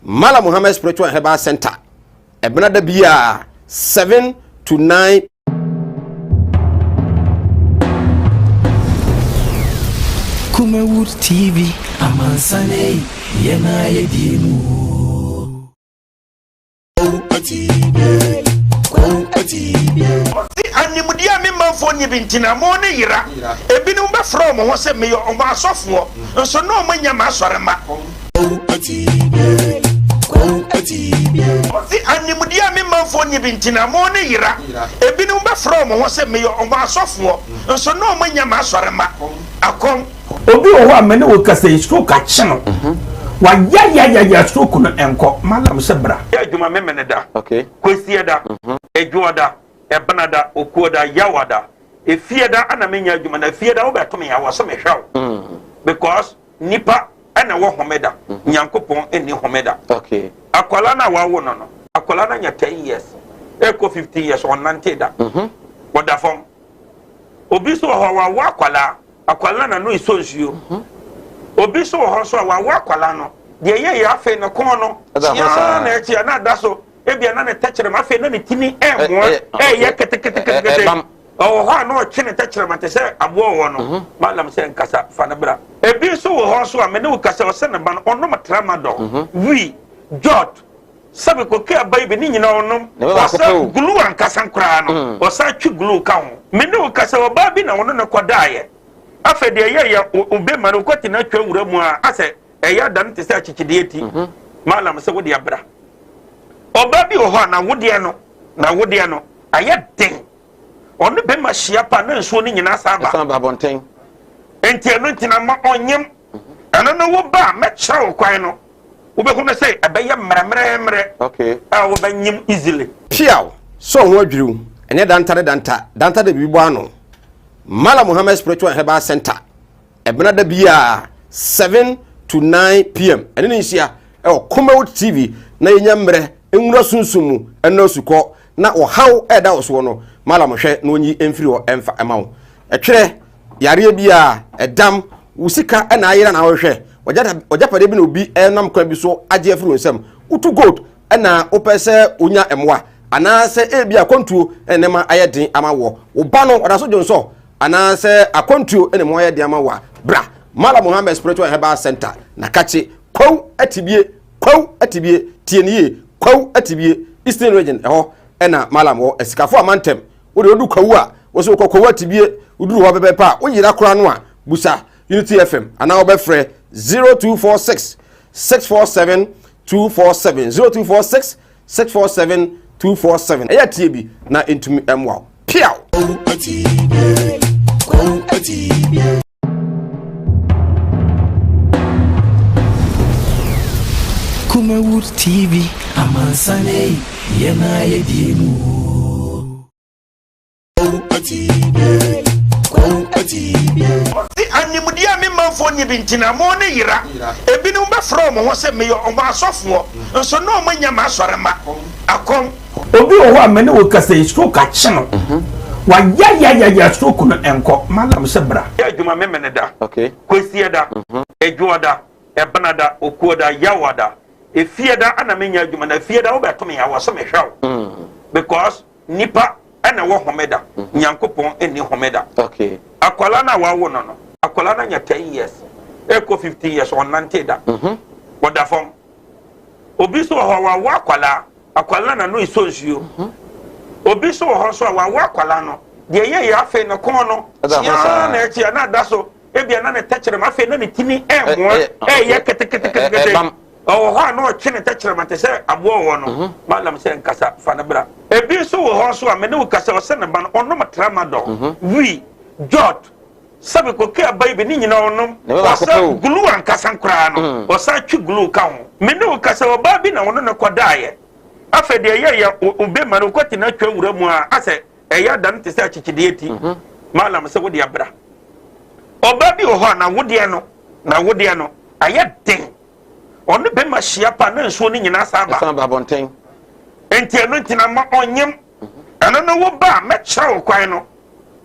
Mallam Muhammad Spiritual and Herbal Center, ɛbena da biara 7 to 9. Kumawood TV, amansan ei, yɛn a yɛdie mu o. Ɔse animdeɛ a me manfoɔ nni bi nti na mo ne yera. Ebinom bɛfrɛ wɔn ho sɛ meyɛ wɔn asɔfoɔ, nso na wɔn nyɛ m'asɔremma. Ɔse animdeɛ a me manfoɔ nni bi nti na mo ne yera. Ebinom bɛfrɛ wɔn ho sɛ meyɛ wɔn asɔfoɔ, nso na wɔn nyɛ m'asɔremma. Akɔm. Obi wɔ hɔ a me ne wo kasa yi stroke akye no wayayayaya stroke no ɛnkɔ malam sɛ bra. Yɛ adwuma Memeneda, Kwasiada, Adwoada, Ɛbenada, Okuoda, Yawada, Efiada ana menya adwuma na Efiada wobɛto me a wɔ sɛ mehwɛ wo because nipa ɛna ɛwɔ homeda Nyankopɔn nni homeda. Akwadaa no a wawo no no akwadaa no anya 10 years ɛkɔ 15 years ɔnnante da ɔda fam. Obi nso wɔ hɔ a wawo akwadaa Akwadaa no n'ano resɔ nsuo. Obi nso wɔ hɔ nso a wawo akwadaa no, deɛ ɛyɛ yɛ afei ne kɔn no kyeaa na ɛkyea na ada so, ebia na ne tɛkyerɛma afei na ne tini ɛremoa ɛreyɛ keteketekete. Ɔwɔ hɔ a na ɔtwe ne tɛkyerɛma te sɛ aboa ɔwɔ no. Malam sɛ nkasa fa no bra. Ebi nso wɔ hɔ nso a me ne wo kasa ɔsɛ ne ba no ɔnom tramadol, wii, jot, Sɛbi koke aba yi bi ne nyina ɔnom ɔsa glue ankasa koraa no mm. ɔsa twe glue ka ho me ne wo kasa ɔbaa bi na ɔno ne kɔdaeɛ afei deɛ ɛyɛ yɛ obe ma no wokɔte no atwa wura mu a asɛ ɛyɛ ada no te sɛ akyekyedeɛ ti mhm. malam sɛ wode abra ɔbaa bi wɔ hɔ a na wodeɛ no na wodeɛ no ayɛ den ɔne bɛma hyia pa na nsuo no nyinaa saa ba nti ɛno ntina ma ɔnyem ɛno no wo ba a mɛkyerɛ wo kwan no wobɛhu no sɛ ɛbɛyɛ mmerɛmmerɛmmerɛ a wobɛnyem easily. Piaw! Sɛ wo ho adwiriw, ɛnyɛ danta ne danta, danta de biribi bɔ ano. Mallam Muhammad Spiritual and Herbal Center, ɛbena da biara 7 to 9 pm, ɛne ne nhyia ɛwɔ Kumawood TV na yɛnya mmerɛ nwura sunsum mu ɛnɔ asukɔ na ɔhaw ɛda wo soɔ no, Mallam hwɛ na ɔnyi mfiri hɔ ɛmfa ɛma wo. Ɛtwerɛ yareɛ biara, ɛdam, wo sika na ayera na wohwehwɛ, w'agyapadeɛ bi na obi nam kwan bi so agye afiri wo nsam, wotu gold na wopɛ sɛ wonya mmoa, anaasɛ ebi akwantuo na nneɛma ayɛ den ama woɔ, wo ba no ɔda so dwonsɔ, anaasɛ akwantuo na mu ayɛ den ama wo a, bra Malam Muhammad Spiritual and Herbal Center na kakye Kwawu Atibie, Kwawu Atibie, tie ne yie, Kwawu Atibie, Eastern Region, ɛhɔ ɛna Malam wɔ, asikafo amantam. Wo deɛ wodu Kwawu a, wo sɛ wokɔ Kwawu Atibie, woduru hɔ pɛpɛɛpɛ a, woyera koraa no a, busa Unity FM anaa wobɛfrɛ 0246 647 247 0246 647 247. Ɛyɛ tie bi na ɛntumi mmoa wo. Piaw! Kwawu Atibie, Kwawu Atibie. Kumawood TV, amansan ei, yɛn a yɛdie mu o. Ɔse animdeɛ a me manfoɔ nni bi nti na mo ne yera. Ebinom bɛfrɛ wɔn ho sɛ meyɛ wɔn asɔfoɔ, nso na wɔn nyɛ m'asɔremma. Akɔm. Obi wɔ hɔ a me ne wo kasa yi stroke akye no wayayayaya stroke no ɛnkɔ malam sɛ bra. Yɛ adwuma Memeneda, Kwasiada, Adwoada, Ɛbenada, Okuoda, Yawada, Efiada ana menya adwuma na Efiada wobɛto me a wɔ sɛ mehwɛ wo because Nipa na ɛwɔ homeda, Nyankopɔn nni homeda. Akwadaa no a wawo no no, akwadaa no anya 10 years, ɛkɔ 15 years, ɔnnante da. Mhm. Ɔda fam. Obi nso wɔ hɔ a wawo akwadaa, akwadaa no n'ano esɔ nsuo. Mhm. Obi nso wɔ hɔ nso a wawo akwadaa no, deɛ ɛyɛ yɛ afei ne kɔn no, kyeaa na ɛkyea na ada so, ebia na ne tɛkyerɛma afei na ne tini ɛɛmoa, ɛɛyɛ keteketekete. Ɔwɔ hɔ a na ɔtwe ne tɛkyerɛma te sɛ aboa ɔwɔ no. Mhm. Malam sɛ nkasa fa no bra. Ebi nso wɔ hɔ nso a me ne wo kasa ɔsɛ ne ba no ɔnom tramadol, mhm. wii, jot, sɛbi koke aba yi bi ne nyinaa ɔnom. Ɔsɛ glue ankasa koraa no mm. ɔsan twe glue ka ho. Me ne wo kasa ɔbaa bi na ɔno ne kɔdaeɛ. Afei deɛ ɛyɛ yɛ obe ma no wokɔte no atwa wura mu a asɛ ɛyɛ ada no te sɛ akyekyedeɛ ti. Mhm. Malam sɛ wode abra. Ɔbaa bi wɔ hɔ a na wodeɛ no na wodeɛ no ayɛ den. Ɔne bɛma hyia pa na nsuo no nyinaa san ba. San ba abɔnten. Nti ɛno nti na ma ɔnyem. Ɛno no wo ba a mɛkyerɛ wo kwan no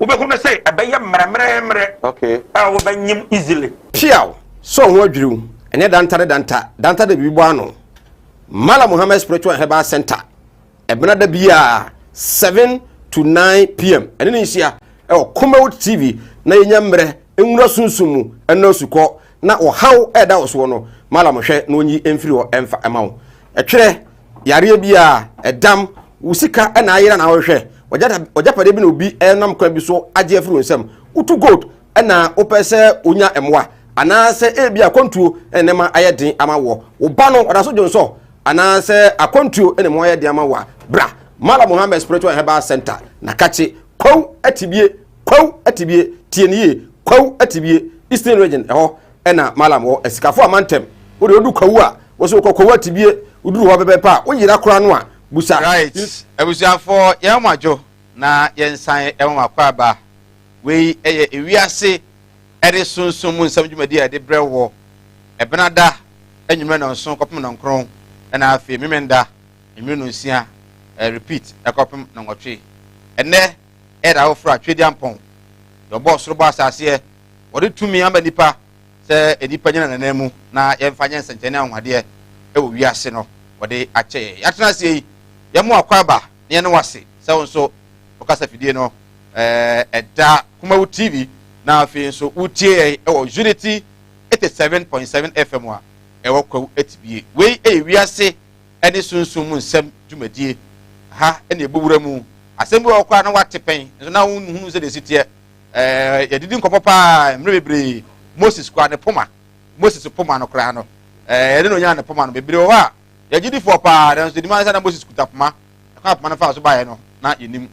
wobɛhu no sɛ ɛbɛyɛ mmerɛmmerɛmmerɛ okay. a wobɛnyem easily. Piaw! Sɛ wo ho adwiriw, ɛnyɛ danta ne danta, danta de biribi bɔ ano. Malam Muhammad Spiritual and Herbal Center. Ɛbena da biara 7 to 9 pm ɛne ne nhyia ɛwɔ Kumawood TV na yɛnya mmerɛ nwura sunsum mu ɛna asukɔ na ɔhaw ɛda wɔ soɔ no Malam hwɛ na ɔnyi mfiri hɔ ɛmfa ɛma wo. Ɛtwerɛ yareɛ biara ɛdam wo sika ɛna ayera na wohwɛ ɔgyapadeɛ bi na obi ɛnam kwan bi so agye afiri wo nsam wotu gold ɛna wopɛ sɛ wonya mmoa anaasɛ ebi akwantuo ɛna nneɛma ayɛ den ama wɔ wo ba no ɔda so dwonsɔ anaasɛ akwantuo ɛna mu ayɛ den ama wɔ a bra Malam Muhammad Spiritual and Herbal Center na kakye kwaw atibie kwaw atibie tie ne yie kwaw atibie Eastern Region ɛhɔ ɛna Malam wɔ asikafo amantam wode wodu kwawu a wɔsɛ wokɔ kwawu atibie woduru hɔ pɛpɛpɛ a woyera koraa no a busa. Right, abusuafoɔ yɛn mo adwo na yɛnsan ɛma mo akwaaba. Wei yɛ ewiase ne sunsum mu nsɛm dwumadi a yɛde brɛ wɔ Ɛbenada anwummerɛ nnɔnson kɔpem nnɔnkron ɛna afei Memenda anwummerɛ nnɔnsia repeat ɛkɔpem nnɔnwɔtwe. Ɛnnɛ ɛyɛ da foforɔ a Tweediampɔn deɛ ɔbɔɔ soro bɔɔ asaseɛ wɔde tumi ama nnipa sɛ nnipa nyina n'anan mu na yɛmfa nyɛ nsɛnkyerɛnne ne anwanwadeɛ wɔ wiase no wɔde akyɛ yɛn. Yɛatena aseɛ yi yɛmo akwaaba na yɛne wo ase sɛ wo nso wo kasafidie no ɛda Kumawu TV na afei nso wotie yɛn wɔ Unity 87.7 FM a ɛwɔ Kwawu Atibie. Wei yɛ wiase ne sunsum mu nsɛm dwumadie. Ha na ɛbɔ wura mu. Asɛm bi wɔ hɔ koraa na wate pɛn nso na wonhunu sɛdeɛ ɛsi teɛ. Ɛɛ yɛdidi nkɔmmɔ paa mmerɛ bebree. Moses koraa ne poma, Moses poma no koraa no, ɛɛ yɛde na onyaa ne poma no. Bebree wɔ hɔ a yɛgye paa nanso ɛnim ara sɛ na Moses kuta poma. Ɛkwan a poma no faa so baeɛ no, na yɛnnim.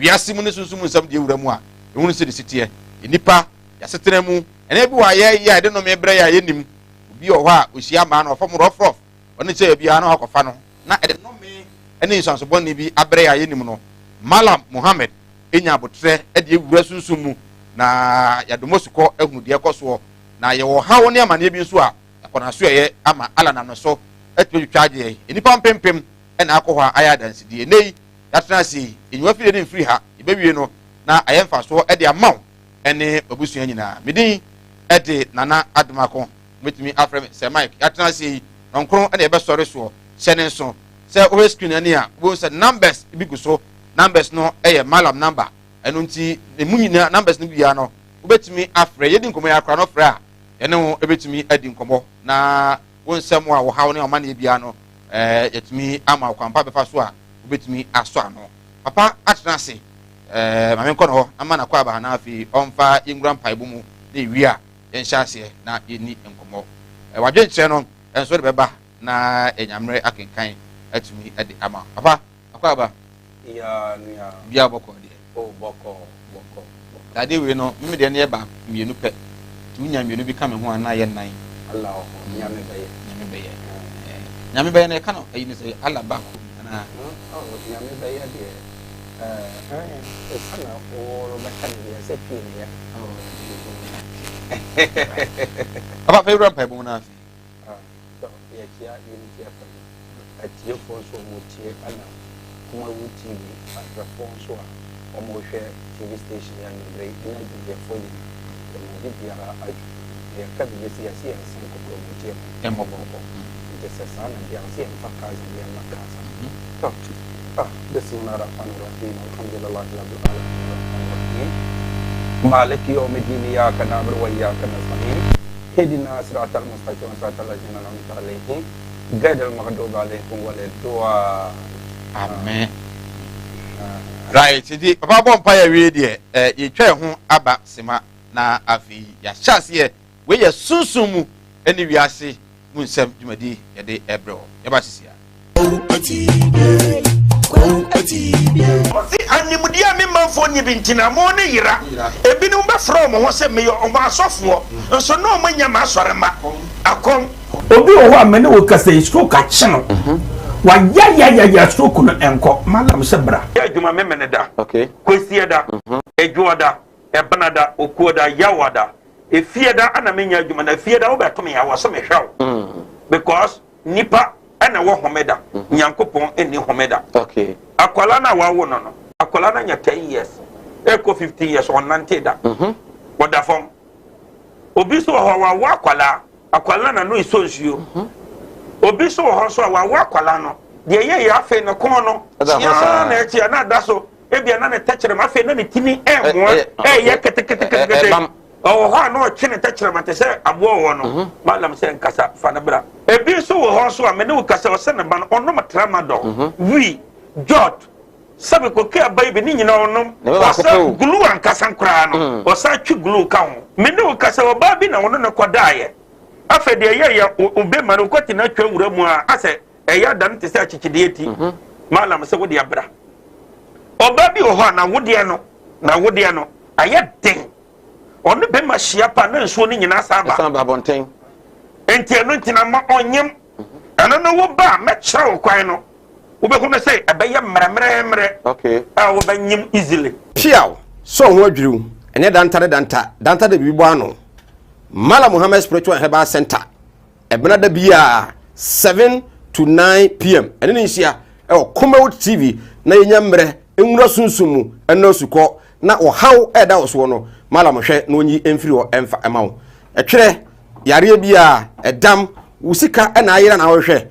Wiase mu ne sunsum mu nsɛm deɛ wura mu a, yɛhunu sɛdeɛ ɛsi teɛ. Nnipa, yɛasetena mu, ɛnneɛma bi wɔ a yɛyɛ a yɛde nnome brɛ yɛn a yɛnnim. Obi wɔ hɔ a, ɔhyia mmaa no, ɔfa mu rɔfrɔf, ɔne kyɛ biara na wakɔfa no, na ɛde nnome ne nsuanso bɔne bi abrɛ yɛn a yɛnnim no. Mallam Muhammad nya aboterɛ de awura sunsum mu na yɛadom asukɔ ahunu deɛ ɛkɔ soɔ. Na yɛwɔ ɔhaw ne amaneɛ bi nso a, yɛakɔ n'asoɛeɛ ama Allah nam no so atumi atwitwa agye yɛn. Nnipa mpempem na akɔ hɔ a ayɛ adansedie. Ɛnnɛ yi, yɛatena ase yi, nnwuma fie no mfiri ha, yɛbɛwie no na ayɛ mfasoɔ de ama wo ne w'abusua nyinaa. Me din de Nana Adomako, wobɛtumi afrɛ me Sir Mike. Yɛatena ase yi, nɔnkron na yɛbɛsɔre soɔ. Hyɛ ne nso sɛ wohwɛ screen ani a, wobɛhu sɛ numbers bi gu so. Numbers no yɛ Mallam number, ɛno nti emu nyinaa numbers no biara no wobɛtumi afrɛ. Yɛdi nkɔmmɔ yi akora no frɛ a, yɛne wo bɛtumi adi nkɔmmɔ na wo nsɛm a wo haw ne ɔmanneɛ biara no ɛɛ yɛtumi ama wo kwan pa bɛfa so a wobɛtumi asɔ ano. Papa atena ase ɛɛ maame nkɔ ne hɔ na ma n'akɔ aba na afei ɔmfa yɛnwura mpaebɔ mu na ewie a yɛnhyɛ aseɛ na yɛnni nkɔmmɔ. Ɛɛ wadwenkyerɛ no nso de bɛba na yɛnya mmerɛ akenkan atumi de ama. Papa akɔ aba. Ya nua. Bia bɔkɔ deɛ. Oh bɔkɔ bɔkɔ. Adeɛ wei no me deɛ no yɛ baako mmienu pɛ nti wonya mmienu bi ka me ho a na ayɛ nnan. Allah wɔ hɔ Nyame bɛyɛ. Nyame bɛyɛ Nyame bɛyɛ no yɛka no ayi no sɛ Allah baako anaa. Oh Nyame bɛyɛ deɛ ɛɛ ɛsa na wɔrebɛka no deɛ sɛ pii na yɛka. Papa fɛ wura mpaebɔ mu no afei. Yɛkyia Unity FM atiefoɔ nso a wɔtie ɛna Kumawu TV ahwɛfoɔ nso a wɔrehwɛ TV station yi anwummerɛ yi ɛne adwumayɛfoɔ nyinaa yɛma obi biara adwo na yɛka biribi sɛ yɛse yɛnsa nkokoromoti ho mmɔbɔ nti sɛ saa na deɛ a ɔse yɛmfa kaza ne yɛmma kaza tɔ ah bismillah rahman rahim alhamdulillahi rabbil alamin rahman rahim maliki yawmiddin iyyaka na'budu wa iyyaka nasta'in ihdina siratal mustaqim siratal ladzina an'amta alaihim Ghairil maghdubi alaikum waladdallin. Amen. Right, nti papa bɔ mpa yɛ wie deɛ eh, yɛtwa yɛn ho aba sema na afei yɛahyɛ aseɛ. Wei yɛ sunsum mu ne wiase mu nsɛm dwumadi yɛde ɛbrɛ wɔ. Yɛba sisi a. Ɔse animdeɛ a me manfoɔ nni bi nti na mo ne yera. Ebinom bɛfrɛ wɔn ho sɛ meyɛ wɔn asɔfoɔ, nso na wɔnyɛ m'asɔremma. Akɔm. Obi wɔ hɔ a me ne wo kasa yi stroke akye no wayayayaya stroke no ɛnkɔ malam sɛ bra. Yɛ adwuma Memeneda, Kwasiada, Adwoada, Ɛbenada, Okuoda, Yawada, Efiada ana menyɛ adwuma na Efiada wobɛto me a wɔ sɛ mehwɛ wo because nipa ɛna wɔ homeda Nyankopɔn ɛnni homeda. Akwalaa no a wawo no no akwalaa no anya 10 years ɛkɔ 15 years ɔnnante da ɔda fam. Obi nso wɔ hɔ wawo akwalaa Akwadaa no n'ano resɔ nsuo. Obi nso wɔ hɔ nso a wawo akwadaa no, deɛ ɛyɛ yɛ afei ne kɔn no kyeaa na ɛkyea na ada so, ebia na ne tɛkyerɛma afei na ne tini ɛɛmoa ɛɛyɛ keteketekete. Ɔwɔ hɔ a na ɔtwe ne tɛkyerɛma te sɛ aboa ɔwɔ no. Mhm. Malam sɛ nkasa fa no bra. Ebi nso wɔ hɔ nso a me ne wo kasa ɔsɛ ne ba no ɔnom tramadol, mhm. wii, jot, sɛbi koke aba yi bi ne nyinaa ɔnom. Ɔsɛ glue ankasa koraa no, mm. ɔsan twe glue ka ho. Me ne wo kasa ɔbaa bi na ɔno ne kɔdaeɛ. Afei deɛ ɛyɛ yɛ obema no kɔte no atwa wura mu a asɛ ɛyɛ ada no te sɛ akyekyedeɛ ti. Mhm. Malam sɛ wode abra. Ɔbaa bi wɔ hɔ a n'awodeɛ no n'awodeɛ no ayɛ den. Ɔne bɛma hyia pa na nsuo no nyinaa san ba. San ba abɔnten. Nti ɛno nti na ma ɔnyem. Ɛno no wo ba a mɛkyerɛ wo kwan no wobɛhu no sɛ ɛbɛyɛ mmerɛmmerɛmmerɛ okay. a wobɛnyem easily. Piaw! Sɛ ɔho adwiriw, ɛnyɛ danta ne danta, danta de biribi bɔ ano. Mala Muhammad Spiritual and Herbal Center, ɛbena da biara 7 to 9 pm, ɛne ne nhyia ɛwɔ Kumawood TV na yɛnya mmerɛ nwura sunsum mu ɛnɔ asukɔ na ɔhaw ɛda wo soɔ no, Malam hwɛ na ɔnyi mfiri hɔ ɛmfa ɛma wo. Ɛtwerɛ, yareɛ biara, ɛdam, wo sika ɛna ayera na wohwehwɛ,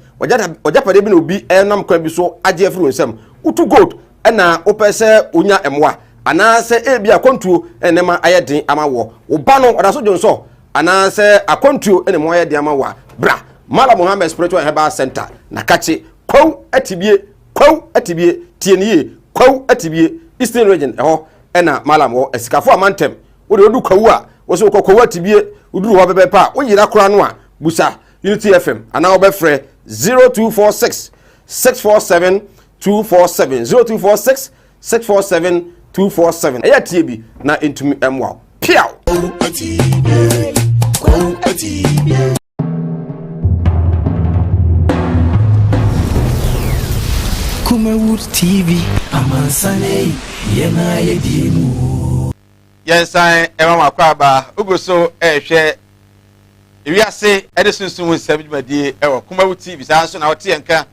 ɔgyapadeɛ bi na obi ɛnam kwan bi so agye afiri wo nsam, wotu gold ɛna wopɛ sɛ wonya mmoa, anaasɛ ebi akwantuo ɛna nneɛma ayɛ den ama woɔ, wo ba no ɔda so dwonsɔ, anaasɛ akwantuo ɛna mu ayɛ den ama wo a, bra Malam Muhammad Spiritual Herbal Center na kakye kwaw atibie Kwawu Atibie, tie no yie, Kwawu Atibie, Eastern Region, ɛhɔ ɛna Malam wɔ, Asikafo amantam. Wode wodu Kwawu a, wo sɛ wokɔ Kwawu Atibie, woduru hɔ pɛpɛpɛ a, woyera koraa no a, busa Unity FM anaa wobɛfrɛ 0246 647 247, 0246 647 247. Ɛyɛ tie bi na ɛntumi mmoa wo. Piaw! Kwawu Atibie, Kwawu Atibie. Kumawood TV, amansan ei, yɛn a yɛdie mu o. Yɛnsan ɛma mo akwaaba wogu so ɛrehwɛ ewiase ɛne sunsun mu nsɛm dwumadie ɛwɔ Kumawood TV saa nso na wote yɛn nka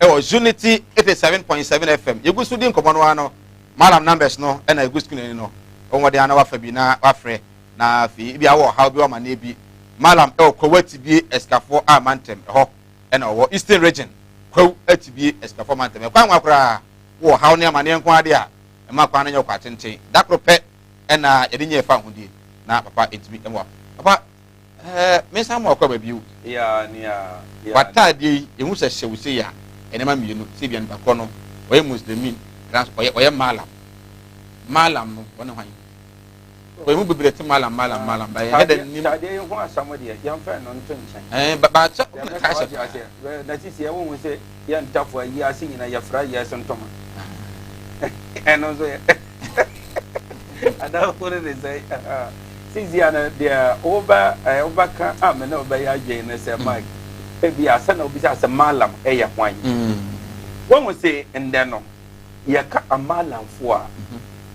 ɛwɔ Unity 87.7 FM yɛgu so di nkɔmmɔ no ara no Malam numbers no ɛna egu screen ani no wɔn wɔde ana wafa bi na wafrɛ Na afei ebia wowɔ ɔhaw bi, wɔ amanneɛ bi. Mallam wɔ Kwawu Atibie Asikafoɔ a mantam, ɛhɔ na ɔwɔ. Eastern Region, Kwawu Atibie Asikafoɔ mantam. Ɛkwan nwa koraa, wowɔ ɔhaw ne amanneɛ nko ara deɛ a, mma kwan no nyɛ ɔkwa tenten. Da koro pɛ na yɛde nyɛɛ fawohodie, na papa ntumi mmoa. Papa, ɛɛ, mensan mmoa kɔ aba bio. Yeah, nea, yeah. W'ataadeɛ yi, yɛhu sɛ hyɛ wo sei a, nneɛma mmienu, sɛ ebia nipa korɔ no, ɔyɛ Muslimi, anaasɛ ɔyɛ, ɔyɛ Mallam. Mallam no, ɔne hwan? Wɔn mu bebree te malam malam malam ba yɛn dɛ nim. Tadeɛ yi ho asɛm deɛ yɛmfa ɛno nto nkyɛn. Ɛɛ ba ba kyɛ ɔmo na taa hyɛ paa. Na sisi ɛwɔ ho sɛ yɛn ntafo ayi ase nyina yɛfra yɛ so ntoma. Ɛno nso yɛ adamfo no ne sɛ sisi ano deɛ woba ɛɛ wobɛka a me ne wobɛyɛ adwene ne sɛ Mike ebi asɛ na obisa sɛ malam ɛyɛ hwan. Wɔn ho sɛ ndɛ no. Yɛka Amalanfoɔ a,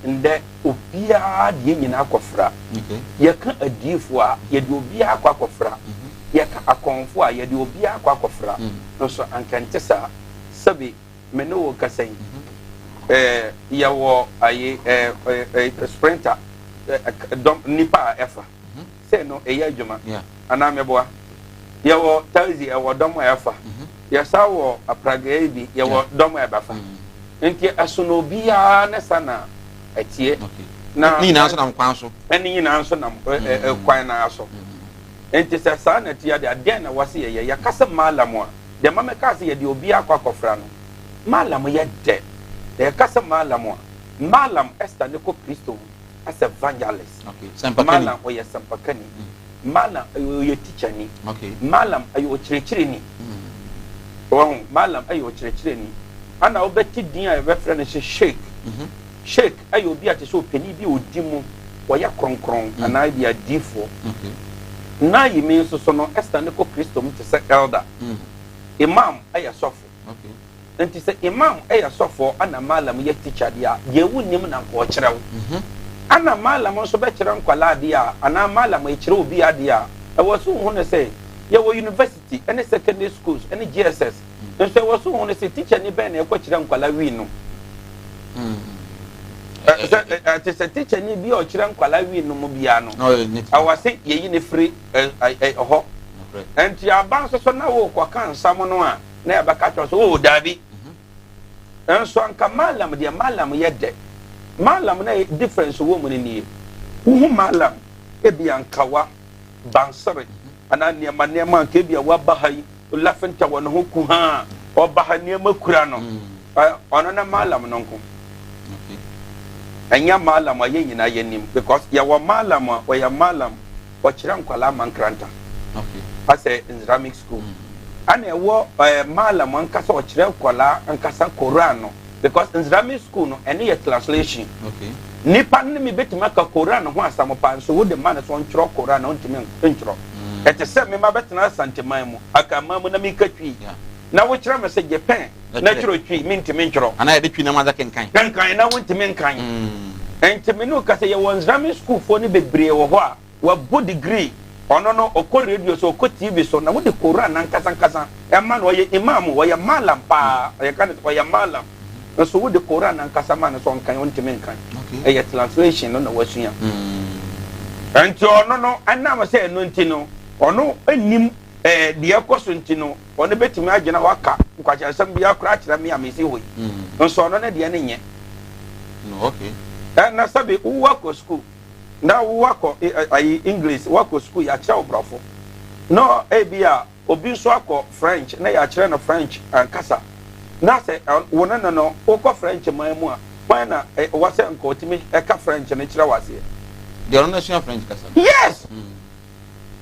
ndɛ obiara de yɛn nyinaa kɔfra. Yɛka adiyifoɔ a, yɛde obiara kɔ akɔfra. Yɛka akɔmfoɔ a, yɛde obiara kɔ akɔfra. Nso anka ɛnte saa. Sɛbe me ne wo rekasa yi, eh, yɛwɔ ayi, eh, eh, sprinter, eh, dɔm, nnipa a ɛfa. Sɛ no ɛyɛ adwuma anaa meboa? Yɛwɔ taxi ɛwɔ dɔm a ɛfa. Mhm. Yɛsa wɔ apragɛɛ bi yɛwɔ dɔm a ɛbɛfa. Mm. Nti ɛsono obiara ne sa na ɛteɛ. Na ne nyinaa nso nam kwan so. Ɛne nyinaa nso nam mm. kwan naa so. Mm. Nti sɛ saa na ɛteɛ deɛ adeɛ na wɔse yɛyɛ yɛka sɛ maalam a deɛ ma mɛka sɛ yɛde obiara akɔ akɔfra no maalam yɛ dɛ na yɛka sɛ maalam a maalam ɛsta ne kɔ Kristo mu. as evangelist. Okay. Sɛmpakani. Malam ɔyɛ sɛmpakani. Mm. Malam ɔyɛ tikyani. Okay. Malam ɔyɛ ɔkyerɛkyerɛni. Mm. Wɔn malam ɛyɛ ɔkyerɛkyerɛni. Ana wobɛte din a yɛbɛfrɛ no sɛ sheik. Mm -hmm. Sheik ɛyɛ obi a te sɛ ɔpanin bi a ɔdi mu ɔyɛ kronkron mm. anaa ebi adiifoɔ. Okay. Na yimi nso so no ɛsane kɔ Kristo mu te sɛ elder. Mm. Imam ɛyɛ sɔfo. Okay. Nti sɛ Imam yɛ sɔfoɔ ɛna Mallam yɛ teacher deɛ a, deɛ wonnim na nka ɔkyerɛ wo. Ɛna Mallam nso bɛkyerɛ nkwadaa adeɛ a, anaa Mallam rekyerɛ obi adeɛ a, ɛwɔ sɛ wohu no sɛ yɛwɔ university ne secondary schools ne JSS nso ɛwɔ sɛ wohu no sɛ teacher ni bɛn na ɛkɔkyerɛ nkwadaa wii nom. Sɛ ɛte sɛ teacher ni bi a ɔkyerɛ nkwadaa wii nom biara no, ɛwɔ sɛ yɛyi no firi ɛhɔ. Nti aba nso so na wokɔka nsɛm no a, na yɛbɛka kyerɛ sɛ, oh, daabi. Nso anka Malam deɛ, Malam yɛ dɛ. Malam na difference wɔ mu no nie. Wohu Malam, ebia nkawa, bansere, anaa nneɛma nneɛma anka ebia waba ha yi, lafinta wɔ ne ho kuhaa, ɔba ha nneɛma kura no. Ɔno ne Malam no nko. Ɛnyɛ Malam a yɛn nyinaa yɛnim because yɛwɔ Malam a ɔyɛ Malam ɔkyerɛ nkwadaa mankranta asɛ Islamic school ɛna ɛwɔ ɛɛ Malam ankasa ɔkyerɛ nkwadaa ankasa Koran no because Islamic school no ɛno yɛ translation. Nipa no ne me bɛtumi aka Koran ho asɛm paa nso wode ma no sɛ ɔntwerɛ Koran a ɔntumi ntwerɛ. Ɛte sɛ me ma bɛtena Asanteman mu, Akanman mu na meka Twi na wokyerɛ me sɛ gye pɛn na twerɛ Twi, mentumi ntwerɛ. Anaa yɛde Twi na ma kenkan. Kenkan na wontumi nkan. Nti me ne wo ka sɛ yɛwɔ Islamic schoolfoɔ no bebree wɔ hɔ a Wabɔ degree, ɔno no ɔkɔ radio so, ɔkɔ TV so, na wode Koran ankasa ankasa ma no, ɔyɛ Imam, ɔyɛ Mallam paa, yɛka no sɛ ɔyɛ Mallam, nso wode Koran ankasa ma no sɛ ɔnkan, ɔntumi nkan. Ɛyɛ translation no na wasua. Nti ɔno no, ɛnam sɛ ɛno nti no, ɔno nnim eh, deɛ ɛkɔ so nti no, ɔno bɛtumi agyina hɔ aka nkwakyɛnsɛm biara koraa akyerɛ me a mesi hɔ yi. Nso ɔno ne deɛ no nyɛ. Na sɛbe wowɔ akɔ sukuu, na wakɔ ayi English, wakɔ sukuu yɛakyerɛ wo borɔfo, na ebi a obi nso akɔ French na yɛakyerɛ no French ankasa, na sɛ wo ne no no wokɔ French man mu a, hwan na wɔ sɛ nka ɔtumi ɛka French no kyerɛ wo aseɛ? Deɛ ɔno no asua French kasa no. Yes!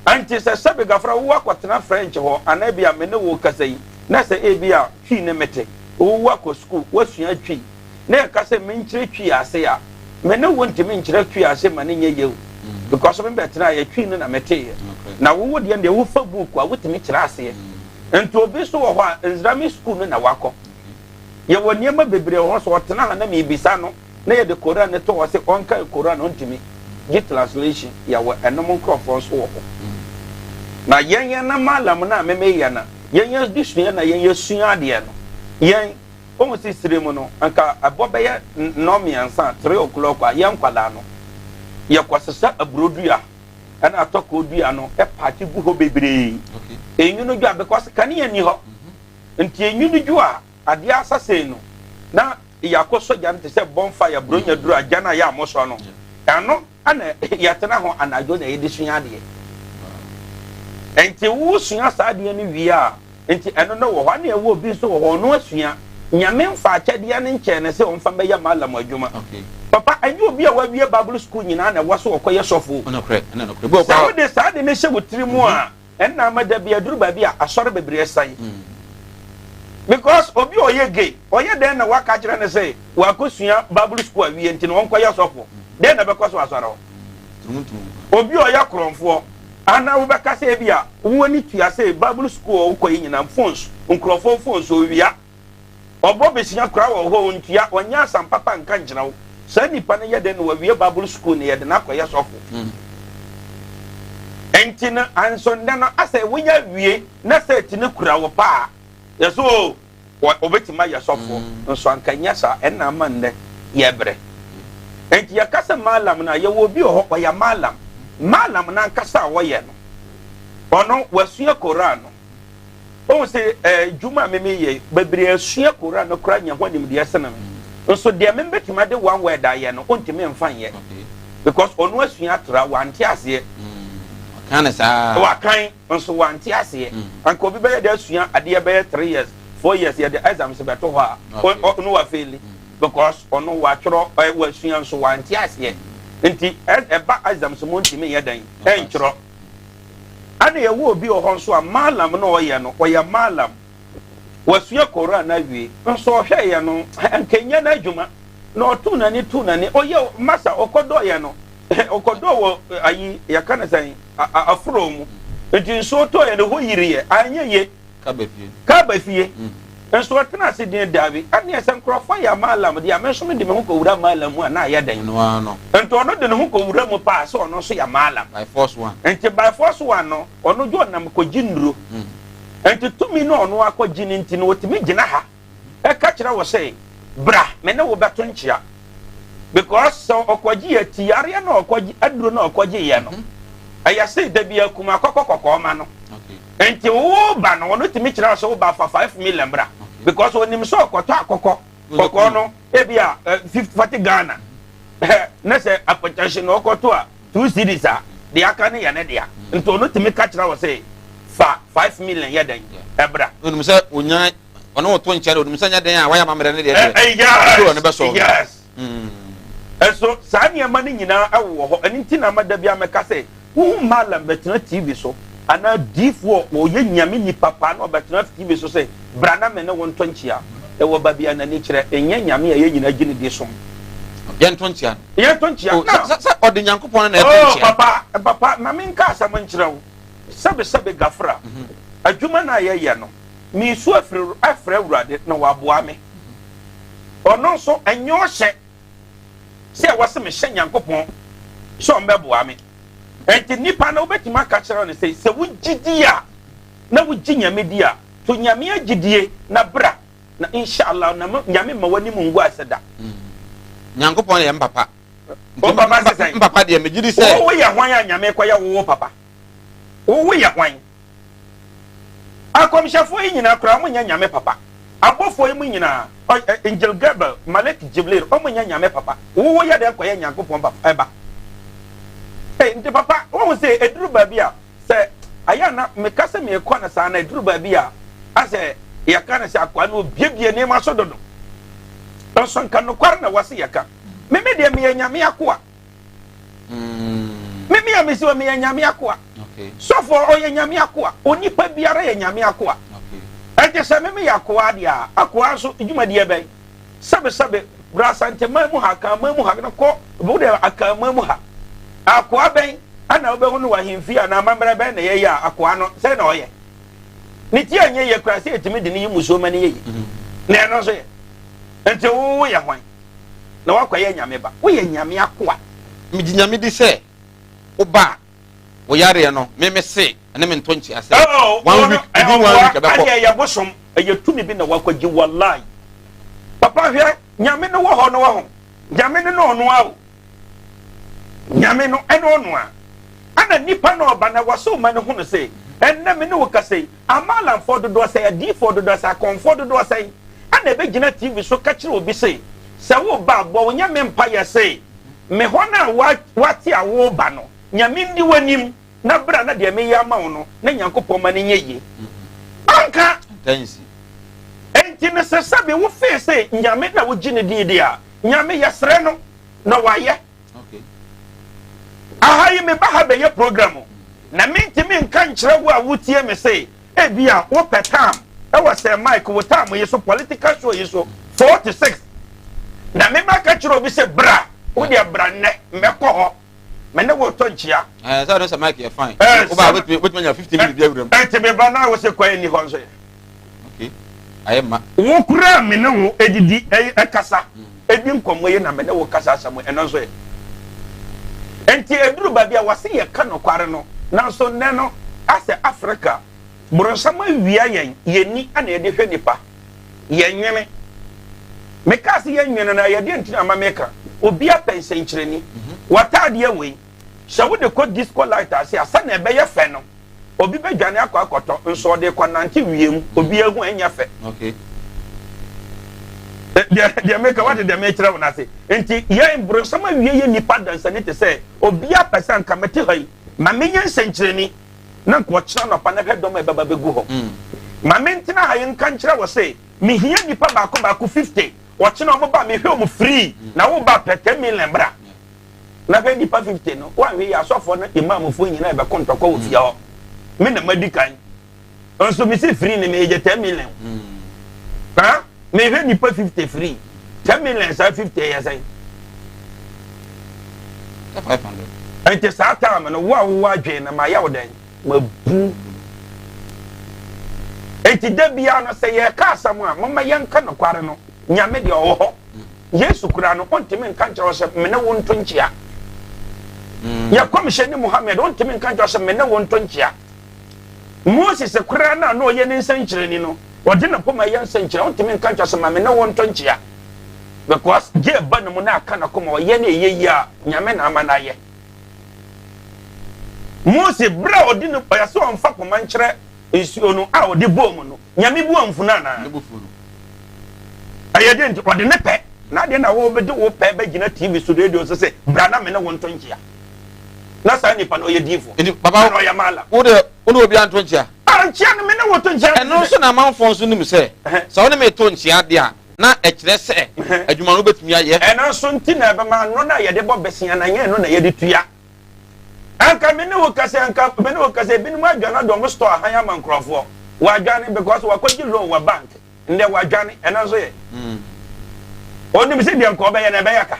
Ɛnti sɛ sɛbe gafra wo akɔtena French hɔ anaa ebi a me ne wo kasa yi, na sɛ ebi a Twi ne mete, wo wakɔ sukuu, wasua Twi, na yɛka sɛ menkyerɛ Twi ase a, me ne wo ntumi nkyerɛ Twi ase ma no nyɛ yie o. Because me bɛtenaeɛ, Twi no na meteeɛ. Na wo wo deɛ deɛ wofa book a wotumi kyerɛ aseɛ. Nti obi nso wɔ hɔ a, Nzrame school no na wakɔ. Yɛwɔ nneɛma bebree wɔ hɔ sɛ ɔtena ha na mebisa no na yɛde Koran no to hɔ sɛ ɔnkan Koran ɔntumi. Gye translation, yɛwɔ ɛnom nkorɔfoɔ nso wɔ hɔ. Na yɛn yɛn na Mallam no a me meyɛ no, yɛn yɛn adesua na yɛn yɛsua adeɛ no, yɛn Wohu sɛ sire mu no, anka ɛbɔ bɛyɛ nnɔnmiɛnsa, 3 o'clock a, yɛn nkwadaa no, yɛkɔsesa aburo dua ɛna atɔkɔɔ dua no paake gu hɔ bebree. Enwunu dwo a, because kanea nni hɔ. Nti enwunu dwo a, adeɛ asa sei no, na yɛakɔsɔ gya no te sɛ bonfire, buronya duro a gya no a yɛ a mosɔ no. Ɛno ɛna yɛtena ho anadwo na yɛde sua adeɛ. Nti wosua saa adeɛ no wie a, Nti ɛno no wɔ hɔ. Ɛna ɛwɔ obi nso wɔ hɔ, ɔno asua. Nyame mfa akyɛdeɛ no nkyɛɛ no sɛ ɔmfa mbɛyɛ Mallam adwuma. Papa, ɛnyɛ obi a wawie Bible school nyinaa na ɛwɔ sɛ ɔkɔyɛ sɔfo o. Sɛ wode saa ade no hyɛ wo tiri mu a, ɛnna ama da bi aduru baabi a asɔre bebree asan. Because obi a ɔyɛ gay, ɔyɛ dɛn na waka akyerɛ no sɛ wakɔsua Bible school awie nti no ɔnkɔyɛ sɔfo? Dɛn na ɛbɛkɔ so asɔre hɔ? Obi a ɔyɛ korɔmfoɔ, Anaa wobɛka sɛ ebia wo ani tua sɛ Bible sukuu a wokɔ yi nyinaa phones, nkurɔfoɔ phones, owia, ɔbɔ besia koraa wɔ hɔ ontua, ɔnyɛ asam papa nka nkyerɛ wo. Saa nipa no yɛ dɛn na wawie Bible sukuu na yɛde no akɔyɛ sɔfo? Enti no, anso nnɛ no, asɛ wonya wie na sɛ ti no kura wo paa, yɛsɛ o, Wɔbɛtumi ayɛ sɔfoɔ nso anka ɛnyɛ saa, ɛnna ama nnɛ yɛbrɛ. Enti yɛka sɛ Mallam no a, yɛwɔ obi wɔ hɔ, ɔyɛ Mallam. Mallam no ankasa a ɔyɛ no, ɔno wasua Koran no. Wohu sɛ eh, dwuma a meme yɛ, bebree asua Koran no koraa nya ho animdeɛ sene me. Nso deɛ membɛtumi ade one word ayɛ no, ɔntumi mfa nyɛ. Because ɔno asua atra, wante aseɛ. Ɔka no saa. Wakan. Nso wante aseɛ. Anka obi bɛyɛ dɛ asua adeɛ bɛyɛ 3 years, 4 years, yɛde exams bɛto hɔ a, ɔno wafeeli because ɔno watwerɛ, wasua nso wante aseɛ, nti ɛba exams mu ntumi nyɛ dɛn ɛntwerɛ. Ɛna yɛwɔ obi wɔ hɔ nso a malam na ɔyɛ no, ɔyɛ malam, wasua Koran no awie, nso ɔhwɛeɛ no anka ɛnyɛ n'adwuma na ɔtoo n'ani too n'ani ɔyɛ masa ɔkɔdɔeɛ no, ɔkɔdɔɔ wɔ ayi yɛka no sɛn aforo mu, nti nsuo tɔeɛ no hɔ yiriiɛ, anyɛ ye kaba fie mm. Nso ɔtena ase din daabi, ɛneɛ sɛ nkurɔfoɔ yɛ malam deɛ a, me nso mede me ho kɔwura malam mu a na ayɛ dɛn? Nti ɔno de ne ho kɔwura mu paa sɛ ɔno nso yɛ malam. Nti by force one no, ɔno dwo ɔnam kɔgye nnuro mm. Nti tumi no ɔno akɔgye no nti no, ɔtumi gyina ha ɛka kyerɛ wo sɛ bra me ne wo bɛto nkyea, because sɛ ɔkɔgye yɛ ti yareɛ na ɔkɔgye aduro na ɔkɔgye yɛ no, ɛyɛ sɛ da bi akum akɔkɔ kɔkɔɔ ma no. Nti wo ba no, ɔno tumi kyerɛ wo sɛ wo ba fa 5 million bra. Because onim sɛ ɔkɔtɔ akɔkɔ. Kɔkɔɔ no, ebi a 50, 40 Ghana. Na sɛ apɔkyɛhye na ɔkɔtɔ a, 2 cedis a, deɛ aka no yɛ ne dea. Nti ɔno tumi ka kyerɛ wo sɛ fa 5 million yɛ dɛn? Ɛbra. Onim sɛ onya ɔne wo to nkyɛn, onim sɛ nyɛ den a wayɛ amammerɛ ne deɛ deɛ ɔne bɛsɔ. Yes. Ɛso saa nneɛma no nyinaa ɛwɔ hɔ. Ɛno nti na ama da bi a mɛka sɛ wohu malam bɛtena TV so anaa diifoɔ ɔyɛ Nyame nipa paa na ɔbɛtena TV so sɛ bra na me ne wo ntɔ nkyia, ɛwɔ baabi a n'ani kyerɛ ɛnyɛ Nyame a yɛn nyinaa gye ne di som. Yɛntɔ nkyia no. Yɛntɔ nkyia. Oh, na sɛ ɔde Nyankopɔn na ɛtɔ nkyia. Oh, papa, papa, ma menka asɛm nkyerɛ wo. Sɛbe sɛbe gafra. Adwuma no a yɛyɛ no, mesu afiri afrɛ Awurade na waboa me. Ɔno nso ɛnyɛ ɔhyɛ sɛ ɛwɔ sɛ mehyɛ Nyankopɔn sɛ ɔmbɛboa me. Enti nipa no wobɛtumi aka kyerɛ no sɛ sɛ wogye di a na wogye Nyame di a, to Nyame agyidie na bra na inshallah na Nyame ma w'anim ngu ase da. Nyankopɔn yɛ mpapa. Wo papa sɛ sɛn? Mpapa deɛ megye di sɛ. Wo woyɛ hwan a Nyame kɔyɛ wo wo papa? Wo woyɛ hwan? Akɔmhyɛfoɔ yi nyinaa koraa wɔn nyɛ Nyame papa. Abɔfoɔ yi mu nyinaa, Angel Gabriel, Malik Jibril, wɔn nyɛ Nyame papa. Wo woyɛ dɛn kɔyɛ Nyankopɔn papa ɛba? Hey, nti papa, wɔn sɛ eduru baabi a sɛ ayɛ na meka sɛ mekɔ no saa na eduru baabi a asɛ yɛka no sɛ akoa no obiebie nneɛma so dodo. Nso nka nokware na wɔse yɛka. Me me deɛ meyɛ Nyame akoa. Me me a mesi hɔ meyɛ Nyame akoa. Sɔfoɔ ɔyɛ Nyame akoa. Onipa biara yɛ Nyame akoa. Ɛnti sɛ me meyɛ akoa deɛ a, akoa nso dwumadie bɛn? Sɛbe sɛbe, bra Asanteman mu ha, Akanman mu ha, na kɔ, wo deɛ Akanman mu ha. Akoa bɛn ana wobɛhu no wɔ ahemfie anaa amammerɛ bɛn na yɛyɛ a akoa no sɛn na ɔyɛ? Ne ti anyɛ yie koraa sɛ yɛtumi de no yi musuo ma no yɛ yie. Na ɛno nso yɛ. Nti wo woyɛ hwan? Na woakɔyɛ Nyame ba. Woyɛ Nyame akoa. Megye Nyame di sɛ woba a wo yareɛ no me me se ɛne me nto nkyea sɛ Oh, one week within one week ɛbɛkɔ. Ɛdeɛ ɛyɛ bosom, ɛyɛ tumi bi na wakɔgye wallahi. Papa hwɛ, Nyame no wɔ hɔ no wɔ ho. Nyame no ne ɔno a o. Nyame no ɛne ɔno a. Ana nipa na ɔba na wɔsɛ ɔma no hunu se ɛnnɛ me ne wo kasa yi, Amalamfoɔ dodoɔ sɛn, adiyifoɔ dodoɔ sɛn, akɔmfoɔ dodoɔ sɛn ɛna ɛbɛgyina TV so ka kyerɛ obi se sɛ woreba a bɔ wo Nyame mpaeɛ se me hɔ no a woate a woreba no Nyame ndi w'anim na bra na deɛ meyɛ ama wo no na Nyankopɔn ma no nyɛ yie. Anka. Enti no sɛ sɛbe wo fee se Nyame na wogye no die deɛ a, Nyame yɛsrɛ no na wayɛ. Aha yi meba ha bɛyɛ program na mentumi nka nkyerɛ wo a wotie me se ebi a wopɛ tam ɛwɔ sɛ Mike wo tam yi so political show yi so 4 to 6 na mema ka kyerɛ obi sɛ bra wo deɛ bra nnɛ mɛkɔ hɔ me ne wo tɔ nkyia. Ɛɛ sɛ ɔno sɛ Mike yɛ fine. Ɛɛ sɛ wobɛtumi wobɛtumi anya 15 minutes bi awura mu. Ɛnti meba na wo sɛ kwan nni hɔ nso yɛ. Okay. Ayɛ ma. Wo koraa me ne wo edidi ɛkasa edi nkɔmmɔ yi na me ne wo kasa asɛm ɛno nso yɛ. Nti eduru baabi a wɔse yɛka nokware no nanso nnɛ no asɛ Africa boronsam awia yɛn yɛni ana yɛde hwɛ nipa yɛnwene. Mekaa sɛ yɛnwene no ɛyɛ deɛ nti na ama meka obi apɛ nsɛnkyerɛni w'ataadeɛ wei sɛ wode kɔ disco light ase a sɛnea ɛbɛyɛ fɛ no obi bɛdwane akɔ akɔtɔ nso ɔde kɔnante wiem obi ahu ɛnyɛ fɛ. Deɛ deɛ meka wate deɛ mekyerɛ wo no ase. Nti yɛn boronsam awie yɛ nipa dansani te sɛ obi apɛ sɛ nka mete ha yi ma menyɛ nsɛnkyerɛni na nka ɔkyena anɔpa na hwɛ dɔm a ɛbɛba bɛgu hɔ. Ma mentena ha yi nka nkyerɛ wo se mehia nipa baako baako 50 ɔkyena ɔmo ba mehwɛ ɔmo free na wo ba pɛ 10 million bra. Na hwɛ nipa 50 no woanhwɛ yi asɔfoɔ no imamfoɔ nyinaa ɛbɛko ntɔkwa wɔ fie hɔ. Me na madi kan. Nso mesi free ne meyɛ 10 million. Ha? Mehwɛ nipa 50 free. 10 million saa 50 yɛ sɛn? 500. Nti saa time no wo a wowɔ adwene no mayɛ wo dɛn? Mabu. Nti da biara no sɛ yɛka asɛm a momma yɛnka nokware no. Nyame deɛ ɔwɔ hɔ. Yesu koraa no ɔntumi nka nkyerɛ wo sɛ me ne wo nto nkyea. Yɛ kɔmhyɛni Muhammad ɔntumi nka nkyerɛ wo sɛ me ne wo nto nkyea. Moses koraa no a na ɔyɛ ne nsɛnkyerɛnni no, ɔde ne poma yɛ nsɛnkyerɛnne, ɔntumi nka nkyerɛ sɛ ma me ne wo nto nkyea. Because gye ɛba ne mu na aka n'akoma, ɔyɛ na ɛyɛ yie a, Nyame na ama no ayɛ. Mose berɛ a ɔde ne ɔyɛ sɛ ɔmfa poma nkyerɛ nsuo no a ɔde bɔɔ mu no, Nyame bu amfu no anaa? Ne bo fu no. Ɛyɛ deɛ nti ɔde ne pɛ na adeɛ na wɔbɛde wo pɛ bɛgyina TV so radio so sɛ bra na me ne wo nto nkyea. Na saa nipa no ɔyɛ diifoɔ. Nti papa na ɔyɛ mala. Wo deɛ wo ne obi anto nkyea. Ah nkyea no me ne wo to nkyea. Ɛno nso na amanfoɔ nso nim sɛ sɛ wo ne me to nkyea deɛ a na ɛkyerɛ sɛ adwuma no wobɛtumi ayɛ. Ɛno nso nti na ɛbɛma ano no a yɛde bɔ bɛsia no ɛnyɛ ɛno na yɛde tua. Anka me ne wo kasa anka me ne wo kasa ebinom adwane ade wɔn store ahan ama nkurɔfoɔ wɔadwane because wɔakɔgye loan wɔ bank ndɛ wɔadwane ɛno nso yɛ onim sɛ deɛ nka ɔbɛyɛ no ɛbɛyɛ ka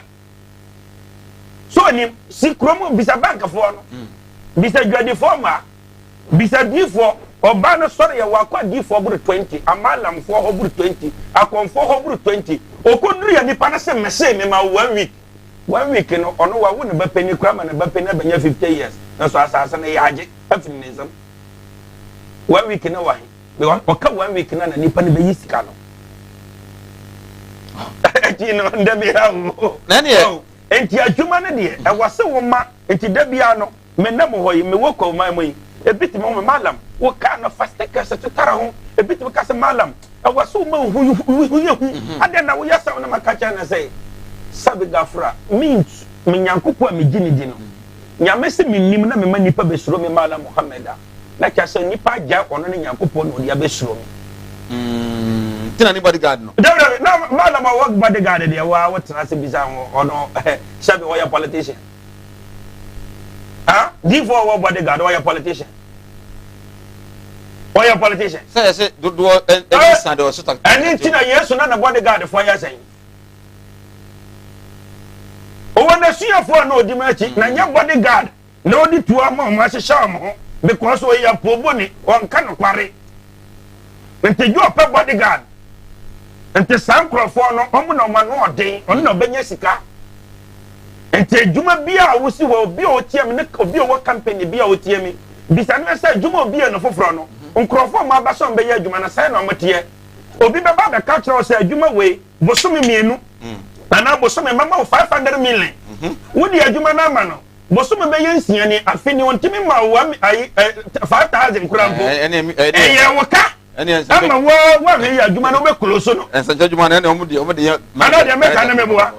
so onim si kurom bisa bankfoɔ no bisa dwadifoɔ mmaa bisa diifoɔ ɔbaa no sɔre yɛ wakɔ adiifoɔ boro 20 amalamfoɔ hɔ boro 20 akɔmfoɔ hɔ boro 20 ɔkɔduru yɛ nipa no sɛ mese mema one week One week no ɔno wawo ne ba panin koraa ma ne ba panin abɛnya 50 years nso asase no yɛagye afiri ne nsam. One week no wɔ he? Because ɔka one week no na nipa no bɛyi sika no. Akyi no nda bi ha o. Na ɛneɛ. Nti adwuma no deɛ ɛwɔ se wo ma nti da biara no Me nam hɔ yi, mewɔ Kwahuman mu yi, ebi tumi hu me, Mallam, wo car no fa stickers tetare ho. Ebi tumi ka sɛ, Mallam, ɛwɔ sɛ woma wo ho yɛ hu. Mhm. Adɛn na woyɛ saa? Na maka kyerɛ no sɛ, Sabi Gafra, me me Nyankopɔn a megye ne di no, Nyame se mennim na mema nnipa bɛsuro me Mallam Muhammad a, na kyerɛ sɛ nnipa agyae ɔno ne Nyankopɔn na ɔde abɛsuro me. Mm, nti na ne bodyguard no. Dabi dabi, na Mallam a ɔwɔ bodyguard deɛ, waa wotena ase bisa ho, ɔno, sɛbi ɔyɛ politician. Ah, difo ɔwɔ bodyguard ɔyɛ politician. Ɔyɛ politician. Sɛ yɛsɛ dodoɔ ɛni san de ɔso ta. Ɛni ti na Yesu na ne bodyguard fo yɛ sɛn. Ɔwɔ n'asuafoɔ a na ɔdi mu akyi na nyɛ bodyguard na ɔde tuo ama wɔn ahyehyɛ wɔn ho because ɔyɛ apoobɔni ɔnka nokware. Nti gye ɔpɛ bodyguard. Nti saa nkurɔfoɔ no wɔn na wɔn ano ɔden ɔno na ɔbɛnya sika. Nti adwuma bi a wosi hɔ obi a ɔtie mi ne obi a ɔwɔ company bi a ɔtie mi bisa no sɛ adwuma obi yɛ no foforɔ no nkurɔfoɔ a wɔn aba sɛ wɔn bɛyɛ adwuma no sɛn na wɔn teɛ. Obi bɛba abɛka kyerɛ wo sɛ adwuma wei bosome mmienu anaa bosome mɛma wo 500 million wode adwuma no ama no bosome bɛyɛ nsia ni afe ni ɔntumi ma wo ayi 5000 kora mpo ɛyɛ wo ka ama wo woahwɛ yɛ adwuma no wobɛkuro so no ɛnsɛnkyɛ adwuma no ɛne ɔmo de ɔmo de yɛ anaa deɛ mɛka ne meboa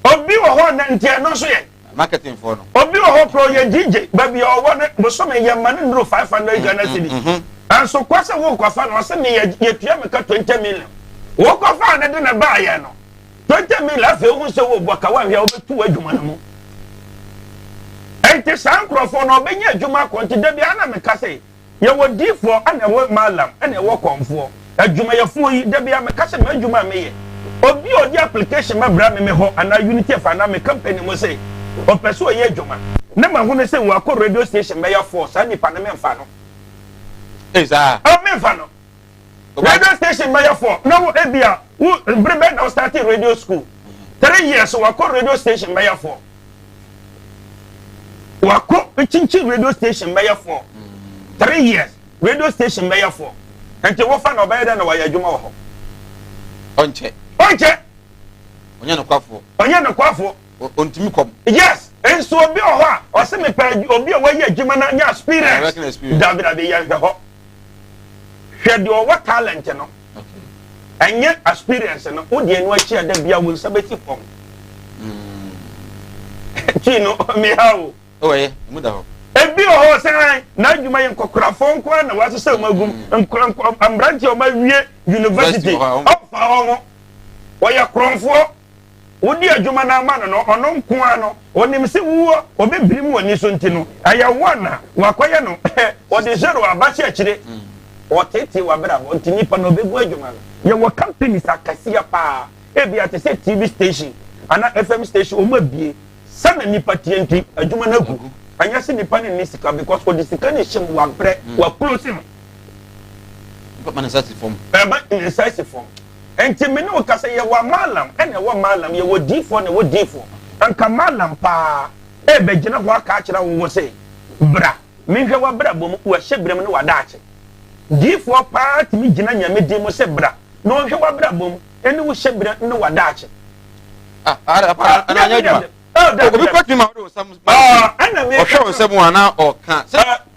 obi wɔ hɔ na nti ɛno nso yɛ marketing foɔ no obi wɔ hɔ kora ɔyɛ DJ baabi a ɔwɔ no bosome yɛ ma no nnuru 500 Ghana cedi nso kɔ sɛ wokɔfa no ɔsɛ me yɛtua me ka 20 million wokɔfa no de ne baayɛ no 20 million afei wohu sɛ wɔbɔ ka woanhwɛ a wobɛtu w'adwuma no mu ɛnti saa nkurɔfoɔ no ɔbɛnya adwuma akɔ nti da biara na meka sɛ Yɛwɔ diifoɔ ɛna ɛwɔ mallam ɛna ɛwɔ kɔmfoɔ. Adwumayɛfoɔ yi, da biara meka sɛ m'adwuma a meyɛ, obi a ɔde application bɛbra me me hɔ anaa Unity FM anaa me company mu sɛ ɔpɛ sɛ ɔyɛ adwuma na mahunu sɛ wakɔ radio station bɛyɛ four, saa nipa no memfa no. Ei saa? Oh, memfa no. Radio station bɛyɛ four na wo ebia wo bere bɛn na wo start radio school? 3 years wakɔ radio station bɛyɛ four. Wakɔ kyinkyin radio station bɛyɛ four. 3 years radio station bɛyɛ four. Nti wofa na ɔbɛyɛ dɛ na wayɛ adwuma wɔ hɔ. Ɔnkyɛ. Ɔnkyɛ. Ɔnyɛ nokwafoɔ. Ɔnyɛ nokwafoɔ. Ɔntumi kɔm. Yes, nso obi wɔ hɔ a ɔsɛ mepɛ obi a wayɛ adwuma na nya experience. Dabi dabi yɛn hwɛ hɔ. Hwɛ deɛ ɔwɔ talent no. Ɛnyɛ experience no, wo deɛ no akyi a da bia wo nsa bɛsi fam. Twi no, meha o. Ɔyɛ, emu da hɔ. Ebi wɔ hɔ sɛ n'adwuma yɛ nkɔkorafoɔ nko ara na wɔasesa wɔn agum. Mmeranteɛ a wɔawie university, ɔmfa wɔn ho. Wɔyɛ korɔmfoɔ. Wodi adwuma no ama no no, ɔno nko ara no, ɔnim sɛ wuo ɔbɛbirim w'ani so nti no, ɛyɛ one a wakɔyɛ no, ɔde zero aba hyɛ akyire. Ɔteetee w'abrabɔ nti nipa no ɔbɛgu adwuma no. Yɛwɔ companies akɛseɛ paa, ebia te sɛ TV station anaa FM station, wɔn abue. Sɛ na nipa teɛ nti, adwuma no agu. Ɛnyɛ sɛ nipa no nni sika because ɔde sika no hyɛ mu, wabrɛ, waklose no. Ɛma ne nsa si fam. Ɛma ne nsa si fam. Nti me ne wo kasa yɛwɔ Mallam ɛna ɛwɔ Mallam, yɛwɔ diifoɔ na ɛwɔ diifoɔ. Anka Mallam paa ɛɛbɛgyina hɔ aka akyerɛ wo wo se bra menhwɛ w'abrabɔ mu, w'ahyɛbrɛ mu ne w'adaakye. Diifoɔ paa tumi gyina Nyame din mu sɛ bra na ɔnhwɛ w'abrabɔ mu ɛne wo hyɛbrɛ ne w'adaakye. Ah, ah, ah, ah, ah, Obi kɔ tumi ma ɔde nsɛm ɔhwɛ wo nsɛm a na ɔka.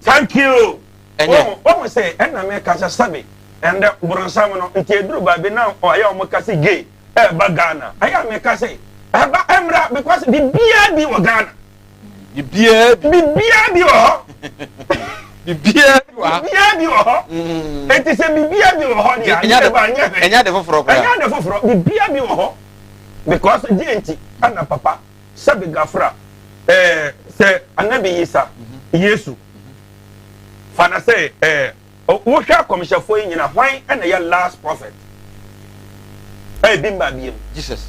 Thank you. Ɛnyɛ. Wɔn sɛ ɛna mi ka sɛ sɛbi ɛndɛ borɔnsam no nti eduru baabi na ɔyɛ wɔn ka sɛ gay ɛɛba Ghana ɛyɛ a mi ka sɛ ɛba ɛmra because bibiara bi wɔ Ghana. Bibiara bi. Bibiara bi wɔ hɔ. Bibiara bi wɔ hɔ. Bibiara bi wɔ hɔ. Eti sɛ bibiara bi wɔ hɔ deɛ anyɛ ba anyɛ hwɛ. Ɛnyɛ ade foforɔ koraa. Ɛnyɛ ade foforɔ bibiara bi wɔ hɔ because deɛ nti ɛna papa sɛbi gafra ɛɛ sɛ anabi yisa Yesu fana sɛ ɛɛ. Wohwɛ akɔmhyɛfoɔ yi nyina hwan na ɛyɛ last prophet? Ɛyɛ bi mmaa biem. Jesus.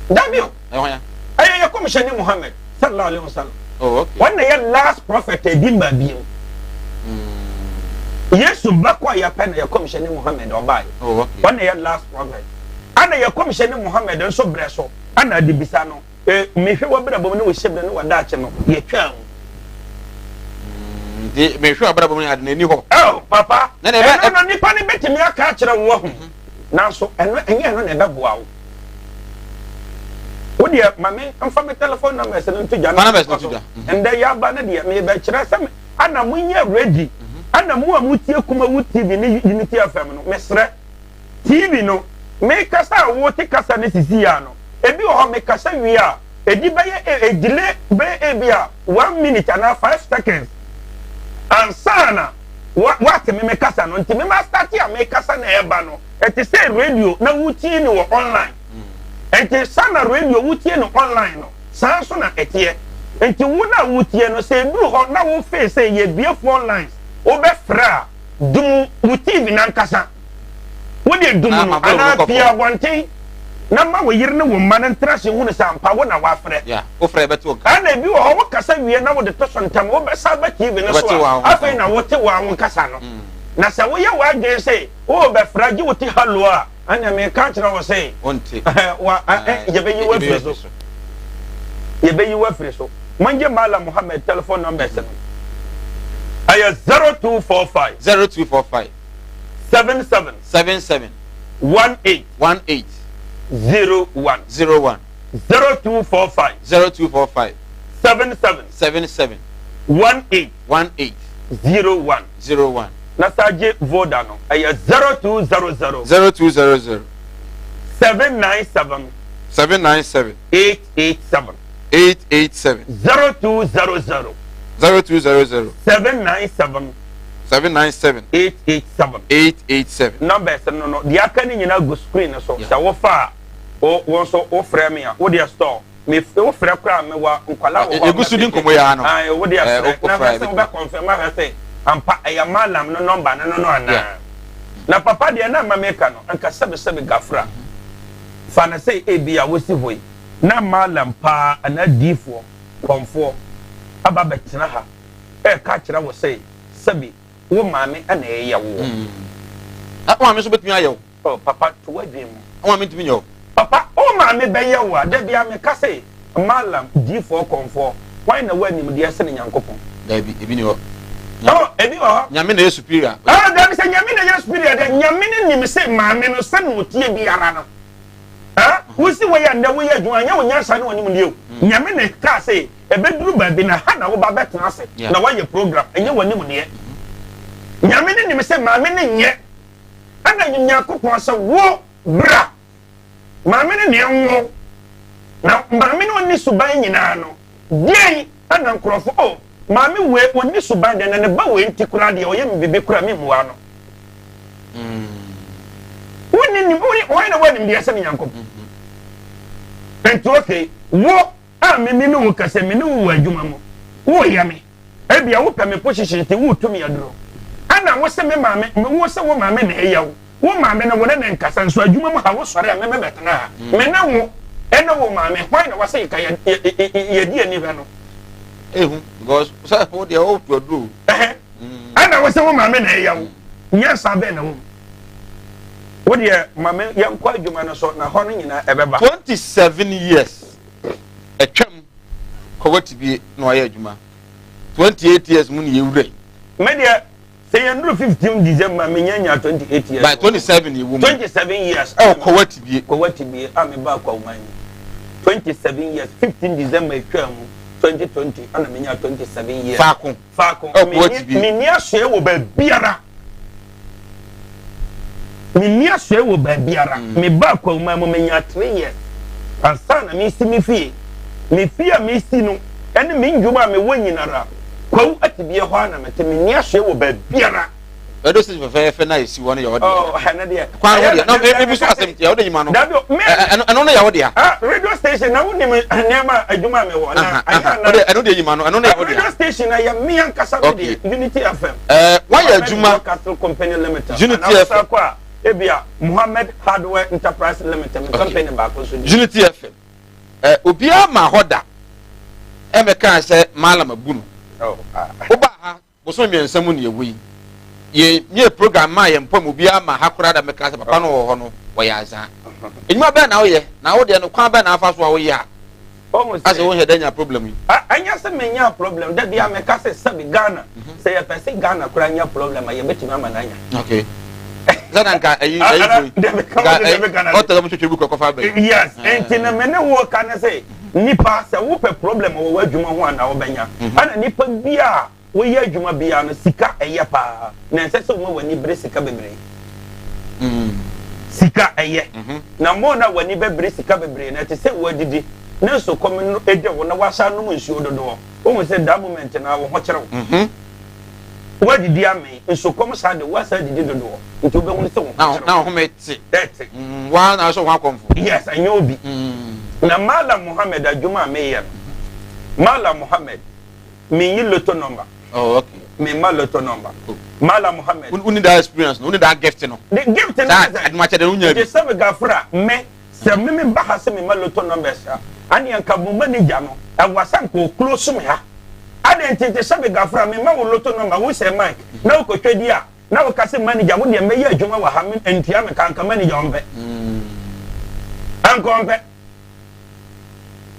Dabi o. Ɛyɛ yɛ kɔmhyɛni Muhammad sallallahu alaihi wasallam. Oh, okay. Wɔn na ɛyɛ last prophet ɛbi mmaa biem. Yesu ba kɔ yɛ pɛ na yɛ kɔmhyɛni Muhammad ɔbaeɛ. Oh, okay. Wɔn na ɛyɛ last prophet. Ana yɛ kɔmhyɛni Muhammad nso brɛ so ana adebisa no. E, mehwɛ w'abrabɔ mu ne wo hyɛbrɛ ne w'adaakye no, yɛtwaa mu. Mm, nti mehwɛ w'abrabɔ mu ne ade n'ani hɔ. Oh, papa, ɛno no nipa no bɛtumi aka akyerɛ wo ahu, mhm. nanso ɛno ɛnyɛ ɛno na ɛbɛboa wo. Wo deɛ ma me mfa me telephone numbers no nto dwa na numbers no to dwa. Mhm. Ndɛ yaba no deɛ mebɛkyerɛ sɛ ana monyɛ ready, mhm. ana mo a motie Kumawu TV ne Unity FM no, mesrɛ. TV no, me kasa a wote kasa no sisi a no, ebi wɔ hɔ me kasa wie a, edi bɛyɛ e delay bɛyɛ ebi a 1 minute anaa 5 seconds ansa na wa wate me me kasa no. Nti me ma start a me kasa na ɛba no, ɛte sɛ radio na wotie no wɔ online. Nti sa na radio wotie no online no, saa nso na ɛteɛ. Nti wo na wotie no, sɛ eduru hɔ na wo feel sɛ yɛbie phone lines, wobɛfrɛ a, dum wo TV nankasa. Wode dum no anaa pie abɔnten na ma wo yere ne wo mma no ntena ase nhunu sɛ ampa wo na woafrɛ. Ɛna ebi wɔ hɔ wokasa wie na wode to so ntɛm, wobɛsan aba TV no so a, afei na wote wo a wo nkasa no. Mm. Na sɛ woyɛ w'adwene sɛ wobɛfrɛ gye wote hallo a, ɛnna meka kyerɛ wo sɛ yɛbɛyi wo afiri so. Yɛbɛyi wo afiri so. Mongye Malam Muhammad telephone numbers no. Ɛyɛ 0245. 0245. 77. 77. 18. 18. 01. 01. 0245. 0245. 77. 77. 18. 18. 01. 01. Na saa gye voda no ɛyɛ 0200. 0200. 797. 797. 887. 887. 0200. 0200. 797. 797. 887. 887. Numbers no deɛ aka ne nyinaa gu screen no so. Sɛ wofa a, wo nso wofrɛ me a, wo deɛ store me wofrɛ koraa mewɔ nkwala wɔ hɔ. Egu so di nkɔmɔ yi ano. Ayi wo deɛ frɛ na hwɛ sɛ wobɛ confirm ahwɛ sɛ ampa ɛyɛ malam no number no anaa. Na papa deɛ na ama meka no anka sɛbesɛbe gafra fa no sɛ ebi a wosi hɔ yi na malam paa anaa diifoɔ kɔnfoɔ aba bɛtena ha ɛreka akyerɛ wo sɛ sɛbi wo maame na ɛyɛ woɔ. Mm. Na wo maame nso bɛtumi ayɛ wo. Oh, papa, to w'adwene mu. Wo maame ntumi nyɛ wo. Papa, wo maame bɛyɛ wo a, da biara meka sɛ, Mallam, diifoɔ, kɔmfoɔ, hwan na wɔ animdeɛ sene Nyankopɔn? Dabi, ebi ni hɔ. Oh, ebi wɔ hɔ. Nyame na ɛyɛ superior. Oh, dabi, sɛ Nyame na ɛyɛ superior dɛ, Nyame no nim sɛ maame no sɛnea ɔteɛ biara no, ah, wosi wɔ yɛ ndɛ woyɛ adwuma, anyɛ wo nyansa ne w'animdeɛ o. Nyame na ɛkaa sɛ, Ɛbɛduru baabi na ha na woba bɛtena ase na woayɛ program, ɛnyɛ w'anim deɛ. Nyame no nim sɛ maame no nyɛ, ɛna nim Nyankopɔn sɛ wo bra maame no na ɛnwo, na maame no ɔnni suban nyinaa no, deɛn ɛna nkurɔfo, oh, maame wei ɔnni suban deɛ, na ne ba wei nti koraa deɛ ɔyɛ me biribi koraa memmua no. Wonni nim, wɔn na wɔanim deɛ sɛ ne Nyankopɔn. Nti okay, wo A me me ne wo kasa, me ne wo wɔ adwuma mu. Woreyɛ me. Ebia wopɛ me position nti woretu me aduro. Ɛna wo se me maame, me wo se wo maame na ɛyɛ wo. Wo maame no wo ne no nkasa nso adwuma mu ha wo sɔre a me me bɛtena ha. Me ne wo ɛne wo maame hwan na wase nka yɛ yɛdi ani hwɛ no. Ehu because sɛ wo deɛ wotu aduro. Ɛna wo se wo maame na ɛyɛ wo. Nyansa bɛn na wo mu. Wo deɛ maame yɛnkɔ adwuma no so na hɔ no nyinaa ɛbɛba. 27 years. Atwam kɔ watibie na wayɛ adwuma 28 years mu ne yɛwura yi. Me deɛ sɛ yɛn duru 15 December me nya nya 28 years. By 27 yɛ wɔ mu. 27 years. Ɛwɔ kɔ watibie. Kɔ watibie a me ba akwa man mu. 27 years, 15 December etwaa mu 2020 ɛna menya 27 years. Faako. Faako. Ɛwɔ Kuwait bi. Menni asoɛ wɔ baabiara. Menni asoɛ wɔ baabiara. Mm. Mebaa Kwawuma mu menya 3 years. Ansa na mesi me fie. Me fie a mesi no ɛne me ndwuma a mewɔ nyinara. Kwawu atibie hɔ a na mete. Menni asoɛ wɔ baabiara. Radio station fɛfɛɛfɛ na esi hɔ no yɛ ɔdeɛ. Oh, ɛno deɛ. Kwan ho deɛ. Na ebi so asɛm tia ɔde nyima no. Dabi o, me. Ɛno no yɛ ɔdeɛ. Ah, radio station na wonim nneɛma adwuma mi wɔ na. Ayɛ na. Ɔde ɛno deɛ nyima no, ɛno no yɛ ɔdeɛ. Radio station na yɛ me ankasa mi deɛ Unity FM. Ɛɛ, wayɛ adwuma. Broadcasting Company Limited. Unity FM. Anaa ebia Muhammad Hardware Enterprise Limited mi company baako so. Unity FM. Ɛɛ, obiara ma hɔ da. Ɛmɛka sɛ Malam abu no. Oh, ah. Woba ha Bosome mmiɛnsa mu na yɛwɔ yi. Yɛ nyɛɛ program maa yɛn mpam obiara ma ha koraa da mɛka sɛ papa no wɔ hɔ no wɔyɛ azaa. Edwuma bɛn na woyɛ na wo deɛ no kwan bɛn na afa so a woyɛ a asɛ wo nhɛ da nya problem yi? Ɛnyɛ sɛ menyaa problem da biara meka sɛ sɛbi Ghana sɛ yɛpɛ sɛ Ghana koraa nya problem a yɛbɛtumi ama no anya. Okay. Sɛ na nka ɛyi ɛyi fo yi nka ɛyi ɔtɛ dɛ mo twetwe bi kɔ kɔfa bɛyi. Yes, nti na me ne wo ka ne sɛ nipa sɛ wopɛ problem wɔ w'adwuma ho a na wobɛnya. Ɛna nipa bi a woyɛ adwuma biara no sika ɛyɛ paa na ɛnsɛ sɛ woma w'ani bere sika bebree. Sika ɛyɛ na more na w'ani bɛbere sika bebree na ɛte sɛ woadidi ne nsukɔm no de wo na woasan anom nsuo dodoɔ. Wohu sɛ that moment no wo ho kyere wo. Woadidi amee, nsukɔm saa de woasan adidi dodoɔ nti wobɛhunu sɛ wo ho kyere wo. Na wo home te. Ɛte. Woa na asɔ wo ho akɔmfo. Yes, ɛnyɛ obi. Na Mallam Mohammed adwuma a meyɛ no, Mallam Mohammed, Minyi lotto number. Oh, okay. Me ma lotto number. Oh. Mala Muhammad. Who need that experience? Who need that gift no? The gift no. That adumakyɛ de unya bi. Nti sɛ me gafra me sɛ me me ba ha sɛ me ma lotto numbers a. Ani anka mo manager no. Ɛwɔ sɛ nka o close me ha. Ade nti nti sɛ me gafra me ma wo lotto number wo sɛ Mike na wo kɔtwa di a na wo ka sɛ manager wo deɛ mɛyɛ adwuma wɔ ha me ntua me ka nka manager ɔmpɛ. Anka ɔmpɛ.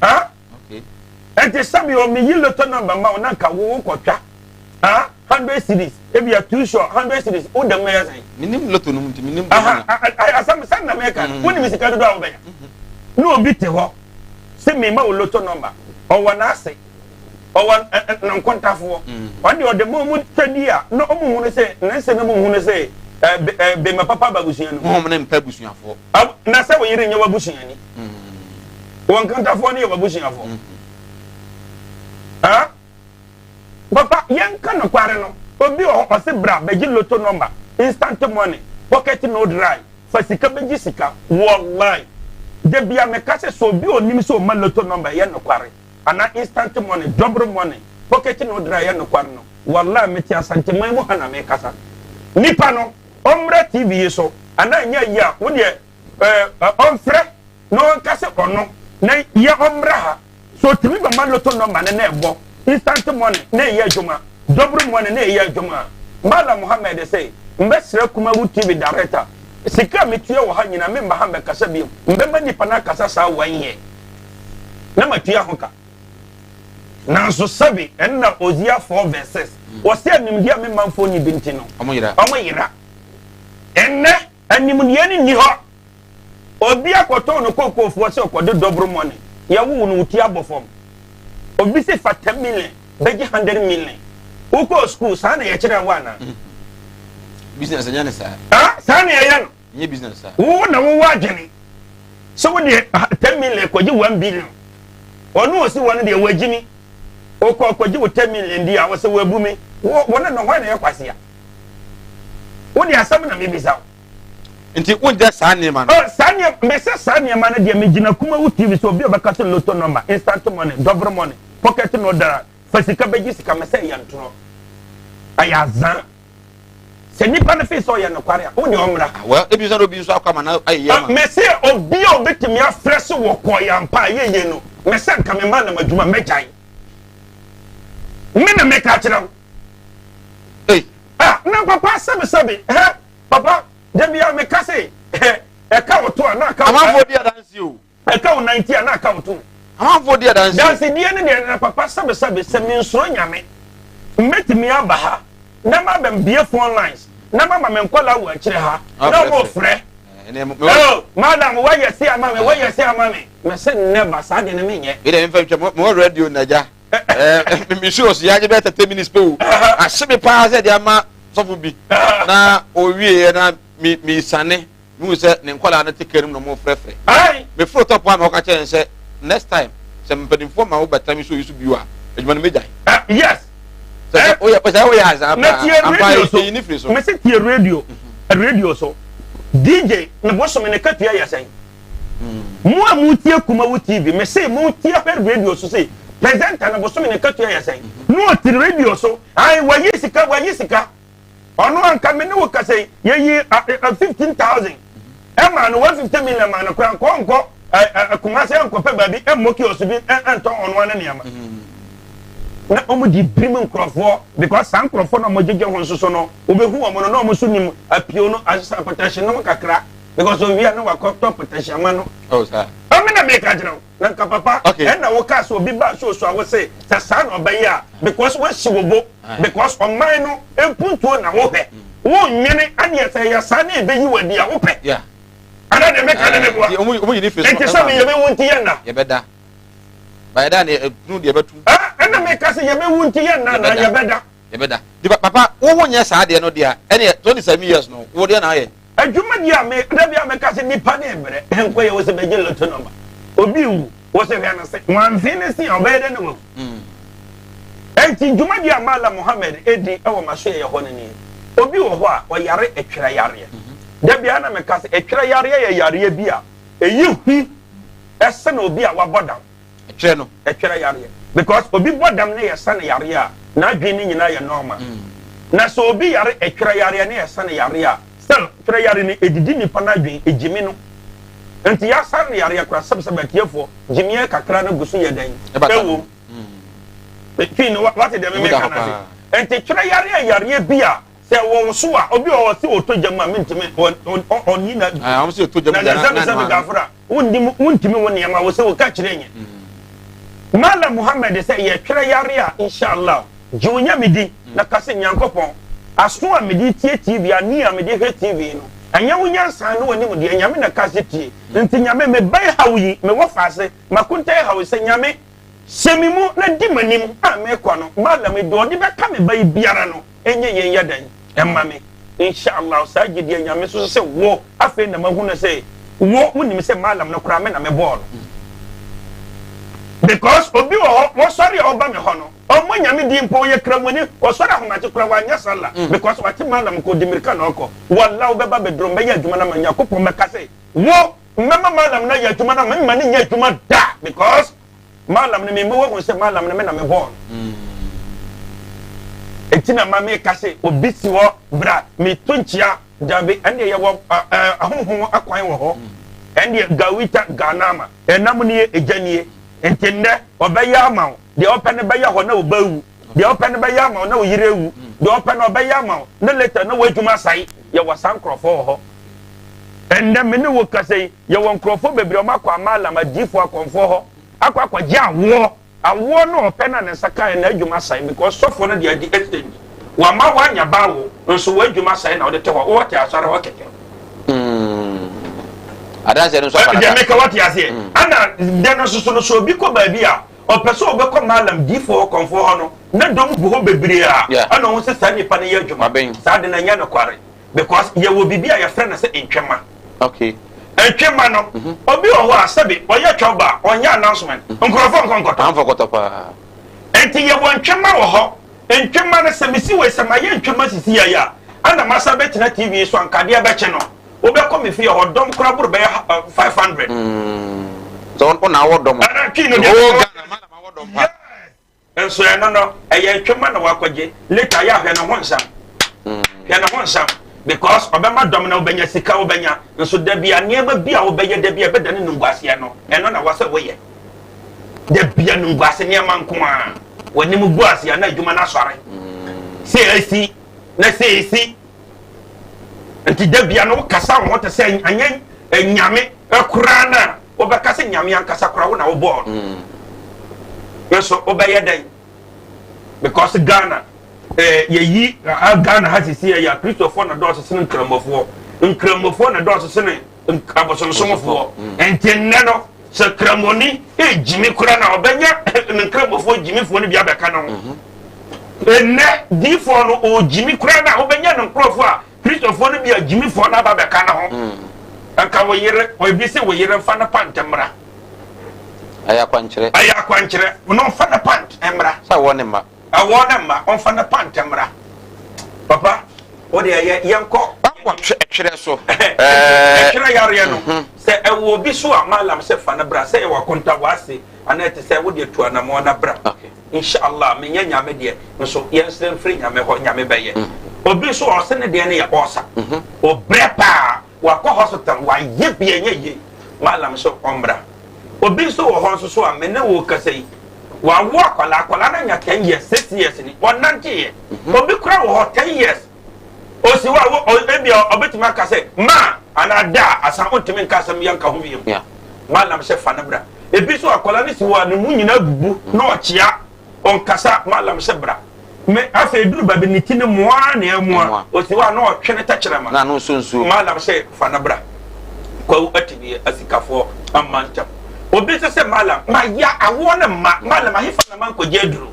Ha? Enti sɛbi o meyi lotto number ma wo na nka wo wo kɔtwa ah hundred cedis ebia too sure hundred cedis wo dɛm bɛyɛ sɛn. Menim lotto no mu nti menim. Aha asɛm sɛn na mɛka mm. wonim sika dodo a wobɛnya mm-hmm. na obi te hɔ sɛ mema wo lotto number ɔwɔ n'ase ɔwɔ ne nkontafoɔ mm. ɔde ɔde ma ɔmu twɛdi a na ɔmu hunu sɛ ne nsɛm mu hunu sɛ bɛma papa ba abusua no mu. Wɔn ne mpɛ abusuafoɔ. Na sɛ wo yere nyɛ w'abusuani. Wɔn nkantafoɔ no yɛ w'abusuafoɔ. Ah? Papa, yɛnka nokware no. Obi wɔ hɔ, ɔse bra bɛgye lotto number, instant money, pocket no dry, fa sika bɛgye sika. Wallahi. Da bia meka sɛ sɛ obi a ɔnim sɛ ɔma lotto number yɛ nokware, anaa instant money, double money, pocket no dry yɛ nokware no, wallahi mete Asanteman mu ha na mekasa. Nipa no, ɔmmra TV yi so, anaa ɛnyɛ ayi a, wo deɛ, ɛɛ ɔmfrɛ na ɔnka sɛ ɔno na yɛ ɔmmra ha so otumi bɛma lotto number no na ɛbɔ instant money na ɛyɛ adwuma double money na ɛyɛ adwuma a Malam Mohammed sɛ mbɛsrɛ Kumawu TV director sika a metua wɔ ha nyinaa memma ha mbɛkasa bio mbɛma nipa no akasa saa one year na matua ho ka nanso sɛbi ɛnna Hosea 4 verse 6 wɔsɛ animdeɛ a me manfoɔ ni bi nti no ɔmo yera ɔmo yera ɛnnɛ Animdeɛ no nni hɔ. Obi akɔtɔn no kookoofoɔ sɛ ɔkɔde dɔboro mɔne. Yɛwo wo no wo ti abɔ fam. Obi se fa 10 million bɛgye 100 million. Wokɔɔ sukuu saa na yɛkyerɛɛ wo anaa? Business ɛnyɛ ne saa. Ah, saa na yɛyɛ no. Nyɛ business saa. Wo na wowɔ adwene sɛ wo deɛ 10 million kɔgye 1 billion. Ɔno osi hɔ no deɛ wagyimi. Wokɔ kɔgye wo 10 million di a wɔsɛ wabu me. Wo wo ne no hwan na ɛyɛ kwasea? Wo de asɛm na mebisa wo. Nti wongya saa nneɛma no? Oh, saa nneɛma, mese saa nneɛma no deɛ megyina Kumawu TV so obi a ɔbɛka sɛ lotto number, instant money, double money, pocket no dara, fa sika bɛgye sika, mese ɛyɛ ntorɔ. Ɛyɛ azaa. Sɛ nipa no fee sɛ ɔyɛ nokware a, wo deɛ ɔmmra. Ah, well, ebi nso na obi nso akɔ ama no ayɛ yie ama. Ah, mese obi a obetumi afrɛ so wɔ kɔɔ yɛ ampa a ɛyɛ yie no, mese nka me ma nam adwuma mɛgyae. Me na meka kyerɛ wo. Ei. Ah, na papa sɛbesɛbe, hɛ, papa, da bia meka se, hɛ, ɛka wo to a na aka wo. Amanfoɔ di adanse o. Ɛka wo nan ti a na aka wo to. Amanfoɔ di adanse. Dansedie no deɛ na papa sɛbesɛbe sɛ mensuro Nyame, mɛtumi aba ha na mabɛbie phone lines na mama me nkwadaa wɔ akyire ha na wɔfrɛ. Oh, madam, wɔyɛ se ama me, wɔyɛ se ama me. Mese never, saa deɛ no menyɛ. Ɛdɛ mfa ntwa mo radio nagya. Ɛɛ me show so yɛagye bɛyɛ 30 minutes pɛ o. Ahye me paa sɛ de ama sɔfo bi. Na owie na me me sane. Mehu sɛ ne nkwadaa no te kaa no mu na wɔrefrɛfrɛ. Meforo tɔpo a na ɔka kyerɛ sɛ next time sɛ mpanimfoɔ ma wobɛtra me so yi so bio a adwuma no mɛgyae. Yes. Sɛ woyɛ sɛ woyɛ azaa paa ampa eyi ne firi so. Mese tie radio radio so DJ ne bosome ne katua yɛ sɛn? Mo a motie Kumawu TV mese motie hwɛ radio so se presenter ne bosome ne katua yɛ sɛn? Na ɔte radio so ayi wayi sika wayi sika. Ɔno anka me ne wo kasa yi yɛyi 15,000 ɛma no 150 million ma no koraa nkɔ nkɔ Kumasi nkɔpɛ baabi mmɔ kiosk bi ntɔn ɔno ano nneɛma na wɔn di birim nkurɔfoɔ because saa nkurɔfoɔ na wɔn gyegye ho nso so no wɔbɛhu wɔn no na wɔn nso nim apio no asesa pɔtɛhye nom kakra because owia no wakɔtɔ pɔtɛhye ama no. Ɛmi na meka kyerɛ wo. Na nka papa ɛna wo kaa sɛ obi ba show so a wo se sɛ saa na ɔbɛyɛ a because wasi wo bo because ɔman no mpuntuo na wo hwɛ wo nwene adeɛ sɛ ɛyɛ saa na ɛbɛyi wo adi a wo pɛ ana deɛ meka ne meboa nti sɛ me yɛbɛwu nti yɛ nna yɛbɛda bayɛda ne ɛpunu deɛ ɛbɛtum ɛna meka sɛ yɛbɛwu nti yɛ nna na yɛbɛda yɛbɛda papa wo ho nyɛ saa deɛ no deɛ ɛneɛ 27 years no wo deɛ na ayɛ Adwuma di a me da bi a meka sɛ nipa ne brɛ nkɔ yɛ wosɛ bɛgye lotto number obi wu wosɛ hwɛ no se wanfe ne se a ɔbɛyɛ dɛ na wawu ɛnti dwuma di a Malam Mohammed edi ɛwɔ maso yɛ hɔ no nie obi wɔ hɔ a ɔyare ɛtwerɛ yareɛ da bi a na meka sɛ ɛtwerɛ yareɛ yɛ yareɛ bi a ɛyi hu ɛsɛn obi a wabɔ dam Ɛtwerɛ no. Ɛtwerɛ yareɛ because obi bɔ dam ne yɛsa no yareɛ a n'adwene no nyinaa yɛ normal mm. Na sɛ obi yare ɛtwerɛ yareɛ ne yɛsa no yareɛ a still twerɛ yare no ɛdidi nipa n'adwene ɛgyimi no nti yɛasa no yareɛ koraa sɛbsɛb atiefoɔ gyimiɛ kakra no gu so yɛ dɛn ɛwom mm. Fii no wate deɛ memeka no ase nti twerɛ yareɛ yareɛ bi a sɛ wɔn so a obi wɔ hɔ sɛ ɔtɔ gya mu a mentumi ɔnyi na na sɛbsɛb gafra Wonnim, wontumi wo nneɛma, wo sɛ woka kyerɛ nyɛ. Mallam Muhammad sɛ yɛtwerɛ yare a, Insha Allah, gye wo Nyame di na ka sɛ, Nyankopɔn, aso a mede tie TV, ani a mede hwɛ TV no, ɛnyɛ wo nyansa ne w'animdeɛ, Nyame na ka sɛ tie. Nti Nyame, me ba yi haw yi, me wɔfaase, m'akonta yi haw yi, sɛ Nyame, hyɛ me mu na di m'anim a merekɔ no, Mallam, deɛ ɔde bɛka me ba yi biara no, ɛnyɛ yei yɛ dɛn ɛma me inshallah saa gyidie nyame so sɛ wo afei na mahu no sɛ wo wonim sɛ malam no koraa me na mebɔɔ no because obi wɔ hɔ wɔsɔre a ɔba me hɔ no ɔmmɔ nyame din mpo ɔyɛ kramoni ɔsɔre ahomakye koraa wanyɛ sala mm. because wate malam kɔ di mirika na ɔkɔ wala wobɛba bɛduro mbɛyɛ adwuma no ma nyankopɔn bɛka sɛ wo mmɛma malam no ayɛ adwuma no ma mma no nyɛ adwuma da because Malam no mema wahu sɛ malam no me na mebɔɔ no. Enti na ma meka sɛ obi si hɔ bra meto nkyia dabi ɛndeɛ yɛwɔ ahonhom akwan wɔ hɔ ɛndeɛ gawita ganama ɛnam nie egya nie nti nnɛ ɔbɛyɛ ama wo deɛ ɔpɛ no bɛyɛ hɔ na wo ba awu deɛ ɔpɛ no bɛyɛ ama wo na wo yere awu deɛ ɔpɛ no ɔbɛyɛ ama wo na later na w'adwuma asae yɛwɔ saa nkurɔfoɔ wɔ hɔ ɛnnɛ me ne wo kasa yi Yɛwɔ nkurɔfoɔ bebree a wɔakɔ Amalam adiyifoɔ akɔmfoɔ hɔ akɔ akɔgye awoɔ. Awoɔ no ɔpɛ no a ne nsa kaeɛ no n'adwuma asɛe because sɔfoɔ no de adi exchange. Wama woanya ba awo nso w'adwuma asɛe na wode te hɔ. Wowɔ te asɔre hɔ kɛkɛ. Mm. Adanseɛ no nso afa Deɛ meka wate aseɛ. Mm. Ɛna dɛ no nso so no sɛ obi kɔ baabi a ɔpɛ sɛ ɔbɛkɔ Malam diyifoɔ kɔmfoɔ hɔ no na dɔm gu hɔ bebree a ɛna ɔho sɛ saa nipa no yɛ adwuma. Saa de no ɛnyɛ nokware. Because yɛwɔ biribi a yɛfrɛ no sɛ ntwema. Okay. Ntwema no, mm -hmm. obi wɔ hɔ a sɛbi ɔyɛ twɛw ba ɔnyɛ announcement. Mm -hmm. Nkurɔfoɔ nkɔ nkɔtɔ. Amfa kɔtɔ paa. Nti yɛwɔ ntwema wɔ hɔ. Ntwema no sɛ mesi wei sɛ mayɛ ntwema sisi yɛ a, ɛna masa bɛtena TV so ankadeɛ bɛkye no. Wobɛkɔ me fie hɔ dɔm koraa boro bɛyɛ 500. Mm. So wɔn na awɔ dɔm. Ɛna twi no deɛ. Oh, Ghana ma na ma wɔ dɔm pa. Nso ɛno no ɛyɛ ntwema na wakɔgye later yɛ ahwɛ ne ho nsɛm hwɛ ne ho nsɛm because ɔbɛma dɔm na wobɛnya sika wobɛnya nso da bi a nneɛma bi a wobɛyɛ da bi a ɛbɛda ne nunguaseɛ no ɛno na wɔsɛ woyɛ da bi a nunguase nneɛma nko a wɔnim gu ase a na adwuma no asɔre sɛ ɛsi na sɛ ɛsi nti da bia no wokasa wo ho te sɛ anyɛ nyame koraa no a wobɛka sɛ nyame ankasa koraa wo na wobɔɔ no mm. nso wobɛyɛ dɛn because Ghana eh, yɛyi ah, Ghana ha sisi yɛ akristofoɔ na dɔɔso sene nkramofoɔ nkramofoɔ na dɔɔso sene. Abosonsomfoɔ. Nti nnɛ no, sɛ Kramoni regyimi koraa no a, ɔbɛnya ne Nkramofoɔ gyimifoɔ no bi abɛka ne ho. Nnɛ, diifoɔ no, ɔregyimi koraa no a, wobɛnya ne nkurɔfoɔ a Kristofoɔ no bi a gyimifoɔ no aba bɛka ne ho. Nka wo yere, ebi se wo yere mfa ne pant mmra. Ɛyɛ akwankyerɛ. Ɛyɛ akwankyerɛ. No mfa ne pant mmra. Sɛ awɔ ne mma. Awɔ ne mma, ɔmfa ne pant mmra. Papa, wo deɛ yɛ yɛnkɔ. Wakɔ twerɛ so. Ɛtwerɛ yareɛ no, sɛ ɛwɔ obi so a, malam sɛ fa no bra, sɛ yɛwɔ akonta w'ase anaa ɛte sɛ wo deɛ tu anamɔn na bra. Insha Allah, menyɛ Nyame deɛ, nso yɛnsrɛ mfiri Nyame hɔ, Nyame bɛyɛ. Obi nso a ɔse ne deɛ no yɛ ɔɔsa, ɔbrɛ paa, wakɔ hospital, wayɛ bi ɛnyɛ yie, malam sɛ ɔmmra. Obi nso wɔ hɔ nso so a me ne wo kasa yi, wawo akwadaa, akwadaa no anya 10 years, 6 years ni, ɔnanteeɛ. Obi koraa wɔ hɔ 10 years, osi hɔ a wo ebi a ɔbɛtumi aka sɛ ma anaa da asan ɔntumi nka asɛm yɛ nka ho bio. Malam sɛ fa no bra. Ebi nso akwadaa no si hɔ a ne mu nyinaa bubu na ɔkyea ɔnkasa malam sɛ bra. Me afei duru baabi ne ti no moa na ɛmoa osi hɔ a na ɔtwe ne tɛkyerɛma. Na ano nso nsuo. Malam sɛ fa no bra. Kwawu atumi asikafoɔ amma ntɛm. Obi nso sɛ malam ma ya awoɔ no mma malam ahefa na mankɔgye aduro.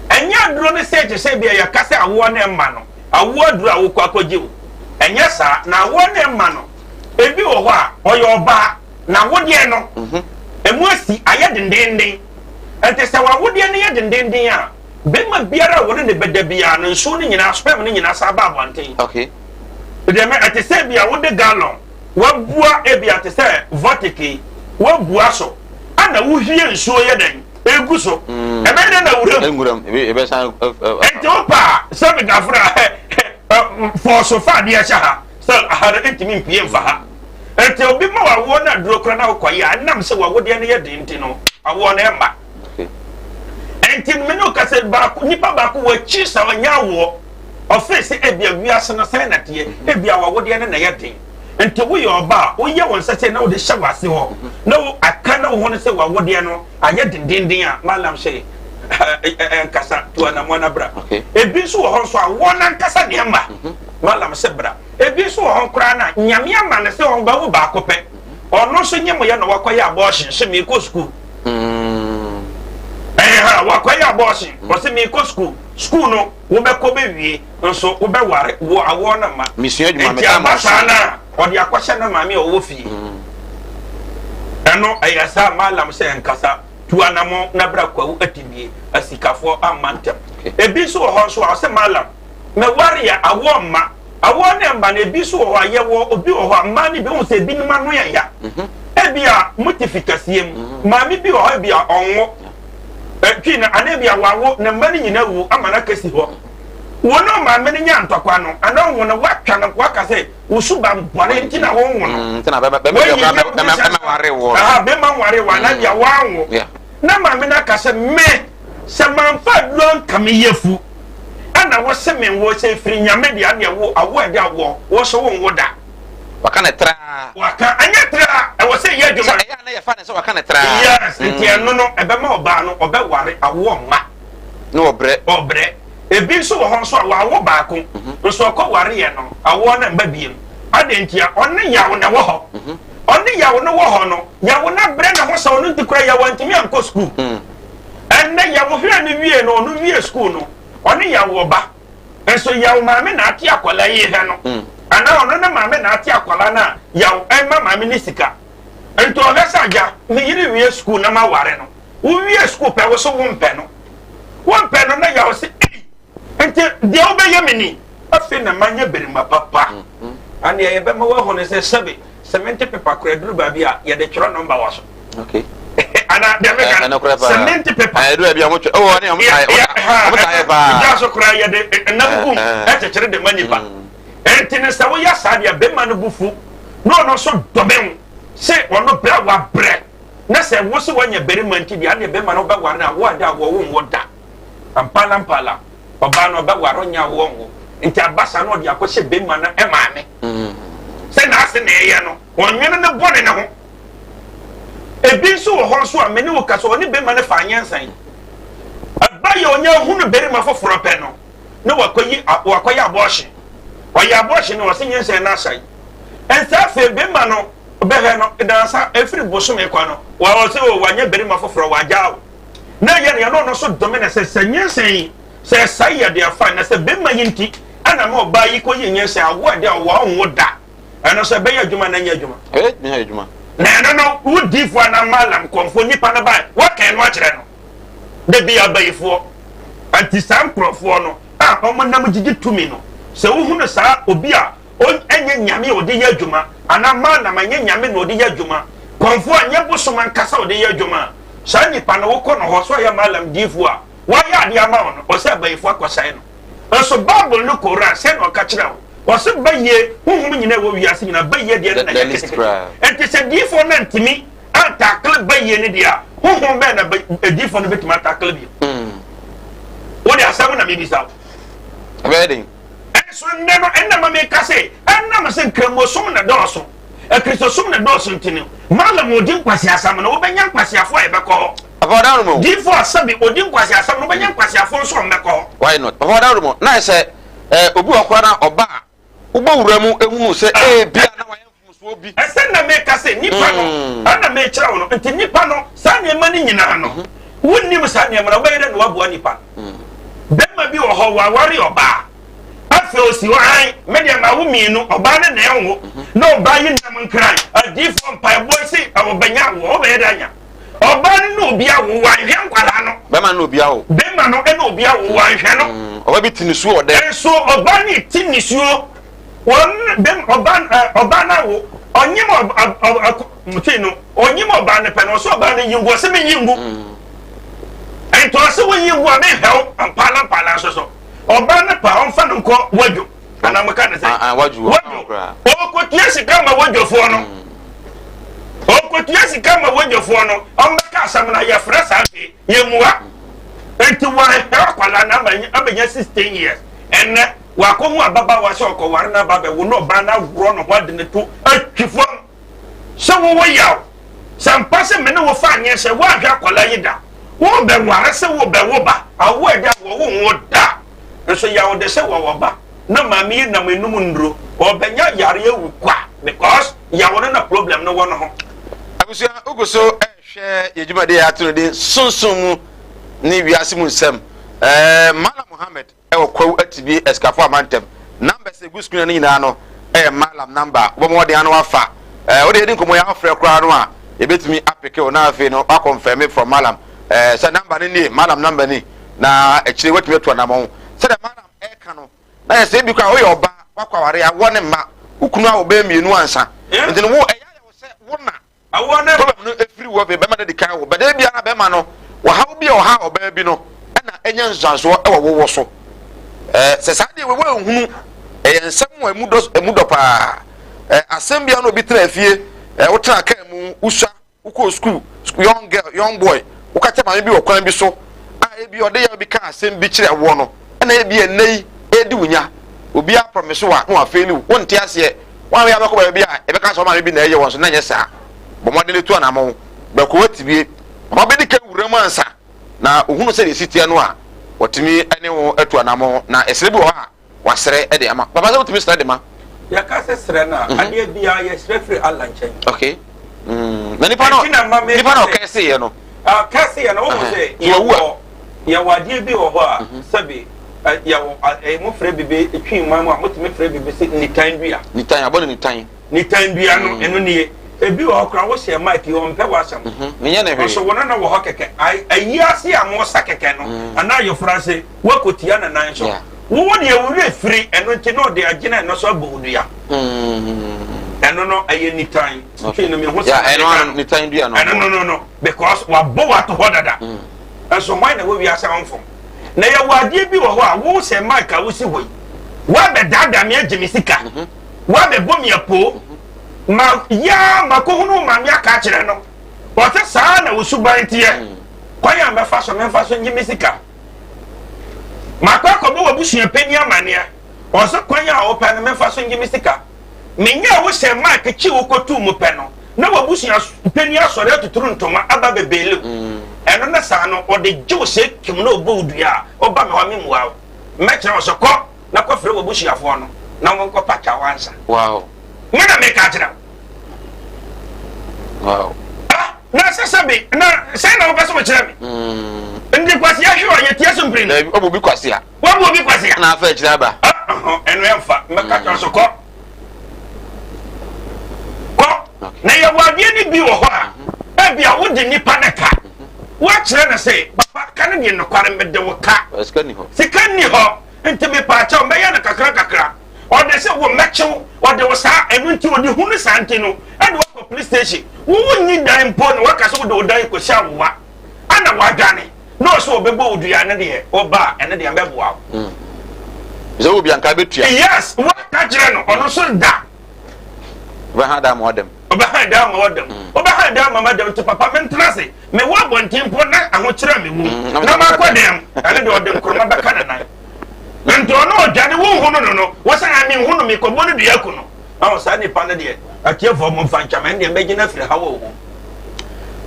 Ɛnyɛ aduro no sɛ te sɛ bia yɛka sɛ awoɔ no mma no awoɔ aduro a wokɔ akɔgye o. Ɛnyɛ saa na awoɔ no mma no ebi wɔ hɔ a ɔyɛ ɔbaa na awodeɛ no emu asi ayɛ dendenden. Nti sɛ w'awodeɛ no yɛ dendenden a bɛrima biara a wɔne ne bɛda biara no nsuo no nyinaa sperm no nyinaa san ba abɔnten. Okay. Deɛ mɛ ɛte sɛ bi a wode gallon wabua ebi a te sɛ vortic yi wabua so ana wohwie nsuo yɛ dɛn egu so mm. ɛbɛyɛ dɛn na wuram. Nwuram ebi ɛbɛsan. Nti wo pa sɛ megafra fɔɔso fa adeɛ hyɛ ha sɛ aha no ntumi mpie mfa ha nti obi ma wawoɔ no aduro kora na wokɔyɛ a ɛnam sɛ wawodeɛ no yɛ den nti no awoɔ no ɛmma. Nti me ne wo kasa baako nipa baako wakyi sɛ ɔnyɛ awoɔ ɔfee sɛ ebia wiase no sɛn na teɛ ebia wawodeɛ no na ɛyɛ den nti woyɛ ɔba a woyɛ wɔn nsa sɛ na wode hyɛ w'ase hɔ na wo aka na wo ho no sɛ wawodeɛ no ayɛ dendenden a malam sɛ nkasa tu anamoa na bra. Ebi nso wɔ hɔ nso a wɔn ankasa deɛ ma malam sɛ bra. Ebi nso wɔ hɔ koraa na nyame ama no sɛ ɔbɛwo baako pɛ ɔno nso nye mo yɛ na wakɔyɛ abortion sɛ meekɔ sukuu. Ɛha wakɔyɛ abortion ɔsɛ meekɔ sukuu sukuu no wobɛkɔ bɛwie nso wobɛware wo awoɔ no ma mesua adwuma nti aba saa no a ɔde akɔhyɛ ne maame a ɔwɔ fie ɛno ɛyɛ saa malam sɛ nkasa tu anamɔ na bra kwawu atibie asikafoɔ amma ntɛm ebi nso wɔ hɔ nso a ɔsɛ malam mɛware yɛ awoɔ mma Awoɔ ne mma no, ebi nso wɔ hɔ a, yɛwɔ obi wɔ hɔ a, mmaa no bi, wohu sɛ ebinom ano yɛ ya. Ebi a mote fi kɛseɛ mu, maame bi wɔ hɔ ebi a ɔnwo, twi no, anaa ebi a wawo, ne mma no nyinaa wu ama no akɛsi hɔ. Wo ne maame no nya ntɔkwa no, anaa ɔnwo no, woatwa no, woaka sɛ wo suban bɔne nti na wonwo no. Nti na bɛma bɛma nware wo. Aha, bɛma nware wo, anaa ebi a woanwo. Na maame no aka sɛ, me, sɛ mamfa aduro anka me yafu. Ɛna wo se me nwo sɛ ɛfiri Nyame deɛ adeɛ wo awo ɛde awoɔ wo nso wo nwo da. Waka no traa. Waka ɛnyɛ traa ɛwɔ sɛ ɛyɛ adwuma. Sɛ ɛyɛ a na yɛfa no sɛ waka no traa. Yes nti ɛno no ɛbɛma ɔbaa no ɔbɛware awoɔ mma. Na ɔbrɛ. Ɔbrɛ. Ebi nso wɔ hɔ nso a wawo baako nso ɔkɔ wareɛ no awoɔ no mba biem. Adɛn ntia ɔne yaw na ɛwɔ hɔ. Ɔne yaw no wɔ hɔ no yaw no abrɛ ne ho sɛ ɔno nti koraa yaw antumi ankɔ sukuu. Ɛnnɛ Yaw hwɛɛ no wiee no, ɔno wiee sukuu no, ɔne Yaw wɔ ba. Nso Yaw maame na ate akwadaa yi hwɛ no. Mm. Anaa ɔno ne maame na ate akwadaa no a Yaw ɛma maame ne sika. Nti ɔhwɛ sɛ agya, me yere wie sukuu na maware no. Wowie sukuu pɛ, wo so wompɛ no. Wompɛ no na Yaw se, ei, Nti deɛ wobɛyɛ me ni. Afei na manyɛ barima papa. Aneɛ yɛbɛma woahu no sɛ sɛbe cement paper koraa duru baabi a yɛde twerɛ nɔmba wɔ so. Okay. Ana deɛ meka no cement paper. Ɛduru baabi a wɔtwerɛ oh ɔne ɔmo taa ɔmo taa yɛ paa. Gya so koraa yɛde nam gum ɛkyekyere de ma nipa. Nti no sɛ woyɛ saa deɛ bɛrima no bo fu na ɔno nso dɔme wo sɛ ɔno brɛ wabrɛ na sɛ wo sɛ woanya barima nti deɛ aneɛ bɛrima no wobɛware no a wo ada a wɔwo nwo da. Ampalampala, ɔbaa no ɔbɛware ɔnyɛ awoɔ nwo nti aba saa na ɔde akɔhyɛ bɛrima no maame sɛ n'ase na ɛyɛ no ɔnwene ne bɔne ne ho. Ebi nso wɔ hɔ nso a me ne wo kasa ɔne bɛrima no fa anyɛnsan ɛba yɛ ɔnyɛ hunu bɛrima foforɔ pɛ no na wakɔyi wakɔyɛ abɔɔhye ɔyɛ abɔɔhye no ɔse nyinsɛn no asae. Ɛnsɛ afei bɛrima no bɛhwɛ no dansa ɛfiri bosome kɔ no wɔ sɛ o wanyɛ bɛrima foforɔ wagyaa wo na ɛyɛ no yɛne ɔno so dome na sɛ sɛ nyinsɛn yi sɛ ɛsɛe yɛ deɛ fine na sɛ bɛrima yi nti ɛna ma ɔbaa yi kɔ yi nyinsɛn awo ɛdeɛ ɔwɔ ɔnwo da ɛno sɛ ɛbɛyɛ adwuma na ɛnyɛ adwuma. Ɛbɛtumi ayɛ adwuma. Na ɛno no wo diifoɔ anaa malam kɔmfoɔ nipa no bae waka ɛno akyerɛ no da bi abayifoɔ nti saa nkurɔfoɔ no a wɔn nam gyigye tumi no sɛ wohunu saa obi a ɛnyɛ nyame a ɔde yɛ adwuma anaa malam ɛnyɛ nyame na ɔde yɛ adwuma kɔmfoɔ a nyɛ bosom ankasa ɔde yɛ adwuma a saa nipa no wokɔ no hɔ so ɔyɛ malam diifoɔ a wayɛ adeɛ ama wo no ɔsɛ abayifoɔ akɔsɛe no nso bible ne koran sɛ na ɔka kyerɛ wo ɔsɛ bayie honhom nyina ɛwɔ wiase nyina bayie deɛ no na yɛ ketekete nti sɛ diifoɔ no antumi antakle bayie no deɛ a honhom bɛn na adiifoɔ no bɛtumi atakle bio mm. wode asɛm na mebisa wo ɛbɛyɛ den ɛnso nnɛ no ɛnna ma meka sɛ ɛnam sɛ nkramosom na dɔɔso akristosom na dɔɔso nti no malam ɔdi nkwaseasɛm no wobɛnya nkwaseafoɔ a ɛbɛkɔ hɔ Papa ɔda romo. Difo a sɛbi odi nkwaseasɛm no wobɛnya nkwaseafoɔ nso a wɔbɛkɔ hɔ. Why not? Papa ɔda romo. Na sɛ eh, obi wɔ koraa na ɔba a, wobɔ wura mu ehunu sɛ ah. ebia na wayɛ mfomsoɔ bi. Ɛsɛ na meka sɛ nipa no mm. ɛna mekyerɛ wo no nti nipa no saa nneɛma no nyinaa no mhm. wonnim saa nneɛma no wobɛyɛ dɛ na waboa nipa no. Mm. Bɛrima bi wɔ hɔ waware ɔbaa afei osi hɔ an me deɛ ma wo mmienu ɔbaa no na ɛnwo mhm. na ɔbaa yi nam nkran adiifoɔ mpaebɔ si ɔbɛnya awoɔ wobɛyɛ dɛ anya Ɔbaa no ne obi awo wanhwɛ nkwadaa no. Bɛrima no ne obi awo. Bɛrima no ne obi awo wanhwɛ no. Mm, ɔbaa bi ti nisuo wɔ dɛm. Nso ɔbaa no ti nisuo. Wɔn bɛm ɔbaa ɛ ɔbaa no awo. Ɔnyim ɔb ɔb ɔb ti no ɔnyim ɔbaa no pɛ no ɔsɛ ɔbaa no yi ngu ɔsɛ mi yi ngu. Mm. Nti ɔsɛ wo yi ngu a mi hwɛ wo mpaala mpaala nso so. Ɔbaa no pa ɔnfa no nkɔ wadwo. Anaa mo ka ne sɛ. Ah, ah, wadwo. Wadwo. Ɔkɔtua sika ma wadwofoɔ no. Mm. Ɔkɔtua sika ma wadwofoɔ no, ɔmbɛka asɛm no a, yɛfrɛ saa hwee, yɛmmua. Enti wanhwɛ akwadaa no ama abɛnya 16 years. Ɛnnɛ, wakɔhu ababaawa sɛ ɔkɔware no aba abɛwo na ɔbaa no aworɔ ne ho ade no to atwi fam. Sɛ wowɔ yaw, sɛ mpa sɛ me ne wo fa anyɛ sɛ woanhwɛ akwadaa yi da, worebɛware sɛ worebɛwo ba, awo agya wɔwo nwo da. Nso yaw de sɛ wɔwɔ ba na maame yi nam enum nnuro, ɔrebɛnya yare awu kwa because Yaw no na problem no wɔ no ho. Abusua, wogu so rehwɛ yɛn dwumadi a yɛato no din Sunsum mu ne Wiase mu Nsɛm. Ɛɛ Mallam Mohammed wɔ Kwawu Atibie Asikafo Amantam. Numbers a egu screen no nyinaa no yɛ Mallam number. Wobɔ mmɔden ano afa. Ɛɛ wode yɛdi nkɔmmɔ yi afrɛ koraa no a, yɛbɛtumi apeke wo na afei no wakɔnfɛme from Mallam. Ɛɛ sɛ number no nie, Mallam number ni. Na akyire watumi atu anammɔn. Sɛdeɛ Mallam ɛreka no, Na yɛ sɛ ebi koraa woyɛ ɔbaa, woakɔ aware, awoɔ ne mma, wo kunu awo bɛyɛ mmienu ansa. Nti no wo ɛyɛ ayɛ wo sɛ wo na problem no efiri wo afei bɛrima no adi kan wo. But ebia na bɛrima no ɔhaw bi a ɔha ɔbaa bi no ɛna enya nsuansoɔ ɛwɔ wo wo so. Ɛɛ sɛ saa deɛ wei woanhunu ɛyɛ nsɛm a emu dɔ emu dɔ paa. Ɛɛ asɛm bi a na obi tena fie, ɛɛ wotena kaa mu, wosua Wokɔɔ sukuu, young girl, young boy, woka kyerɛ maame bi wɔ kwan bi so a ebi ɔde yaw bi ka asɛm bi kyerɛ woɔ no, ɛna ebi ɛnnɛ yi ɛredi wo nya. Obi aprɔmise wo a na wafeeli wo, wonte aseɛ. Woanhwɛ a wobɛkɔ baabi a yɛbɛka sɛ wo maame bi na ɛyɛ wɔn so na ɛnyɛ saa. Bɔ mmɔden tu anammɔn, bɛkɔ w'atibie. Mama bɛdi kan wura mu ansa na ohunu sɛdeɛ ɛsi teɛ no a, watumi ne wo atu anammɔn. Na ɛserɛ bi wɔ hɔ a, wasrɛ de ama papa sɛ wotumi srɛ de ma. Yɛka sɛ srɛ no a, mhm. adeɛ biara yɛsrɛ firi Allah nkyɛn. Okay. Mm. Na nipa no nipa na ɔkɛse yɛ no. Ɔkɛse yɛ no wɔn sɛ yɛwɔ yɛwɔ adeɛ bi wɔ hɔ a mhm. sɛbi yɛwɔ mo frɛ bibi twi man mu a motumi frɛ bibi sɛ nitan dua. Nitan abɔ ne nitan. Nitan dua no mm. ɛno nie ebi wɔ hɔ koraa wohyɛ mic yi ɔmpɛ w'asɛm. Mhm. Menyɛ ne hwee. Ɔsɔ wɔn na wɔ hɔ kɛkɛ ayi ase a mo sa kɛkɛ no mm. anaa ayɔfra ase. Woakotia ne nan so. Wowɔ deɛ wo werɛ firi, ɛno nti na ɔde agyina ɛno so abɔ wo dua. Ɛno no ɛyɛ nitan. Twi no mehu sɛ ɛno no nitan dua no. Ɛno no no no because wabɔ wato hɔ dada. Nso hwan na ɛwɔ wiase a ɔmfom? Na yɛwɔ adeɛ bi wɔ hɔ a wo sɛ Mike a wosi hɔ yi, woabɛdaadaa me agye me sika, woabɛbɔ me apoo, ma yaa makɔhunu wo maame aka akyerɛ no. Ɔsɛ saa na wo suban teɛ. Kwan a mɛfa so memfa so nye me sika. Makɔ akɔbɔ w'abusua panyin amanneɛ. Ɔse kwan a wopɛ no memfa so ngye me sika. Menyaa wo sɛ Mike kye wo kɔtoo mu pɛ no, na w'abusua panyin asɔre atuturu ntoma aba abɛbeeli wo. Ɛno ne saa no, ɔde gye wo sɛ kim na ɔbɔ wo dua a, woba me hɔ a memmua wo. Mɛkyerɛ wo sɛ kɔ na kɔfrɛ w'abusuafoɔ no na wɔnkɔpa kyɛ wo ansa. Wow. Me na meka akyerɛ wo. Wow. Ah, na sɛ sɛ bi na sɛ na wopɛ sɛ wokyerɛ me. Nti kwasia hwe wɔ yɛtia so mpiri no. Dabi, wabu obi kwasia. Wabu obi kwasia. Na afa akyire aba. Ah, ɛno ɛmfa. Mɛka kyerɛ so kɔ. Kɔ. Na yɛwɔ adeɛ no bi wɔ hɔ a, ebia wode nipa no ka. Woakyerɛ no sɛ, papa, ka no deɛ nokware mede wo ka. Sika nni hɔ. Sika nni hɔ. Nti mepaakyɛw mɛyɛ no kakra kakra. Ɔde sɛ wo mɛkye wo, ɔde wo saa, ɛno nti ɔde hu no saa nti no, ɛde wo akɔ police station. Wo wonni dan mpo na waka sɛ wode wo dan kɔsi awowa, ɛna wadwane, na ɔsɛ ɔbɛbɔ wo dua no deɛ, woba a, ɛno deɛ mɛboa wo. Mm. Sɛ wo bi anka bɛtua. Yes, waka kyerɛ no, ɔno nso da. Wobɛha da ama ɔdam. Wobɛha da ama ɔdam. Wobɛha da ama madam nti papa mentena ase. Mewɔ abɔnten mpo na ahokyerɛ a mewɔ mu mm, na makɔ dɛm, ɛno deɛ ɔde nkoroma bɛka ne nan. Nti ɔno ɔdwane wonhu no no no wɔsɛ a menhu no mekɔbɔ no dua ku no. Ɔho saa nipa no deɛ atiefoɔ mo mfa nkyɛm ɛno deɛ mɛgyina firi ha wɔ wɔ.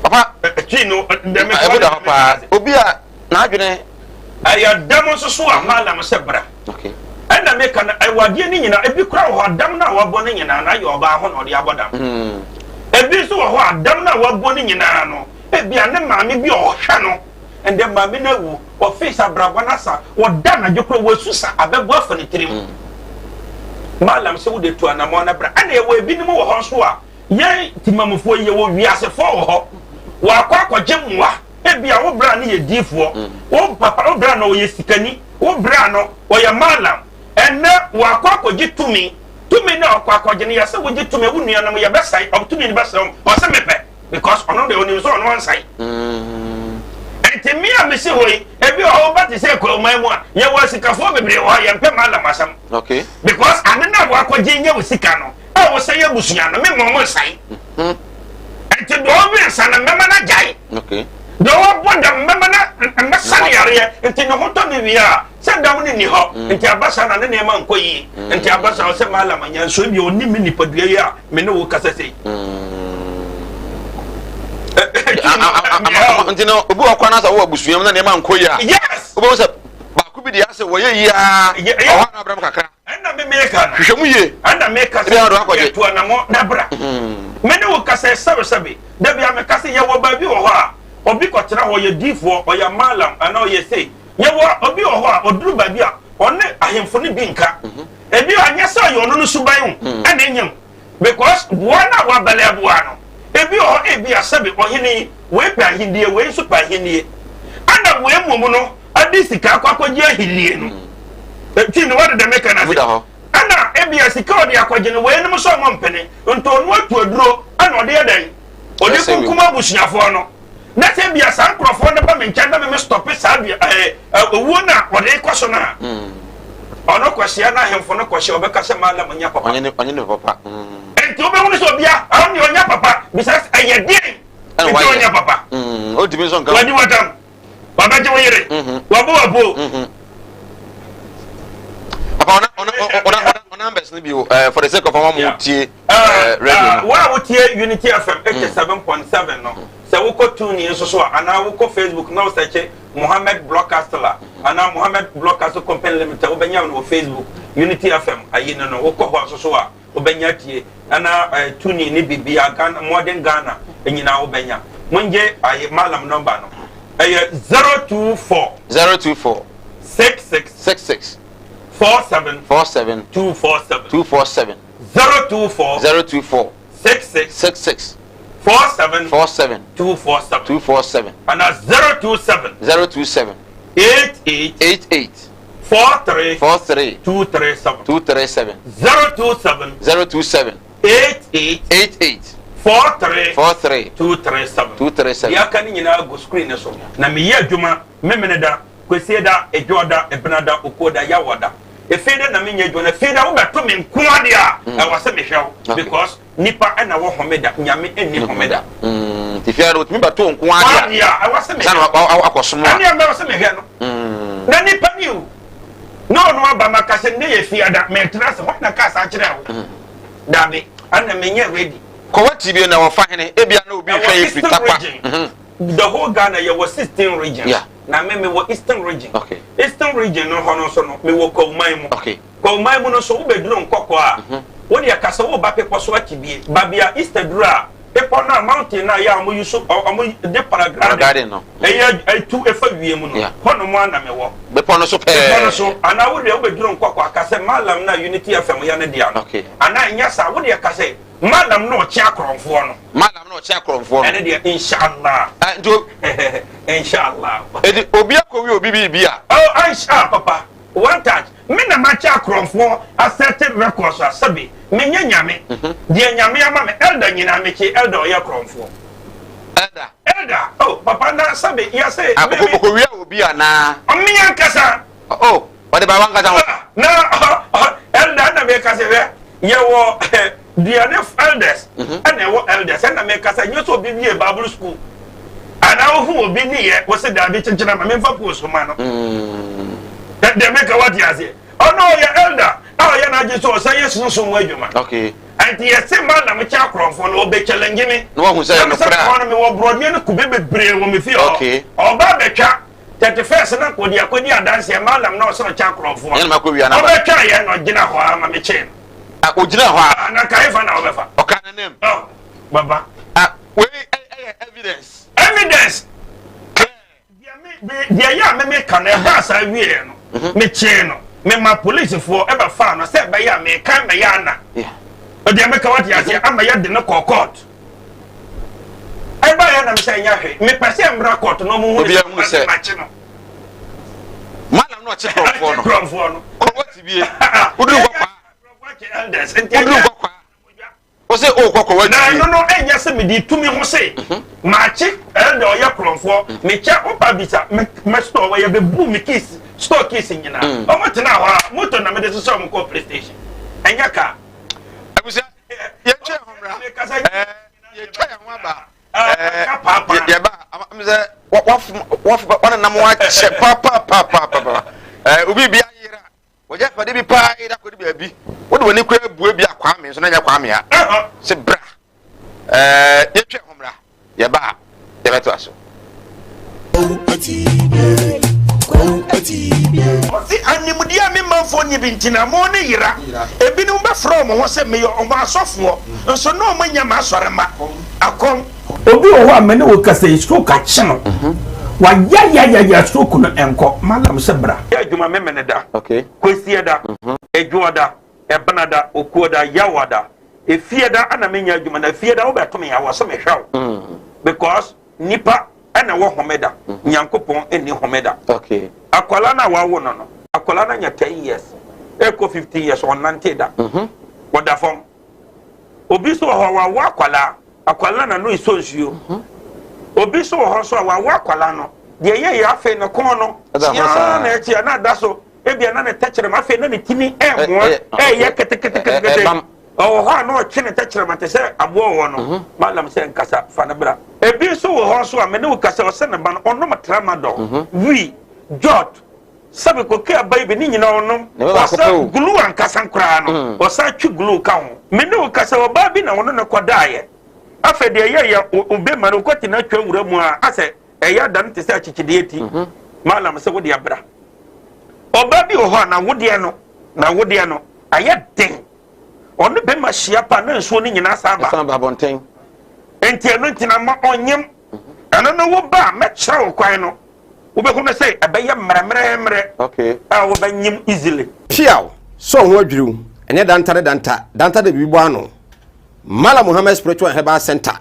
Papa twi no dɛm ɛbo da hɔ paa obi a n'adwene. Ɛyɛ dɛm nso so a malam sɛ bra. Ɛna meka no ɛwɔ adeɛ no nyinaa ebi kora wɔ hɔ adam no a wabɔ no nyinaa no ayɛ ɔbaa ho na ɔde abɔ dam. Ebi nso wɔ hɔ adam no a wabɔ no nyinaa no ebi a ne maame bi a ɔhwɛ no ɛndɛ maame no awu ɔfii sɛ abrabɔ no asa ɔda anadwo kora wasu sa abɛbɔ afa ne tirim. Malam sɛ wode tu anamɔ no bra. Ɛna ɛwɔ ebinom wɔ hɔ nso a yɛn timamufoɔ yi yɛwɔ wiasefoɔ wɔ hɔ wakɔ akɔgye mmoa. Ebia wo bra no yɛ diifoɔ, wo papa, wo bra no ɔyɛ sikani, wo bra no ɔyɛ malam. Ɛnnɛ wakɔ akɔgye tumi. Tumi no a ɔkɔ akɔgye no, yɛsɛ wogye tumi a, wo nuanom yɛbɛsɛe, ɔmo tumi no bɛsɛe wɔn. Ɔse mepɛ because ɔno deɛ ɔnim sɛ ɔno ansɛe. Nti me a mesi hɔ yi, ebi wɔ hɔ woba te sɛ Kwahuman mu a, yɛwɔ asikafoɔ bebree wɔ hɔ a yɛmpɛ malam asɛm. Okay. Because ade no a wakɔgye nyɛ wo sika no a wosɛe abusua no, me mma ɔmo nsɛe. Nti deɛ ɔwe nsa no mɛma no agyae. Deɛ ɔbɔ dam mɛma no mɛsa no yareɛ. Nti ne ho tɔ no wie a, sɛ dam no nni hɔ. Nti aba saa na ne nneɛma nkɔ yie. Nti aba saa ɔsɛ Mallam anya nso ebia ɔnim me nipadua yi a me ne wo kasa sei. Nti no obi wɔ kwan na sɛ wowɔ abusua mu na nneɛma nkɔ yie a. Yes. Wobɛhu sɛ baako bi deɛ asɛ wɔyɛ yie ara ɔhɔ a na abrɛ mu kakra. Ɛna me meka no. Hwehwɛ mu yie. Ɛna meka sɛ yɛtu anamɔ na bra. Me ne wo kasa sɛbesɛbe. Da bi a meka sɛ yɛwɔ baabi wɔ hɔ a obi kɔtena hɔ ɔyɛ diifoɔ, ɔyɛ malam anaa ɔyɛ sei. Yɛwɔ obi wɔ hɔ a ɔduru baabi a ɔne ahemfo no bi nka. Ebi a nyɛ sɛ ɔyɛ ɔno no suban o ɛna ɛnyɛ o. Because boa no a wabɛlɛ aboa no, ebi wɔ hɔ ebi a sɛbe ɔhene yi wei pɛ ahennie wei nso pɛ ahennie. Ɛna wei mmom no ade sika akɔ akɔgye ahennie no. Ti no wɔde dɛm ɛka no ase. Ɛna ebi a sika ɔde akɔgye no wei nom nso ɔmo mpene. Nti ɔno atu aduro ɛna ɔde yɛ dɛn? Ɔde kunkum abusuafoɔ no. Na sɛ ebia saa nkurɔfoɔ no ba me nkyɛn na me me stɔpe saa dua ɛɛ owuo no a ɔde kɔ so no a, mm. ɔno kɔhyia na ahemfo no kɔhyia ɔbɛka sɛ malam ɔnyɛ papa. Ɔnyɛ ne ɔnyɛ ne papa. Mm. Nti wobɛhunu sɛ obia ɔno deɛ ɔnyɛ papa bisa ɛyɛ deɛn nti ɔnyɛ papa. Mm. Ɔntumi nso nka. Wadi watam. Wabɛgye wo yere. Mm-hmm. Wabɔ wabuo. Mm-hmm. Papa ɔna ɔna ɔna ɔna numbers no bi o eh, for the sake of ɔma mo tie eh, radio no. Wo a wotie Unity FM 87.7 no, sɛ wokɔ TuneIn nso so a, anaa wokɔ Facebook na wosɛkye Mohammed Broadcastle a, anaa Mohammed Broadcastle Company Limited, wobɛnya no wɔ Facebook, Unity FM ayi no no, wokɔ hɔ nso so a, wobɛnya atie, ɛna eh, TuneIn ne biribiara, Ghana, Modern Ghana, nyinaa wobɛnya. Mongye ayi Malam nɔmba no, ɛyɛ 024 024 66 66 47 47 247 247 024 024 66 66 47 47 247 247 ana 027 027 88 88 43 43 237 237 027 027 88 88 43 43 237 237. Deɛ aka no nyinaa gu screen no so na meyɛ adwuma Memeneda, Kwasieda, Edwoda, Ebenada, Okuoda, Yawoda. Efieda na menyɛ adwuma na fieda wobɛto me nko adeɛ a mm. ɛwɔ sɛ mehwɛ wo because nipa ɛna wɔ homeda nyame ɛnni homeda. Mm, nti fieda wotumi bɛto nko adeɛ a ɛwɔ sɛ mehwɛ akɔsom a ɛne ɛmɛ wɔ sɛ mehwɛ no mm. na nipa ni o na ɔno aba ma ka sɛ nnɛ yɛ fiada mɛtena ase hɔ na kaa saa kyerɛ wo dabi ɛna menyɛ ready. Kɔwɔ TV na wɔfa hene ebia na obi hwɛ yɛ firi takwa. The whole Ghana yɛwɔ 16 regions. Yeah. Na me mewɔ Eastern region. Okay. Eastern region no hɔ no nso no mewɔ Kwawuman mu. Okay. Kwawuman mu no nso wobɛduru Nkɔkɔ a mm -hmm. Wo deɛ ka sɛ woreba bepɔ so atibie, baabi a Easter duru a, bepɔ no a mountain no a yɛ a wɔyi so wɔn de paragliding no ɛyɛ ɛtu ɛfa wiem no, hɔ nom ara na mewɔ. Bepɔ no so pɛɛ. Bepɔ no so, anaa wo deɛ wobɛduru Nkɔkɔ a, ka sɛ Mallam no a Unity FM yɛ ne dea no. Anaa ɛnyɛ saa, wo deɛ ka sɛ Mallam no a ɔkye akorɔmfoɔ no. Mallam no a ɔkye akorɔmfoɔ no. Ɛne deɛ, Inshallah. Nti Inshallah. Eti obi akɔwi obi biribi a. Oh, Inshallah, papa. One touch. Me na makyɛ akorɔmfoɔ asɛte records a sɛbe menyɛ nyame. Deɛ nyame ama me elder nyinaa mekye elder ɔyɛ korɔmfoɔ. Elder. Elder oh papa na sɛbe yɛse. Ah, me me. Okowia obi anaa? Me ankasa. Oh, ɔde ba wankasa ho. Ah, na elder na meka sɛ hwɛ yɛwɔ duane elders ɛna ɛwɔ elders ɛna meka sɛ nyɛ sɛ obi wie bible school anaa wohu obi ne yɛ wɔsɛ daabi kyekyere ma memfa post ma no deɛ meka wate aseɛ ɔno ɔyɛ elder a ɔyɛ n'adwene sɛ ɔsan yɛ sunsun mu adwuma nti yɛse ma na mekyɛ akorɔmfoɔ no ɔbɛ challenge me na wahu sɛ na mesɛ kɔɔ no mewɔ borɔdeɛ no kube bebree wɔ me fie hɔ ɔba bɛtwa 31st na kɔdi akɔdi adanseɛ malam na ɔsɛ ɔkyɛ akorɔmfoɔ ɔbɛtwa yɛ na ɔgyina hɔ a ma mekyee no Ah, ogyina hɔ a. Ah, na nka hefa na wɔbɛfa? Ɔka n'anim. Oh, baba. Ah, wei ɛyɛ evidence. Evidence. Deɛ yɛ a meme ka no ɛbaa saa wieɛ no mhm. mekyee no mema polisifoɔ ɛbɛfaa no sɛ ɛbɛyɛ a meka mɛyɛ ana deɛ meka wate aseɛ mhm. ama yɛde no kɔɔ court ɛbaeɛ nam sɛ ɛnyɛ hwee mepɛ sɛ mmra court na ɔmo hu sɛ makye no Malam no ɔkye korɔmfoɔ no. Kɔwɔ ti bie. Woduru kɔ kwa. Woduru kɔ kwa. Wose o kɔ kɔwɔ ti bie. Na ɛno no ɛnyɛ sɛ mede tumi ho se mhm. makye ɛda ɔyɛ korɔmfoɔ mhm. mekyɛ wopa bisa me store wɔyɛ bɛbu me keys store keys nyinaa mm. ɔmo tena hɔ a moto na mede sesɛ ɔmo kɔ play station ɛnyɛ kaa. Abusua yɛtwa yɛn ho mmra yɛtwa yɛn ho aba. Yɛba sɛ wɔnenam akyɛ papapapaapa obi bi ayera wɔgya fade bi paa yera kɔde baabi wode w'ani kora abue bi a kwame nso na nyɛ kwame a sɛ bra yɛtwɛ ho mmra yɛba a yɛbɛtoa so. Ɔse animdeɛ a me manfoɔ nni bi nti na mo ne yera. Ebinom bɛfrɛ wɔn ho sɛ meyɛ wɔn asɔfoɔ, nso na wɔn nyɛ m'asɔremma. Akɔm. Obi wɔ hɔ a me ne wo kasa yi stroke akye no, wayayayaya stroke no ɛnkɔ, malam sɛ bra. Yɛ adwuma Memeneda, Kwasiada, Adwoada, Ɛbenada, Okuoda, Yawada, Efiada ana menyɛ adwuma na Efiada wobɛto me a wɔ sɛ mehwɛ wo because Nipa na ɛwɔ homeda, Nyankopɔn nni homeda. Akwadaa no a wawo no no, akwadaa no anya 10 years, ɛkɔ 15 years, ɔnnante da. Mhm. Ɔda fam. Obi nso wɔ hɔ wawo akwadaa, akwadaa no n'ano esɔ nsuo. Mhm. Obi nso wɔ hɔ nso a wawo akwadaa no, deɛ ɛyɛ yɛ afei ne kɔn no, tia na ɛtia na ada so, ebia na ne tɛkyerɛma afei na ne tini ɛɛmoa, ɛɛyɛ keteketekete. Ɔwɔ hɔ a na ɔtwe ne tɛkyerɛma te sɛ aboa ɔwɔ no. Mhm. Malam sɛ nkasa fa no bra. Ebi nso wɔ hɔ nso a me ne wo kasa ɔsɛ ne ba no ɔnom tramadol, mhm. wii, jot, sɛbi koke aba yi bi ne nyinaa ɔnom. Ɔsa glue ankasa koraa no mm. ɔsa twe glue ka ho. Me ne wo kasa ɔbaa bi na ɔno ne kɔdaeɛ. Afei deɛ ɛyɛ yɛ obema no ɔkɔte no atwa wura mu a asɛ ɛyɛ ada no te sɛ akyekyedeɛ ti. Mhm. Malam sɛ wode abra. Ɔbaa bi wɔ hɔ a n'awodeɛ no n'awodeɛ no ayɛ den. Ɔne bɛma hyia pa na nsuo no nyinaa san ba. San ba abɔnten. Nti ɛno nti na ma ɔnyem. Ɛno no wo ba a mɛkyerɛ wo kwan no wobɛhu no sɛ ɛbɛyɛ mmerɛmmerɛmmerɛ okay. a wobɛnyem easily. Piaw! Sɛ ɔho adwiriw, ɛnyɛ danta ne danta, danta de biribi bɔ ano. Mallam Muhammad Spiritual and Herbal Center,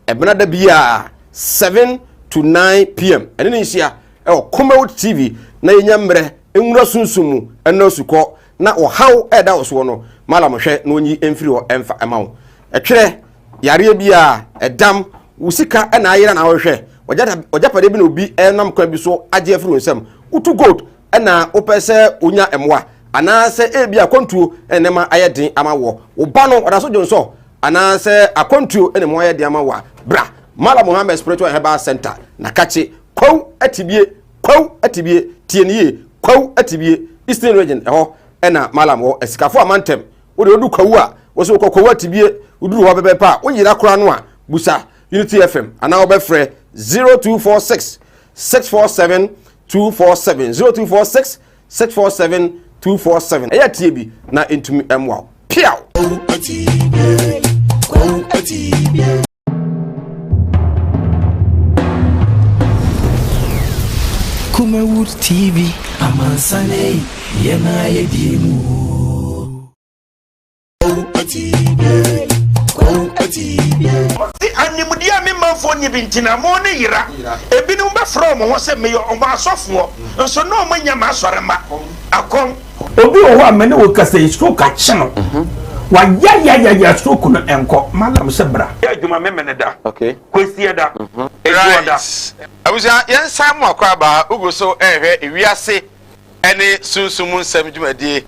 ɛbena da biara 7 to 9 pm, ɛne ne nhyia ɛwɔ Kumawood TV na yɛnya mmerɛ nwura sunsum mu ɛnɔ asukɔ na ɔhaw a ɛda wo soɔ no, Mallam hwɛ na ɔnyi mfiri hɔ mfa ma wo. Ɛtwerɛ, yareɛ biara, ɛdam, wo sika na ayera na wohwehwɛ, w'agyapadeɛ bi na obi nam kwan bi so agye afiri wo nsam, wotu gold na wopɛ sɛ wonya mmoa, anaasɛ ebi akwantuo na nneɛma ayɛ den ama woɔ, wo ba no ɔda so dwonsɔ, anaasɛ akwantuo na mu ayɛ den ama wo a, bra Mallam Muhammad Spiritual and Herbal Center na kakye kwaw atibie Kwawu Atibie, tie no yie, Kwawu Atibie, Eastern Region, ɛhɔ ɛna Mallam wɔ, Asikafo amantam. Wo deɛ wodu Kwawu a, wo sɛ wokɔ Kwawu Atibie, woduru hɔ pɛpɛɛpɛ a, woyera koraa no a, busa Unity FM anaa wobɛfrɛ 0246 647 247, 0246 647 247. Ɛyɛ tie bi na ɛntumi mmoa wo. Piaw! Kumawood TV, amansan ei, yɛn a yɛdie mu o. Ɔse animdeɛ a me manfoɔ nni bi nti na mo ne yera. Ebinom bɛfrɛ wɔn ho sɛ meyɛ wɔn asɔfoɔ, nso na wɔn nyɛ m'asɔremma. Akɔm. Obi wɔ hɔ a me ne wo kasa yi stroke akye no. Wayayayaya stroke no ɛnkɔ. Mallam sɛ bra. Yɛ adwuma Memeneda, Kwasiada, Ɛdwoɔda. Right. Abusua, yɛnsan mo akwaaba, wogu so rehwɛ ewiase ne sunsum mu nsɛm dwumadie.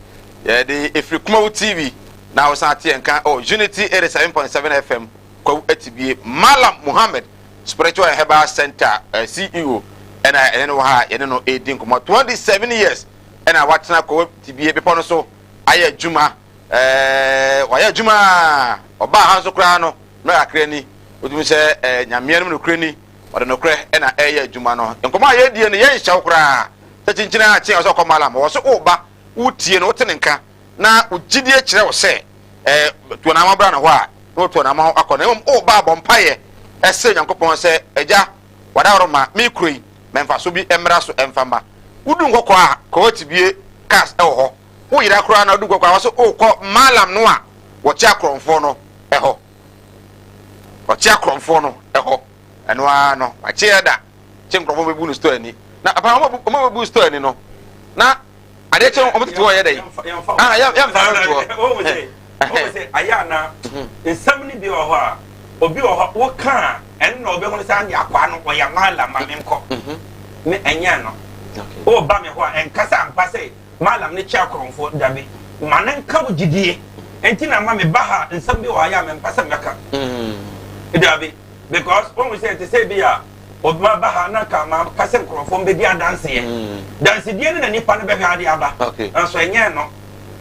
Yɛde ɛfiri Kumawu TV na wosan ate yɛn nka wɔ Unity 87.7 FM Kwawu Atibie. Mallam Muhammad Spiritual and Herbal Center eh, CEO ɛna ɛne no wɔ ha a yɛne no ɛredi nkɔmmɔ. 27 years ɛna watena Kwawu Atibie bepɔ no so ayɛ adwuma. Eh, wayɛ adwuma a ɔbaa ha nso koraa no mmerɛ kakra ni wotumi sɛ eh, nyameɛ no mu nokorɛ ni ɔde nokorɛ ɛna ɛyɛ adwuma no. Nkɔmmɔ a yɛredie no yɛnhyɛ wo koraa sɛ kyinkyin a kyen a ɔsɛ ɔkɔ malam wɔ so woba wotie no wote ne nka na wo gyidie kyerɛ wo sɛ eh, tu anamɔ bra ne hɔ a na wotu anamɔ akɔ na mmom woba abɔ mpaeɛ ɛsrɛ Nyankopɔn sɛ agya wadaworo ma me kuro yi ma mfaso bi mmra so ɛmfa mma wodu nkɔkɔ a kɔwati bie cars ɛwɔ hɔ woyera koraa na wodu nkɔkɔ a wɔ so wokɔ malam no a wɔkye akorɔmfoɔ no ɛhɔ wɔkye akorɔmfoɔ no ɛhɔ ɛno ara no wakye ɛda kye nkurɔfoɔ bɛbu no store ani na apa wɔn wɔn bɛbu store ani no na adeɛ kye wɔn tete hɔ yɛ dɛ ah yɛ yɛ nfa no to hɔ. Wɔn sɛ ayɛ ana nsɛm no bi wɔ hɔ a obi wɔ hɔ woka a ɛno na ɔbɛhunu sɛ ane akwaa no ɔyɛ maala ma me nkɔ me ɛnyɛ no ɔba me hɔ a ɛnkasa ampa sɛ maalam no kyɛ akorɔmfoɔ dabi ma no nka wo gyidie nti na ma me ba ha nsɛm bi wɔ ha yɛ a mempɛ sɛ mɛka dabi because wɔn sɛ ɛte sɛ bi a ɔbɛma ba ha na ka ma ka sɛ nkurɔfoɔ mbɛdi adanseɛ mm. dansedie no na nipa no bɛhwɛ ade aba nso ɛnyɛ no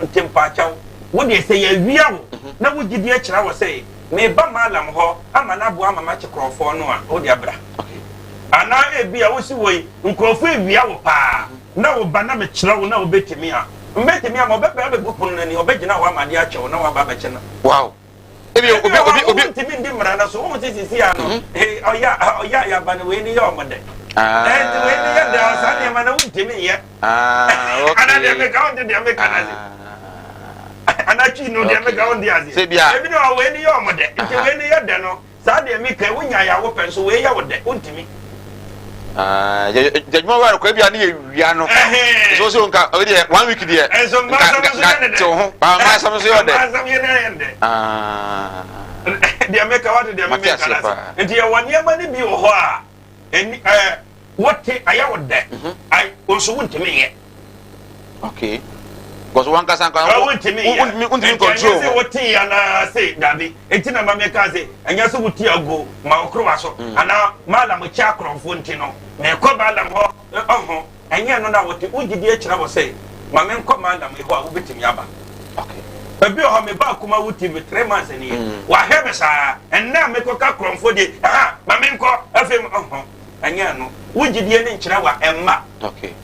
nti mpaakyɛw wo deɛ sɛ yɛawia wo mhm. na wo gyidie kyerɛ wɔ sɛ meba malam hɔ ama no aboa ama makye kurɔfoɔ no a wode abra anaa ebi a wosi wɔ yi nkurɔfoɔ awia wo paa mhm. na wo ba na mekyerɛ wo na wobɛtumi a mbɛtumi ama ɔbɛbɛ abɛgu pono no ani ɔbɛgyina hɔ ama adeɛ akyɛ wo na waba abɛkyɛ no wow ebi obi obi obi ntumi ndi mmara no so wɔn sisi si ano mhm. ɔyɛ ɔyɛ ayaba no wei ni yɛ ɔmo dɛ ɛnti wei ni yɛ dɛ ɔsa nneɛma na wuntumi yɛ ana deɛ meka wɔn ti deɛ meka na se ana twi no deɛ meka wɔn ti ase ebi ni wɔ wei ni yɛ ɔmo dɛ nti wei ni yɛ dɛ no. Saa deɛ meka yi, wonya yɛ a wopɛ nso wei yɛ wo dɛ, wontumi. Ah, adwuma wura no kɔ ebia ne yɛ wia no. Nso so nka obi deɛ one week deɛ. Nso mma asɛm nso yɛ ne dɛ. Te wo ho. Ba mma asɛm nso yɛ ɔdɛ. Mma asɛm yɛ ne yɛ ne dɛ. Ah. Deɛ meka wate deɛ meka na ase. Nti yɛwɔ nneɛma no bi wɔ hɔ a ɛni ɛɛ wote ayɛ wo dɛ mhm. ai wo nso wontumi nyɛ. Okay. Because one kasa nka wontumi nyɛ. Wontumi control. Ɛnyɛ sɛ wote yɛ anaa se dabi. Eti na ma meka se ɛnyɛ sɛ wote ago ma wo korowa so mm. anaa maalam kyɛ akorɔmfoɔ nti no mekɔ maalam hɔ ɔho ɛnyɛ no na wote wogye di akyerɛ wɔ sɛ ma menkɔ maalam hɔ a wobɛtumi aba. Okay. Ebi wɔ hɔ me ba kuma wo TV three months ni mm. wahwɛ me saa ɛnna a mekɔka korɔmfoɔ deɛ ɛha ma menkɔ afei ɔho ɛnyɛ ɛno wo gyidie ne nkyerɛ wa ɛmma okay.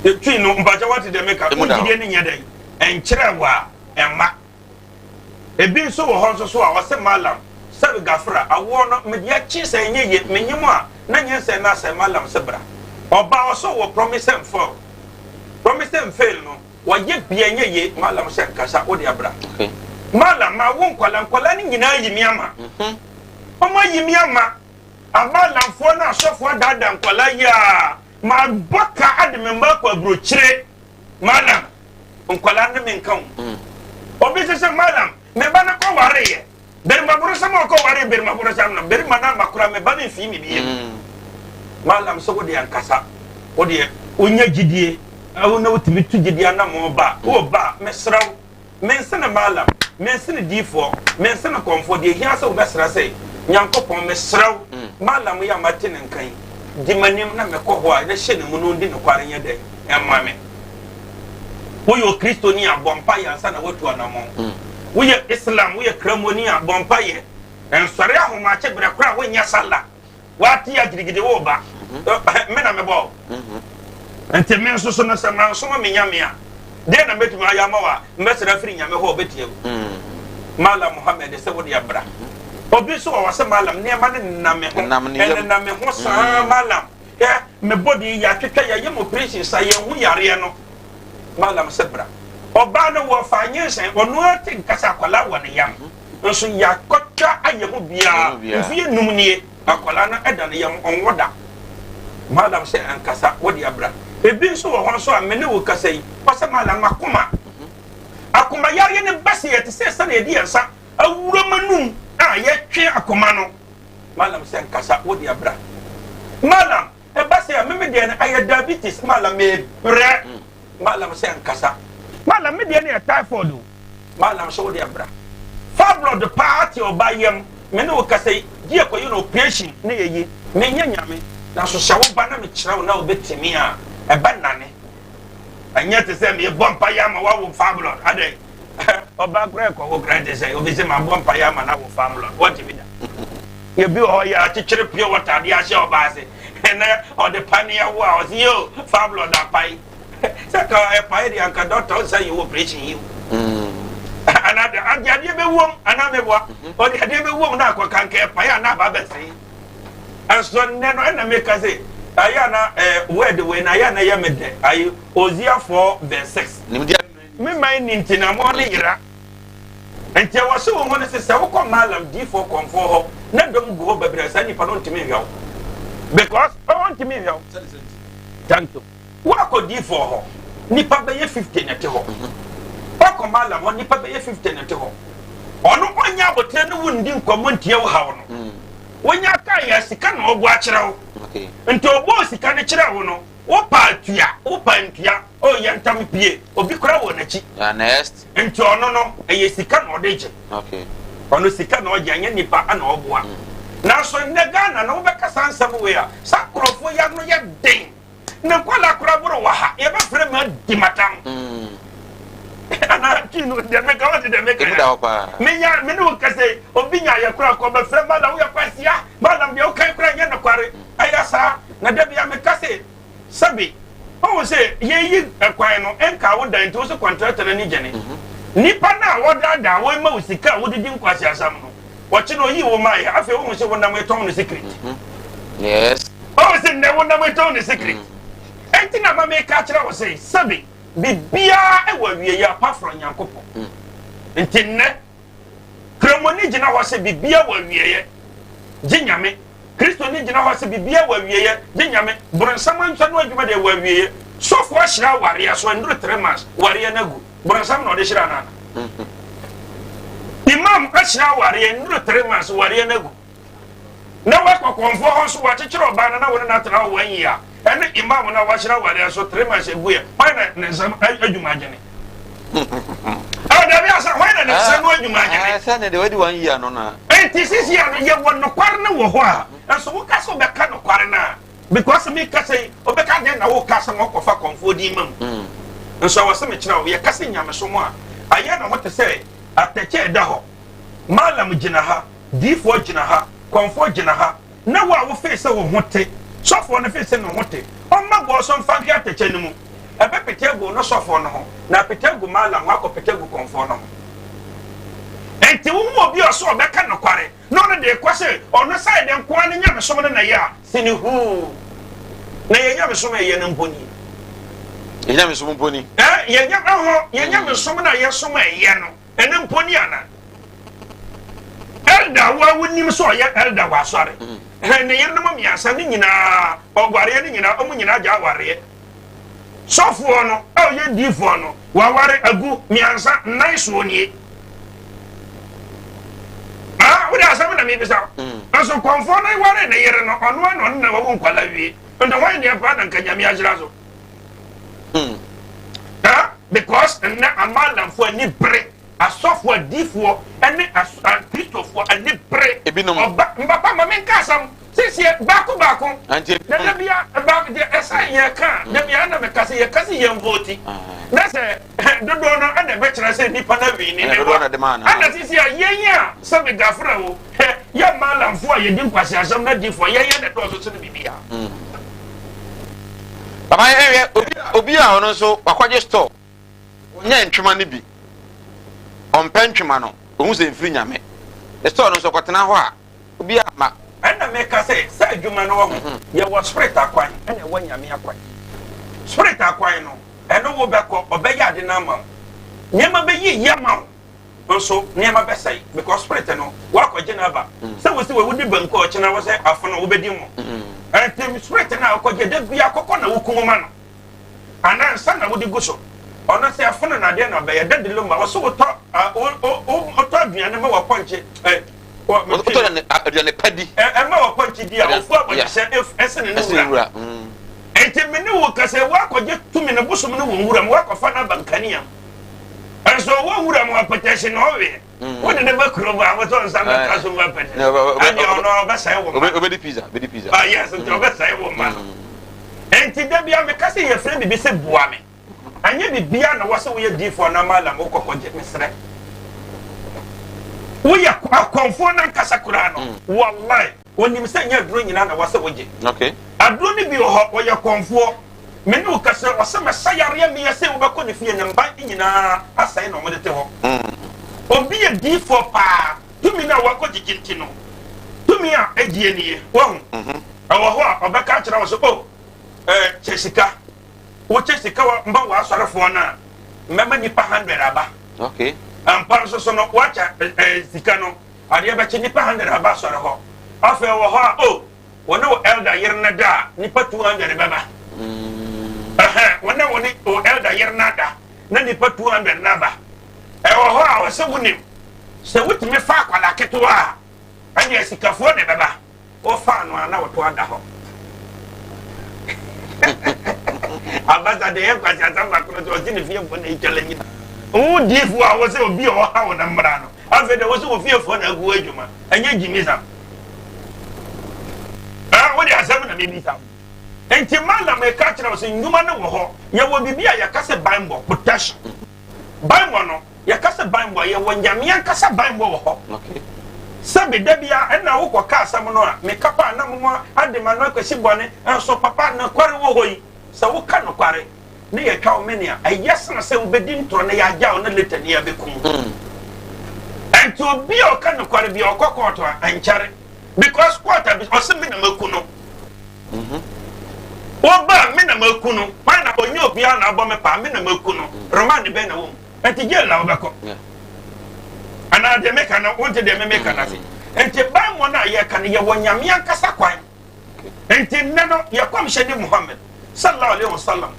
Twi no mpakyɛ wate deɛ meka wo gyidie ne nyɛ dɛn ɛnkyerɛ wa ɛmma ebi nso wɔ hɔ nso so a ɔsɛ malam sɛbi gafra awoɔ no mede akyi sɛ ɛnyɛ yie menye mu a na nyɛ sɛ na sɛ malam sɛ bra ɔba ɔsɛ wɔ promise and fail promise and fail no wɔyɛ bia nyɛ ye malam sɛ nkasa wode abra malam ma wo nkwala nkwala no nyinaa yi mi ama mhm. wɔn ayi mi ama amalamfoɔ no asɔfoɔ adaadaa nkwala yi a ma bɔ ka ade me mma akɔ aburokyire malam nkwala no me nka ho mm. obi sɛ sɛ malam me ba no kɔ wareyɛ Berima borosam a ɔkɔ waree Berima borosam no, Berima no amma koraa, me ba no mfii me biem. Mm. Malam sɛ wode ankasa, wodeɛ wonya gyidie, na wotumi tu gyidie anammɔn ba, mm. wɔ ba a, mesrɛ wo, mensene Malam, mensene diifoɔ, mensene kɔmfoɔ, deɛ hia sɛ wobɛsrɛ sɛ, Nyankopɔn, mesrɛ wo, mm. Malam yi a mate ne nka yi, di m'anim na mekɔ hɔ a, na hyɛ ne mu na ɔndi nokware nyɛ dɛn, ɛmma me. Woyɛ Okristoni a, bɔ mpaeɛ ansa na woatu anammɔn. Woyɛ Islam, woyɛ Kramoni a, bɔ mpaeɛ. Nsɔre ahomakye berɛ koraa a wonyɛ sala. Woate ya gidigidi woreba. Me na mebɔ wo. Nti me nso so no sɛ mansoma me Nyame a, Deɛ na mɛtumi ayɛ ama wo a mɛsrɛ afiri Nyame hɔ a ɔbɛtie wo? Mallam Mohammed sɛ wode abra. Obi nso wɔ hɔ sɛ Mallam nneɛma no nenam me ho, ɛnenam me ho saa Mallam. Hwɛ me body yi yɛatwetwa yɛayɛ me operation sa yɛnhu yareɛ no. Mallam sɛ bra. Ɔbaa no wɔfaa nyinsɛn ɔno ara te nka sɛ akwadaa wɔ ne yam nso yɛakɔtwa ayɛ ho biara mfeɛ num nie. Akwadaa no da ne yam, ɔnwo da. Madam sɛ ankasa wo deɛ bra. Ebi nso wɔ hɔ nso a me ne wo kasa yi, ɔsɛ madam makoma. Akoma yareɛ no ba sɛ yɛte sɛ sɛdeɛ yɛde yɛn nsa awura m'anum a yɛtwe akoma no. Madam sɛ ankasa wo deɛ bra. Madam, ɛba sɛ a me me deɛ no ayɛ diabetes, madam mebrɛ. Mallam sɛ nkasa. Mallam me deɛ no yɛ typhoid o. Mallam sɛ wo deɛ bra. Fibroid paa te ɔba yam me ne wo kasa yi gye yɛ kɔyɛ no operation na yɛ yi. Me nyɛ nyame nanso sɛ wo ba na me kyerɛ wo na wo bɛ tumi a ɛbɛ nane. Ɛnyɛ te sɛ me bɔ mpa yɛ ama wo awo fibroid adɛn ɔba koraa ɛkɔ wo koraa te sɛ obi sɛ ma bɔ mpa yɛ ama no awo fibroid wɔte bi da. Yɛ bi wɔ hɔ yɛ akyekyere pure water adeɛ ahyɛ ɔba ase ɛnɛ ɔde paneɛ wo a ɔse yo fibroid apae. Sɛ ka ɛpae deɛ anka dɔkta ɔnsa yɛ operation yi o. Anaa de ade adeɛ bɛwom anaa meboa. Ɔde adeɛ bɛwom na akɔka nka ɛpae anaa aba abɛsɛe. Ɛnso nnɛ no ɛna meka sɛ ayɛ ana ɛɛ word wei na ayɛ ana ɛyɛ me dɛ ayi Hosea 4 verse 6. Me man ni nti na mo ne yera. Nti ɛwɔ sɛ wohu no sɛ sɛ wokɔ Malam diifoɔ kɔmfoɔ hɔ na dɔm gu hɔ bebree a saa nipa no ntumi nhwɛ wo because ɔntumi nhwɛ wo. Thank you. Woakɔ diifoɔ hɔ nipa bɛyɛ 50 na ɛte hɔ. Woakɔ Malam hɔ nipa bɛyɛ 50 na ɛte hɔ. Ɔno ɔnyɛ aboterɛ ne wo ndi nkɔmmɔ ntie wo haw no. Wonya kaa yɛ sika na ɔbɔ akyerɛ wo. Nti ɔbɔɔ sika no kyerɛ wo no wopa tua wopa ntua oh yɛ ntam pie obi kora wɔ n'akyi. Nti ɔno no ɛyɛ sika na ɔde gye. Ɔno sika na ɔgye ɛnyɛ nipa na ɔboa. Nanso nnɛ Ghana no wobɛka saa nsɛm wei a saa nkurɔfoɔ yi ano yɛ den. Ne nkwadaa koraa boro wɔ ha yɛbɛfrɛ mu adi matam. Anaa twi no deɛ meka wɔte deɛ meka ya. Menya me ne wo kasa yi obi nya yɛ koraa kɔ bɛfrɛ malam woyɛ kwasia malam deɛ wokan koraa nyɛ nokware ɛyɛ saa na da bia meka se Sɛbi, wohu sɛ yɛyi kwan no nka wo dan nti wo se kɔntrata no ani gye ne. Nipa no a wɔdaadaa wo ma wo sika a wode di nkwaseasɛm no, ɔkye no ɔyii wo maeɛ, afei wohu sɛ wonam etɔn no secret. Yes. Wohu sɛ nnɛ wonam etɔn no secret. Enti na ma meka kyerɛ wo sɛ, sɛbi, biribiara wɔ awieeɛ apart from Nyankopɔn. Nti nnɛ, Kramoni gyina hɔ sɛ biribiara wɔ awieɛ, gye Nyame. Kristoni gyina hɔ sɛ biribiara wɔ awieɛ, gye Nyame. Boronsam nsa no adwuma deɛ wɔ awieɛ. Sɔfo ahyira awareɛ so ɛnduru 3 months, wareɛ no agu. Boronsam na ɔde hyira no ana? Imam ahyira awareɛ ɛnduru 3 months, wareɛ no agu. Na wakɔ kɔnfoɔ hɔ nso wakyekyere ɔbaa no na wo ne no atena hɔ one year a, ɛne imam no a wahyira awareɛ nso 3 months agu ɛ, hwan na ne nsam adwuma agyene? Ɔ dabi asa hwan na ne nsa no adwuma agyene? Sɛ ne deɛ wadi one year no na. Enti sisi a no yɛwɔ nokware no wɔ hɔ a, nso woka sɛ wobɛka nokware no a, because meka sɛ yi, wobɛka dɛn na woka sɛ wɔkɔfa kɔnfoɔ din ma mu? Nso ɛwɔ sɛ mekyerɛ wo, yɛka sɛ nyamesom a, ayɛ ne ho te sɛ atɛkyɛ ɛda hɔ. Malam gyina ha, diifoɔ gyina ha, kɔmfoɔ gyina ha, na wo a wofee sɛ wo ho te, sɔfoɔ no fee sɛ ne ho te, ɔmma bɔɔ so mfa nhwe atɛkyɛ no mu. Ɛbɛpete agu ɔno sɔfoɔ no ho, na apete agu Malam ho akɔpete agu kɔmfoɔ no ho. Enti wohu obi a ɔsɛ ɔbɛka nokware, na ɔno de rekɔ sɛ ɔno side nko ara ne nyamesom no na ɛyɛ a, sini huu. Na yɛn nyamesom a ɛyɛ no mpo ni. Yɛn nyamesom mpo ni. Ɛ, yɛn nyam, ɛhɔ, yɛn nyamesom no a yɛsom a ɛyɛ no. Ɛno mpo ni ana? Elder wo a wonim sɛ ɔyɛ elder wɔ asɔre. Mm. Ne yerenom mmiɛnsa ne nyinaa ɔwareɛ ne nyinaa ɔmo nyinaa gya awareɛ. Sɔfoɔ no a ɔyɛ diifoɔ no waware agu mmiɛnsa nnan soɔ nie. Ah, wode asɛm na mebisa wo. Mm. Nso kɔmfoɔ no ware ne yere no ɔno ano ɔno na wawu nkwala wie. Nti hwan deɛ paa na nka Nyame ahyira so? Hmm. Ah, because nnɛ amalamfo ani bere asɔfo adiifoɔ ne kristofoɔ ani bere. Ebinom. Ɔba mbaba ma menka asɛm siesie baako baako. Na da bia ba deɛ ɛsɛ yɛ ka da bia na meka sɛ yɛka sɛ yɛn vote. Na sɛ dodoɔ no ɛna ɛbɛkyerɛ sɛ nipa no awi ne ne wa. Ɛna sisi a yɛn a sɛ megafra o yɛ malamfoɔ a yɛdi nkwasi asɛm na diifoɔ yɛyɛ na ɛdɔɔso sene biribiara. Papa yɛhwɛ obi obi a ɔno nso wakɔgye store. Ɔnyɛ ntwema no bi. Ɔmpɛ ntwema no. Ɔhu sɛ mfiri Nyame. Ne store no nso ɔkɔtena hɔ a, obiara mma. Ɛna meka sɛ, sɛ adwuma no wɔ ho, yɛwɔ spirit akwan ɛna ɛwɔ Nyame akwan. Spirit akwan no, ɛno wo bɛkɔ, ɔbɛyɛ ade no ama wo. Nneɛma bɛyɛ yie ama wo. Nso nneɛma bɛsɛe because spirit no wakɔgye no aba. Sɛ wosi wɔ wodi banku a ɔkyena wɔ sɛ afono wobɛdi mo. Ɛnti spirit no a wokɔgye da bia kɔkɔ na wokum ma no. Anaa nsa na wode gu so. Ɔno sɛ afono na adeɛ na ɔbɛyɛ daddy lomba ɔsɛ wotɔ wotɔ aduane ma wɔpɔnkye ɛ wotɔ aduane pa di. Ɛma wɔpɔnkye di a ofu abɔgyesɛ ɛsene ne wura. Ɛnti me ne wo kasa wakɔgye tumi no bosom no wɔ nwura mu wakɔfa no aba nkanea mu. Ɛnso ɔwɔ nwura mu apɛtɛhye na ɔweɛ. Wode ne ba kurom a wotɔ nsa bɛka so mu apɛtɛhye. Ɛndeɛ ɔno ɔbɛsɛe wo mma. Obɛdi pizza, obɛdi pizza. Ah yes, nti ɔbɛsɛe wo mma no. Nti da bia meka sɛ yɛfrɛ biribi sɛ boa me. Ɛnyɛ biribiara na wɔ sɛ woyɛ diifoɔ anaa malam wokɔ kɔgye mesrɛ. Woyɛ akɔmfoɔ no ankasa koraa no. Wallahi. Onim sɛ nyɛ aduro nyinaa na wɔsɛ wogye. Okay. Aduro no bi wɔ hɔ, ɔyɛ kɔnfoɔ. Me ne wo kasa, ɔsɛ mɛsa yareɛ meyɛ sɛ wobɛkɔ ne fie ne mba nyinaa asɛe na wɔde te hɔ. Obi yɛ diifoɔ paa, tumi no a wakɔ gyegye nti no, tumi a ɛgyie nie, wahu. Ɛwɔ hɔ a ɔbɛka akyerɛ wo sɛ, oh, eh, kyɛ sika. Wokyɛ sika wa mba w'asɔrefoɔ no a, mɛma nipa 100 aba. Okay. Ampa nso so no, woakyɛ eh, sika no, Adeɛ bɛkye nnipa hundred aba asɔre hɔ. Afei wɔ hɔ a oh, wɔne wo elder yere no da a, nnipa 200 bɛba. Ɛhɛn, wɔne wo ne wo elder yere no ada na nnipa 200 no aba. Ɛwɔ hɔ a ɔsɛ wonim sɛ wotumi fa akwadaa ketewa a, ɛne asikafoɔ na ɛbɛba. Wofaa no a na woto ada hɔ. Abasa de yɛ nkwasi asɛm baako no sɛ ɔsi ne fiefoɔ na etwa lɛ nyina. Wo diifoɔ a wɔsɛ obi a ɔha wo na mmara no. Afei de wɔsɛ wo fiefoɔ na agu adwuma. Ɛnyɛ gyimisam. Ah, wode asɛm na mebisa wo. Nti malam ɛka kyerɛ wo sɛ nnwuma no wɔ hɔ. Yɛwɔ biribi a yɛka sɛ banbɔ, protection. Banbɔ no, yɛka sɛ banbɔ a, yɛwɔ Nyame ankasa banbɔ wɔ hɔ. Sɛbe da bia ɛna wo kɔ ka asɛm no a, me ka paa na mo ade m'ano akwasi bɔne, nso papa nokware wɔ hɔ yi, sɛ wo ka nokware ne yɛtwa wo mene a, ɛyɛ sene sɛ wo bɛdi ntorɔ na yɛagya wo na later ne yɛabɛku wo. Ɛnti obi a ɔka nokware bia ɔkɔ court a, ɛnkyɛre because court a ɔse me na maku no. Woba a me na maku no, hwan na ɔnyɛ obiara na abɔ me paa, me na maku no, remand bɛn na wɔ mu? Ɛnti jail na wobɛkɔ. Anaa deɛ meka no, wonte deɛ me meka no ase. Nti bammɔ no a yɛka no, yɛwɔ Nyame ankasa kwan. Nti nnɛ no, yɛ kɔmhyɛni Muhammad, sallallahu alaihi wasallam,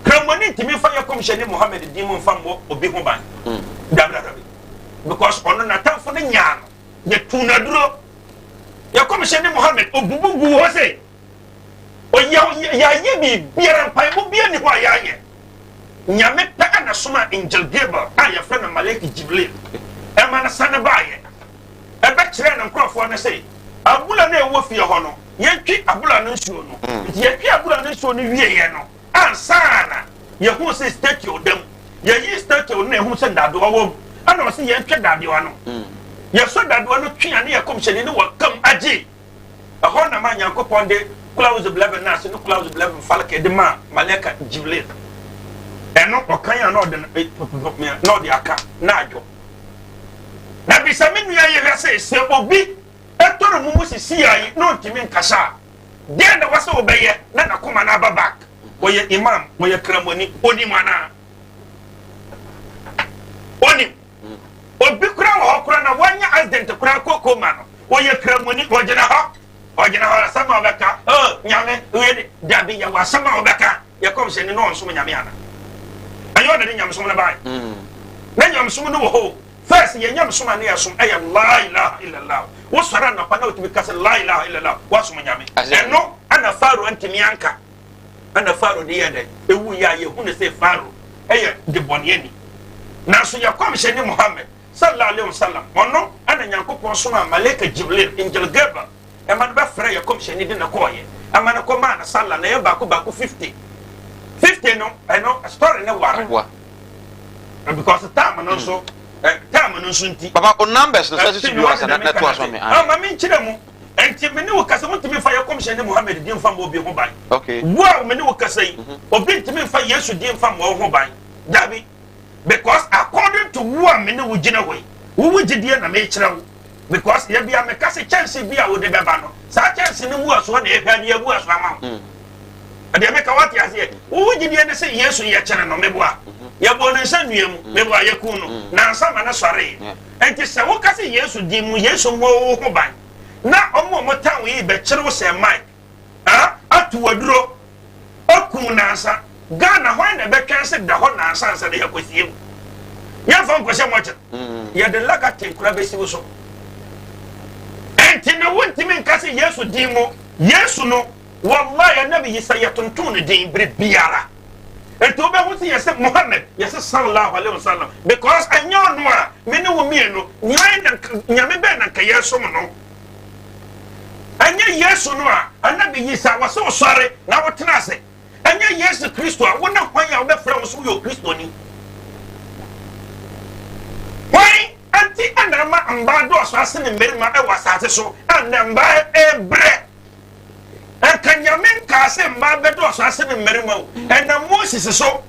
Kramoni ntumi mfa yɛ kɔmhyɛni Muhammad din mu mfa mmɔ obi ho ban. Dabi dabi. Because ɔno n'atamfo no nyaa no, yɛtuu no aduro. Yɛ kɔmhyɛni Muhammad, obubu guu hɔ sɛ, Ɔyɛ yɛayɛ biribiara, mpaebɔ biara nni hɔ a yɛanyɛ. Nyame pɛ na somaa Angel Gabriel a yɛfrɛ no Malek Jibril ɛma no sane baeɛ ɛbɛkyerɛɛ ne nkorɔfoɔ no se abura no a ɛwɔ fie hɔ no yɛntwe abura no nsuo no. Nti yɛtwe abura no nsuo no wieɛ no ansa na yɛhuu se statue da mu. Yɛyii statue no na yɛhuu sɛ dadewa wɔ mu. Ɛna ɔse yɛntwe dadewa no. Yɛsɔ dadewa no twe a ne yɛ kɔmhyɛni no wɔ kam agye. Ɛhɔ na ma Nyankopɔn de Qul a'udhu bi Nas ne Qul a'udhu bi Falaq de maa Malaika Jibril. Ɛno ɔkan a na ɔde no na ɔde aka na adwo. Na bisa me nua yi hwɛ sɛ sɛ obi ɛtɔ no mumu sisi a yi na ɔntumi nkasa a, deɛ na wɔsɛ wɔbɛyɛ na n'akoma no aba back. Ɔyɛ imam, ɔyɛ kramoni, onim anaa? Onim. Obi koraa wɔ hɔ koraa na wanya accident koraa kɔ coma no, ɔyɛ kramoni, ɔgyina hɔ, ɔgyina hɔ asɛm a ɔbɛka, oh nyame, wei de, dabi yɛwɔ asɛm a ɔbɛka, yɛ kɔmhyɛni na ɔnsom nyame ana? Ɛnyɛ ɔna de nyamesom no bae. Na nyamesom no wɔ hɔ o. First yɛ nyamesom a ne yɛsom ɛyɛ la ilaha illallah. Wosɔre anɔpa na wotumi ka sɛ la ilaha illallah, woasom nyame. Ɛno ɛna Pharaoh antumi anka. Ɛna Farao de yɛɛ dɛn? Ewuiɛ a yɛhu no sɛ Farao yɛ debɔneɛni. Nanso yɛ kɔmhyɛni Muhammad, Sallallahu Alaihi Wasallam, ɔno ɛna Nyankopɔn somaa Malaika Jibril, Angel Gabriel, ɛma no bɛfrɛɛ yɛ kɔmhyɛni de no kɔɔeɛ, ɛma no kɔmaa no Sallah, na ɛyɛ baako baako 50. 50 no, ɛno story no ware. Because time no nso, time no nso nti. Papa, o numbers no sɛ sisi bi wɔ asa na to aso mi. Ah, ma me nkyerɛ mu. Enti me ne wo kasa, wontumi mfa yɛ kɔmhyɛni Muhammad din mfa mmɔ obi ho ban. Okay. Wo a me ne wo kasa yi, obi ntumi mfa Yesu din mfa mmɔ wo ho ban. Dabi. Because according to wo a me ne wo gyina hɔ yi, wo wo gyidie na mekyerɛ wo. Because yɛ bia meka se kyɛnse bi a wode bɛba no, saa kyɛnse no mu asoɔ na yɛhwɛ de abu aso ama wo. Ɛdeɛ meka wate aseɛ. Wo wo gyidie ne se Yesu yɛkyere no, meboa. Yɛbɔɔ ne nsa nnua mu, meboa, yɛkuu no, nansa ma no sɔree. Enti sɛ woka se Yesu din mu, Yesu mmɔ wo ho ban, na ɔmo a ɔmo tan wo yi bɛkyere wo sɛ Mike, ah, ato aduro, aku wo nansa. Ghana hwan na ɛbɛtwɛn se da hɔ nansa ansa na yɛakɔsie wo? Yɛmfa nkɔhyɛ mɔkyere. Yɛde lagatin koraa bɛsi wo so. Enti no wontumi nka se Yesu din mu, Yesu no, wallahi Anabi Isa yɛtonton ne din bere biara. Enti wobɛhu se yɛse Muhammad, yɛse Sallallahu Alaihi Wasallam because ɛnyɛ ɔno a me ne wo mmienu, Nyame bɛn na nka yɛresom no? Ɛnyɛ Yesu no a Anabi Isa wɔse wosɔre na wotena ase. Ɛnyɛ Yesu Kristo a wo ne hwan a wobɛfrɛ wo so woyɛ Okristoni. Hwan nti na ama mmaa dɔɔso asene mmarima wɔ asase so a nnɛ mmaa rebrɛ? Nka Nyame nkaa sɛ mmaa bɛdɔɔso asene mmarima o. Ɛnam Moses so.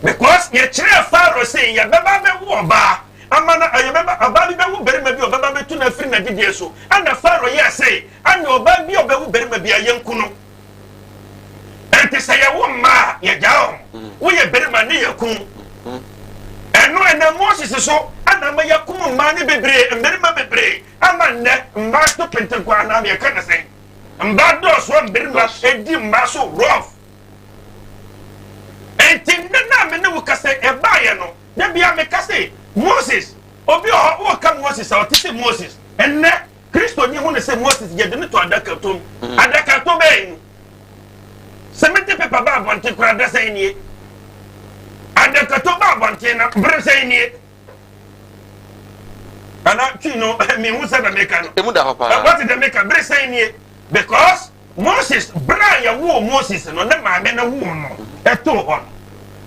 Because yɛkyerɛɛ Pharaoh sɛ yɛbɛba abɛwo ɔbaa ama no yɛbɛba ɔbaa bi bɛwo barima bi a ɔbɛba bɛtu no afiri n'adidie so. Ɛna Pharaoh yɛɛ sɛ ɛne ɔbaa bi a ɔbɛwo barima bi a yɛnku no. Ɛnti sɛ yɛwo mmaa a yɛgyaa wɔn. Woyɛ barima ne yɛku. Ɛno ɛnam Moses so ɛna ama yɛkum mmaa no bebree, mmarima bebree. Ama nnɛ mmaa to pentenkwa anaa yɛka no sɛn? Mmaa dɔɔso a mmarima di mmaa so rough. Enti nnɛ no a me ne wo kasa yi, ɛbaeɛ no, da biara meka sɛ Moses, obi wɔ hɔ, woka Moses a ɔte sɛ Moses. Ɛnnɛ, Kristoni hu no sɛ Moses yɛde no to adakato mu. Mm. Adakato bɛn mu? Semete pepa ba abɔnten koraa da sɛn nie? Adakato ba abɔnten na bere sɛn nie? Ana twi no mehu sɛ na meka no. Emu da hɔ paa. Wɔte dɛ meka bere sɛn nie? Because Moses, bere a yɛwoo Moses no, ne maame no woo no too hɔ no,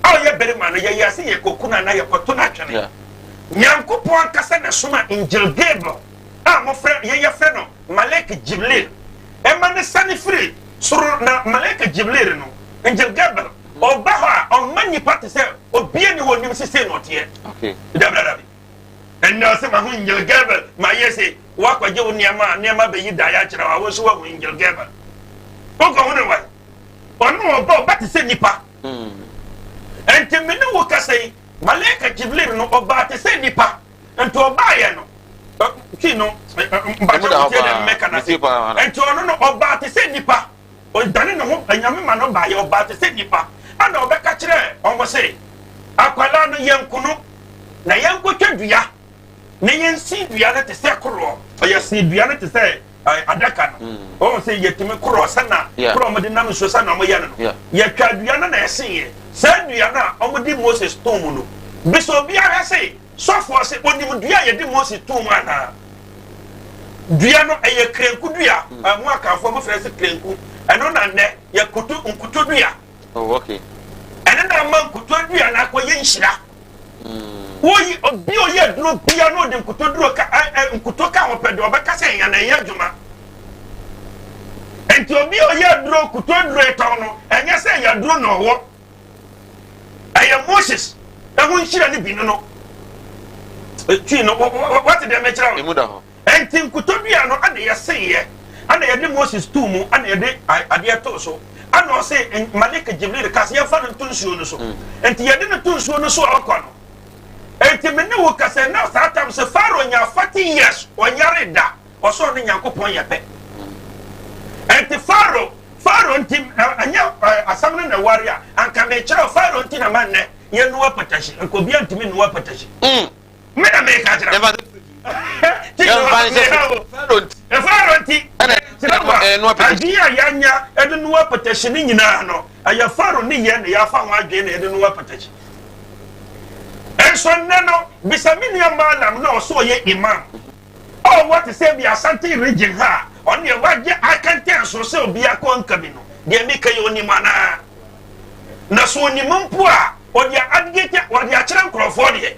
a ɔyɛ barima no, yɛyɛɛ sɛ yɛkɔku no anaa yɛkɔto no atwene. Nyankopɔn ankasa na ɛsomaa Angel Gabriel a mofrɛ, yɛn yɛfrɛ no Malek Jibril, ɛma no sane firi soro. Na Malek Jibril no, Angel Gabriel, ɔba hɔ a, ɔmma nnipa te sɛ obiara nni hɔ ɔnim sɛ sei na ɔteɛ. Dabi, dabi. Ɛnna ɔsɛ mahu Angel Gabriel, mayɛ sei. Woakɔgye wo nneɛma a nneɛma bɛyi daeɛ akyerɛ wo a, wo nso woahu Angel Gabriel. Wokɔhu no wae? Ɔno ɔba ɔba te sɛ nipa. Ɛnti me ne wo kasa yi, Malaika Jibril no ɔbaa te sɛ nipa. Nti ɔbaeɛ no, twi no, mpakyɛ wotie dɛ mmɛka no ase. Nti ɔno no ɔbaa te sɛ nipa. Ɔdane ne ho, Nyame ma no baeɛ, ɔbaa te sɛ nipa. Ɛna ɔbɛka kyerɛɛ wɔn se, akwadaa no yɛnku no, na yɛnkɔtwa dua. Na yɛnsi dua no te sɛ koroɔ. Yɛsi dua no te sɛ adaka no. Wɔn sɛ yɛtumi koroɔ sɛ na koroɔ wɔde nam nsuo sɛ na wɔyɛ no no. Yɛtwa dua no na yɛsi yɛ. Saa dua no a wɔde Moses too mu no, bisa obiara sɛ sɔfoɔ sɛ onim dua a yɛde Moses too mu anaa? Dua no ɛyɛ krenku dua. Mo Akanfoɔ mo frɛ sɛ krenku. Ɛno na nnɛ yɛkoto nkuto dua. Oh, okay. Ɛno na ama nkuto dua no akɔyɛ nhyira. Woyi obi a ɔyɛ aduro bia na ɔde nkutoduro ka ɛ ɛ nkuto ka ho pɛ deɛ ɔbɛka sɛ ɛyɛ na ɛyɛ adwuma. Nti obi a ɔyɛ aduro nkutoduro ɛtɔn no ɛnyɛ sɛ ɛyɛ aduro na ɔwɔ. Ɛyɛ Moses ɛho nhyira no bi no no. Twi no wɔte deɛ mekyerɛ wo. Emu da hɔ. Nti nkutodua no ɛna yɛseeɛ ɛna yɛde Moses too mu ɛna yɛde adeɛ too so. Ɛna ɔse Malek Jibril ka sɛ yɛmfa no nto nsuo no so. Nti yɛde no to nsuo no so a ɔkɔ no. Nti me ne wo kasa na saa tam sɛ Pharaoh nya 40 years ɔnyare da ɔsɛ ɔne Nyankopɔn yɛ pɛ. Nti Pharaoh Pharaoh nti ɛnyɛ asɛm no na ɛware a anka mekyerɛ Pharaoh nti na ma nnɛ yɛnoa patashi nka obiara ntumi nnoa patashi. Me na meka kyerɛ wo. Yɛmfa nhyɛ Pharaoh nti. Pharaoh nti. Kyerɛ wo a adwene a yɛanya de noa patashi no nyinaa no ɛyɛ Pharaoh ne yɛn na yɛafa ho adwene na yɛde noa patashi. Nso nnɛ no bisa me nua Mallam na ɔsɛ ɔyɛ imam a ɔwɔ te sɛ bi Asante region ha a ɔno deɛ wagye akɛntɛn so sɛ obiara kɔ nka bi no deɛ meka yi ɔnim anaa? Na sɛ ɔnim mpo a ɔde adeɛ ɔde akyerɛ nkurɔfoɔ deɛ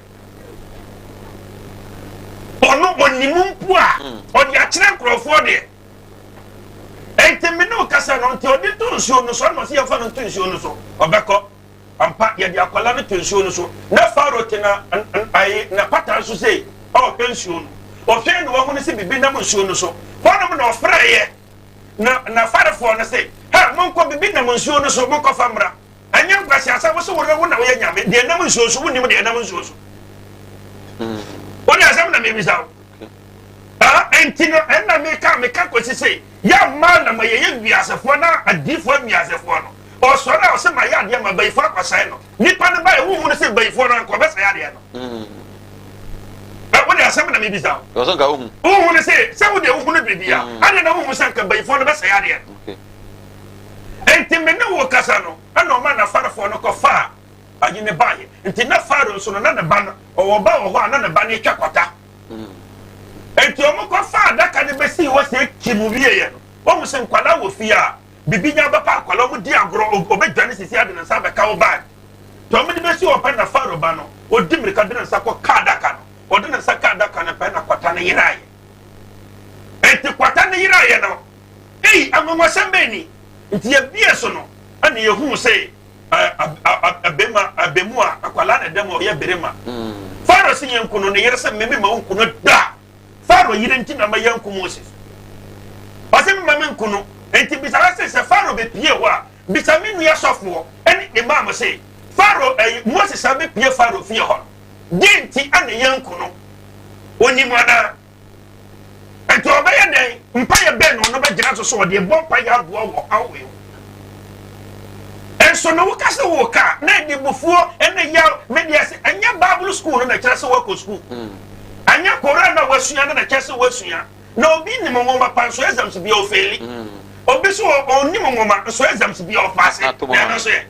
ɔno ɔnim mpo a ɔde akyerɛ nkurɔfoɔ deɛ. Enti me ne wo kasa no nti ɔde to nsuo no so ɛna ɔsɛ yɛmfa no nto nsuo no so ɔbɛkɔ. Ampa, yɛde akwadaa no to nsuo no so. Na Farao te na ayi n'apata so sei a ɔhwɛ nsuo no. Ɔhwɛ na wahunu sɛ biribi nam nsuo no so. Hɔnom na ɔfrɛeɛ na n'afarefoɔ no se, Hɛ, monkɔ, biribi nam nsuo no so, monkɔfa mmra. Ɛnyɛ nkwaseasɛm, wo se wo wo na woyɛ nyame, deɛ ɛnam nsuo so, wonnim deɛ ɛnam nsuo so. Wode asɛm na mebisa wo. Ah, enti no, ɛnna meka meka kɔsi se, yɛ mmaa na ma yɛyɛ wiasefoɔ na adiifoɔ wiasefoɔ no. Ɔsɔre a ɔsɛ mayɛ adeɛ ma bayifoɔ akɔsɛe no. Nipa no baeɛ, wohu no sɛ bayifoɔ no anka ɔbɛsɛe adeɛ no. Wode asɛm na mebisa wo. Wohu no sɛ sɛ wode wohu no biribi a, adeɛ na wohu sɛ anka bayifoɔ no bɛsɛe adeɛ no. Enti me ne wo kasa no, ɛna ɔma n'afarefoɔ no kɔfaa ayi ne baeɛ. Nti na Farao nso no, na ne ba no, ɔwɔ ba wɔ hɔ a na ne ba no atwa kwata. Enti wɔn kɔfaa adaka no bɛsii hɔ sɛ kyim wieɛ no, wɔhu sɛ nkwadaa wɔ fie a, biribi nya bɛpa akwadaa, wɔn di agorɔ, ɔbɛdwane sisi ade ne nsa abɛka wo bag. Nti wɔn de bɛsi hɔ pɛ na Farao ba no, ɔdi mmirika de ne nsa kɔ ka adaka no. Ɔde ne nsa ka adaka no pɛ na kwata no yeraeɛ. Enti kwata no yeraeɛ no, ei, anwanwasɛm bɛn ni! Nti yɛbie so no, ɛna yɛhuu sɛ abema abemu a akwadaa na ɛda mu a ɔyɛ berema. Farao se yɛnku no, ne yere sɛ meme ma wonku no da. Farao yere nti na ma yɛnku Moses. Ɔse mema menku no. Nti bisa ha se sɛ Farao bepie hɔ a, bisa me nua sɔfoɔ ne imam se Farao ɛyi Moses abepie Farao fie hɔ no, deɛ nti ɛna yɛnku no? Onim anaa? Nti ɔbɛyɛ dɛn? Mpaeɛ bɛn na ɔno bɛgyina so sɛ ɔde bɔ mpaeɛ aboa wɔ ɔhaw wei ho? Nso no woka sɛ woka na ɛde bufuo ɛne yaw medeɛ sɛ ɛnyɛ Bible school no na ɛkyerɛ sɛ woakɔ school. Ɛnyɛ Koran na woasua no na ɛkyerɛ sɛ woasua. Na obi nim nwoma pa nso exams bia ɔfeeli. Obi nso ɔnnim nwoma nso exams bia ɔpaase. Na ɛno nso yɛ.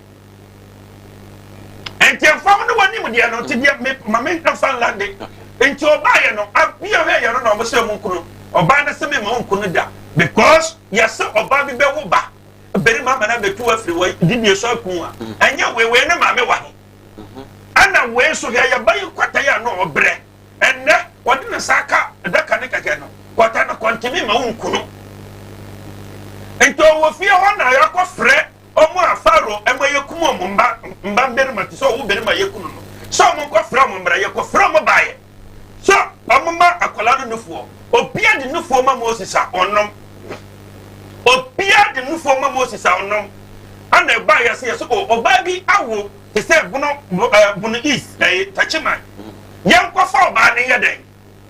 Nti ɛmfa ho ne w'anim deɛ no nti deɛ me ma me nfa nlande nti ɔbaayɛ no abia hwɛ yɛ no na ɔmo sɛ ɔmo nkunu ɔbaa no sɛ me ma ɔnkunu da because yɛsɛ ɔbaa bi bɛwo ba barima ama no abɛtu afiri wɔ dibie so aku a ɛnyɛ wei wei ne maame wɔ he ɛna wei nso hwɛ yɛba yi kwata yɛ ano ɔbrɛ ɛnɛ wɔde ne nsa aka adaka ne kɛkɛ no kwata no kɔntumi ma wo nkunu nti ɔwɔ fie hɔ na yɛakɔ frɛ Wɔn a Farao ma yɛkum wɔn mma mma mmarima te sɛ ɔwo barima yɛkum no, sɛ wɔn nkɔfrɛ wɔn mmra, yɛkɔfrɛ wɔn baeɛ sɛ wɔn ma akwadaa no nufoɔ. Obiara de nufoɔ ma Moses a ɔnom. Obiara de nufoɔ ma Moses a ɔnom. Ana ɛbaeɛ sɛ yɛsɛ o ɔbaa bi awo te sɛ bono ɛɛ bono east ɛɛ takyiman. Yɛnkɔfa ɔbaa no yɛ dɛn?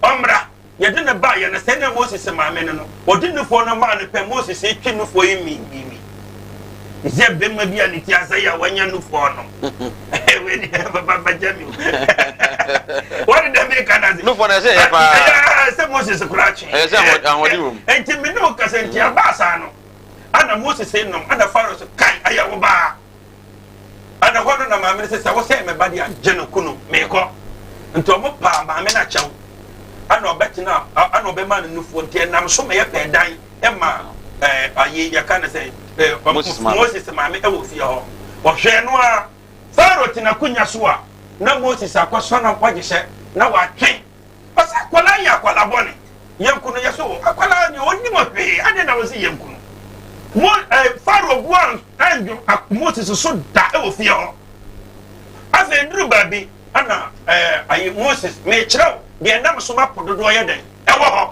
Ɔmmra. Yɛde no baeɛ no, sɛdeɛ Moses maame no no, ɔde nufoɔ no maa no pɛ, Moses retwe nufoɔ yi mmiimmiimi. Sɛ bɛrima bi a ne ti asɛe a wanya nufoɔ no. Wei deɛ papa bɛgya mi o. Wɔde dɛ mi ka na se. Nufoɔ no ɛsɛ yɛ paa. Ɛyɛ sɛ Moses koraa twe. Ɛyɛ sɛ ahoɔden wɔ mu. Nti me ne wo kasa nti abaa saa no, ana Moses nom, ana Pharaoh so kai ayɛ wo baa. Ɛna hɔ no na maame no sɛ sɛ wosɛe me ba deɛ a gye no ku no meekɔ. Nti ɔmo paa maame no akyɛw ɛna ɔbɛtena ɛna ɔbɛma no nufoɔ nti ɛnam so ma yɛpɛɛ dan ɛma ɛɛ ayi yɛka no sɛ ɛɛ Moses maame. Moses maame ɛwɔ fie hɔ. Ɔhwɛɛ no a Farao te n'akonya so a na Moses akɔsɔ no wagye hyɛ na watwe. Ɔsɛ akwadaa yɛ akwadaa bɔne. Yɛnku no yɛ so akwadaa deɛ ɔnim hwee adeɛ na wɔsi yɛnku no. Mo ɛɛ eh, Farao bu andwo Moses so da ɛwɔ fie hɔ. Afei duru baabi ɛna ɛɛ eh, ayi Moses mekyerɛw deɛ nam so ma po dodoɔ yɛ dɛn ɛwɔ hɔ.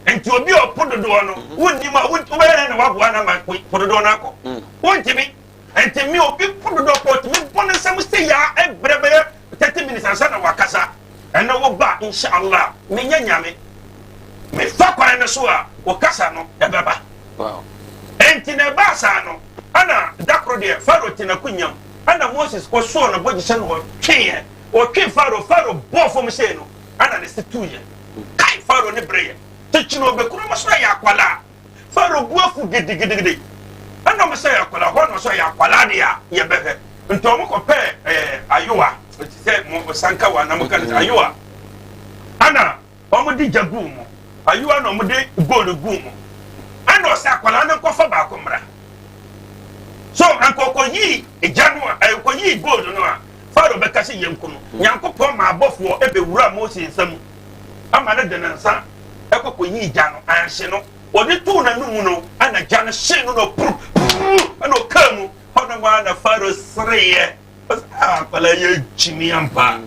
Nti obi a ɔpo dodoɔ no mhm. wonnim a wobɛyɛ dɛn na waboa no ama po dodoɔ no akɔ. Mm. Wontumi. Nti me obi po dodoɔ pɔ ɔtumi bɔ ne nsam sɛ yaa ɛbrɛ bɛyɛ 30 minutes ansa na wakasa. Ɛnɛ wo ba inshallah menyɛ nyame mefa kwan no so a wo kasa no ɛbɛba. Enti na ɛbaa saa no ɛna da koro deɛ Pharaoh te n'akonya mu ɛna Moses kɔ sɔɔ no bɔgyesɛ no ɔtweeɛ ɔtwe Pharaoh Pharaoh bɔɔ fam sei no ɛna ne se tuiɛ kai Pharaoh ne bereɛ kyekyere ɔbɛkunu mo so ɛyɛ akwalaa Farao bo afu gidigidigidi. Ɛna wɔn sɛ akwadaa hɔ na ɔsɛ ɔyɛ akwadaa deɛ a yɛbɛhwɛ. Nti wɔn kɔpɛɛ ɛɛ ayowa te sɛ mo sankawa na mo ka no sɛ ayowa. Ɛna wɔn de gya guu mu. Ayowa na wɔn de gold guu mu. Ɛna ɔsɛ akwadaa no nkɔfa baako mmra. So anka ɔkɔyii gya no a ɛɛ ɔkɔyii gold no a Farao bɛka sɛ yɛnku no. Nyankopɔn ma abɔfoɔ ɛbɛwura Mose nsa mu ama no de ne nsa ɛkɔ kɔyii gya no, anhye no. Ɔde too n'anomu no, ɛna gya no hyee no na ɔpuru puru ɛna ɔkaa mu. Hɔnom ara na Farao sereeɛ. Ɔsɛ, Ah, akwadaa yi agyimi ampa.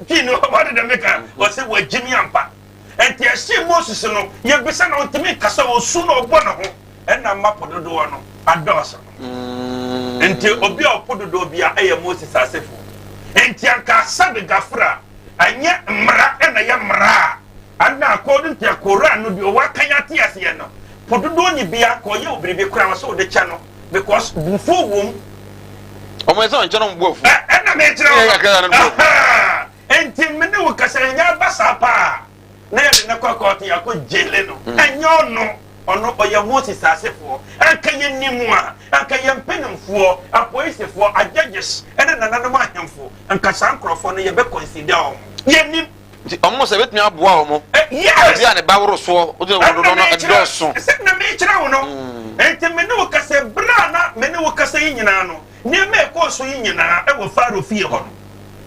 Pii no ɔde dɛm ka, ɔsɛ wagyimi ampa. Nti ɛhyee Moses no, yɛbisa na ɔntumi nkasa, ɔsu na ɔbɔ ne ho. Ɛna mma po dodoɔ no adɔɔso no. Nti obi a ɔpo dodoɔ bia ɛyɛ Moses asefoɔ. Nti anka asabe gafra, ɛnyɛ mmara ɛna ɛyɛ mmara a, ɛna according to Koran no deɛ ɔwɔ akan ate aseɛ no, po dodoɔ ni bia ka ɔyɛ wo biribi koraa ɔsɛ wode kyɛ no because bufuo wom. Ɔmo ɛsɛ ɔnkyɛ no ɔmo bu afu. Ɛna mekyerɛ wo. Nti me ne wo kasa ɛnyɛ aba saa paa na yɛde no kɔ kɔɔto yɛakɔ gyele no. Mm. Ɛnyɛ ɔno, ɔno ɔyɛ Moses asefoɔ. Anka yɛnim a, anka yɛn mpanimfoɔ, apolisifoɔ, ajudges ɛne nananom ahemfo, anka saa nkurɔfoɔ no yɛbɛ consider wɔn. Yɛnim. Nti wɔn sɛ ebetumi aboa wɔn. Eh, yes. Ebi a ne ba woro soɔ, o de wɔn dodoɔ no ɛdɔɔso. Sɛ na mekyerɛ wo no. Mm. Nti me ne wo kasa bere a na me ne wo kasa yi nyinaa no, nneɛma ɛkɔɔ so yi nyinaa ɛwɔ Farao fie hɔ no.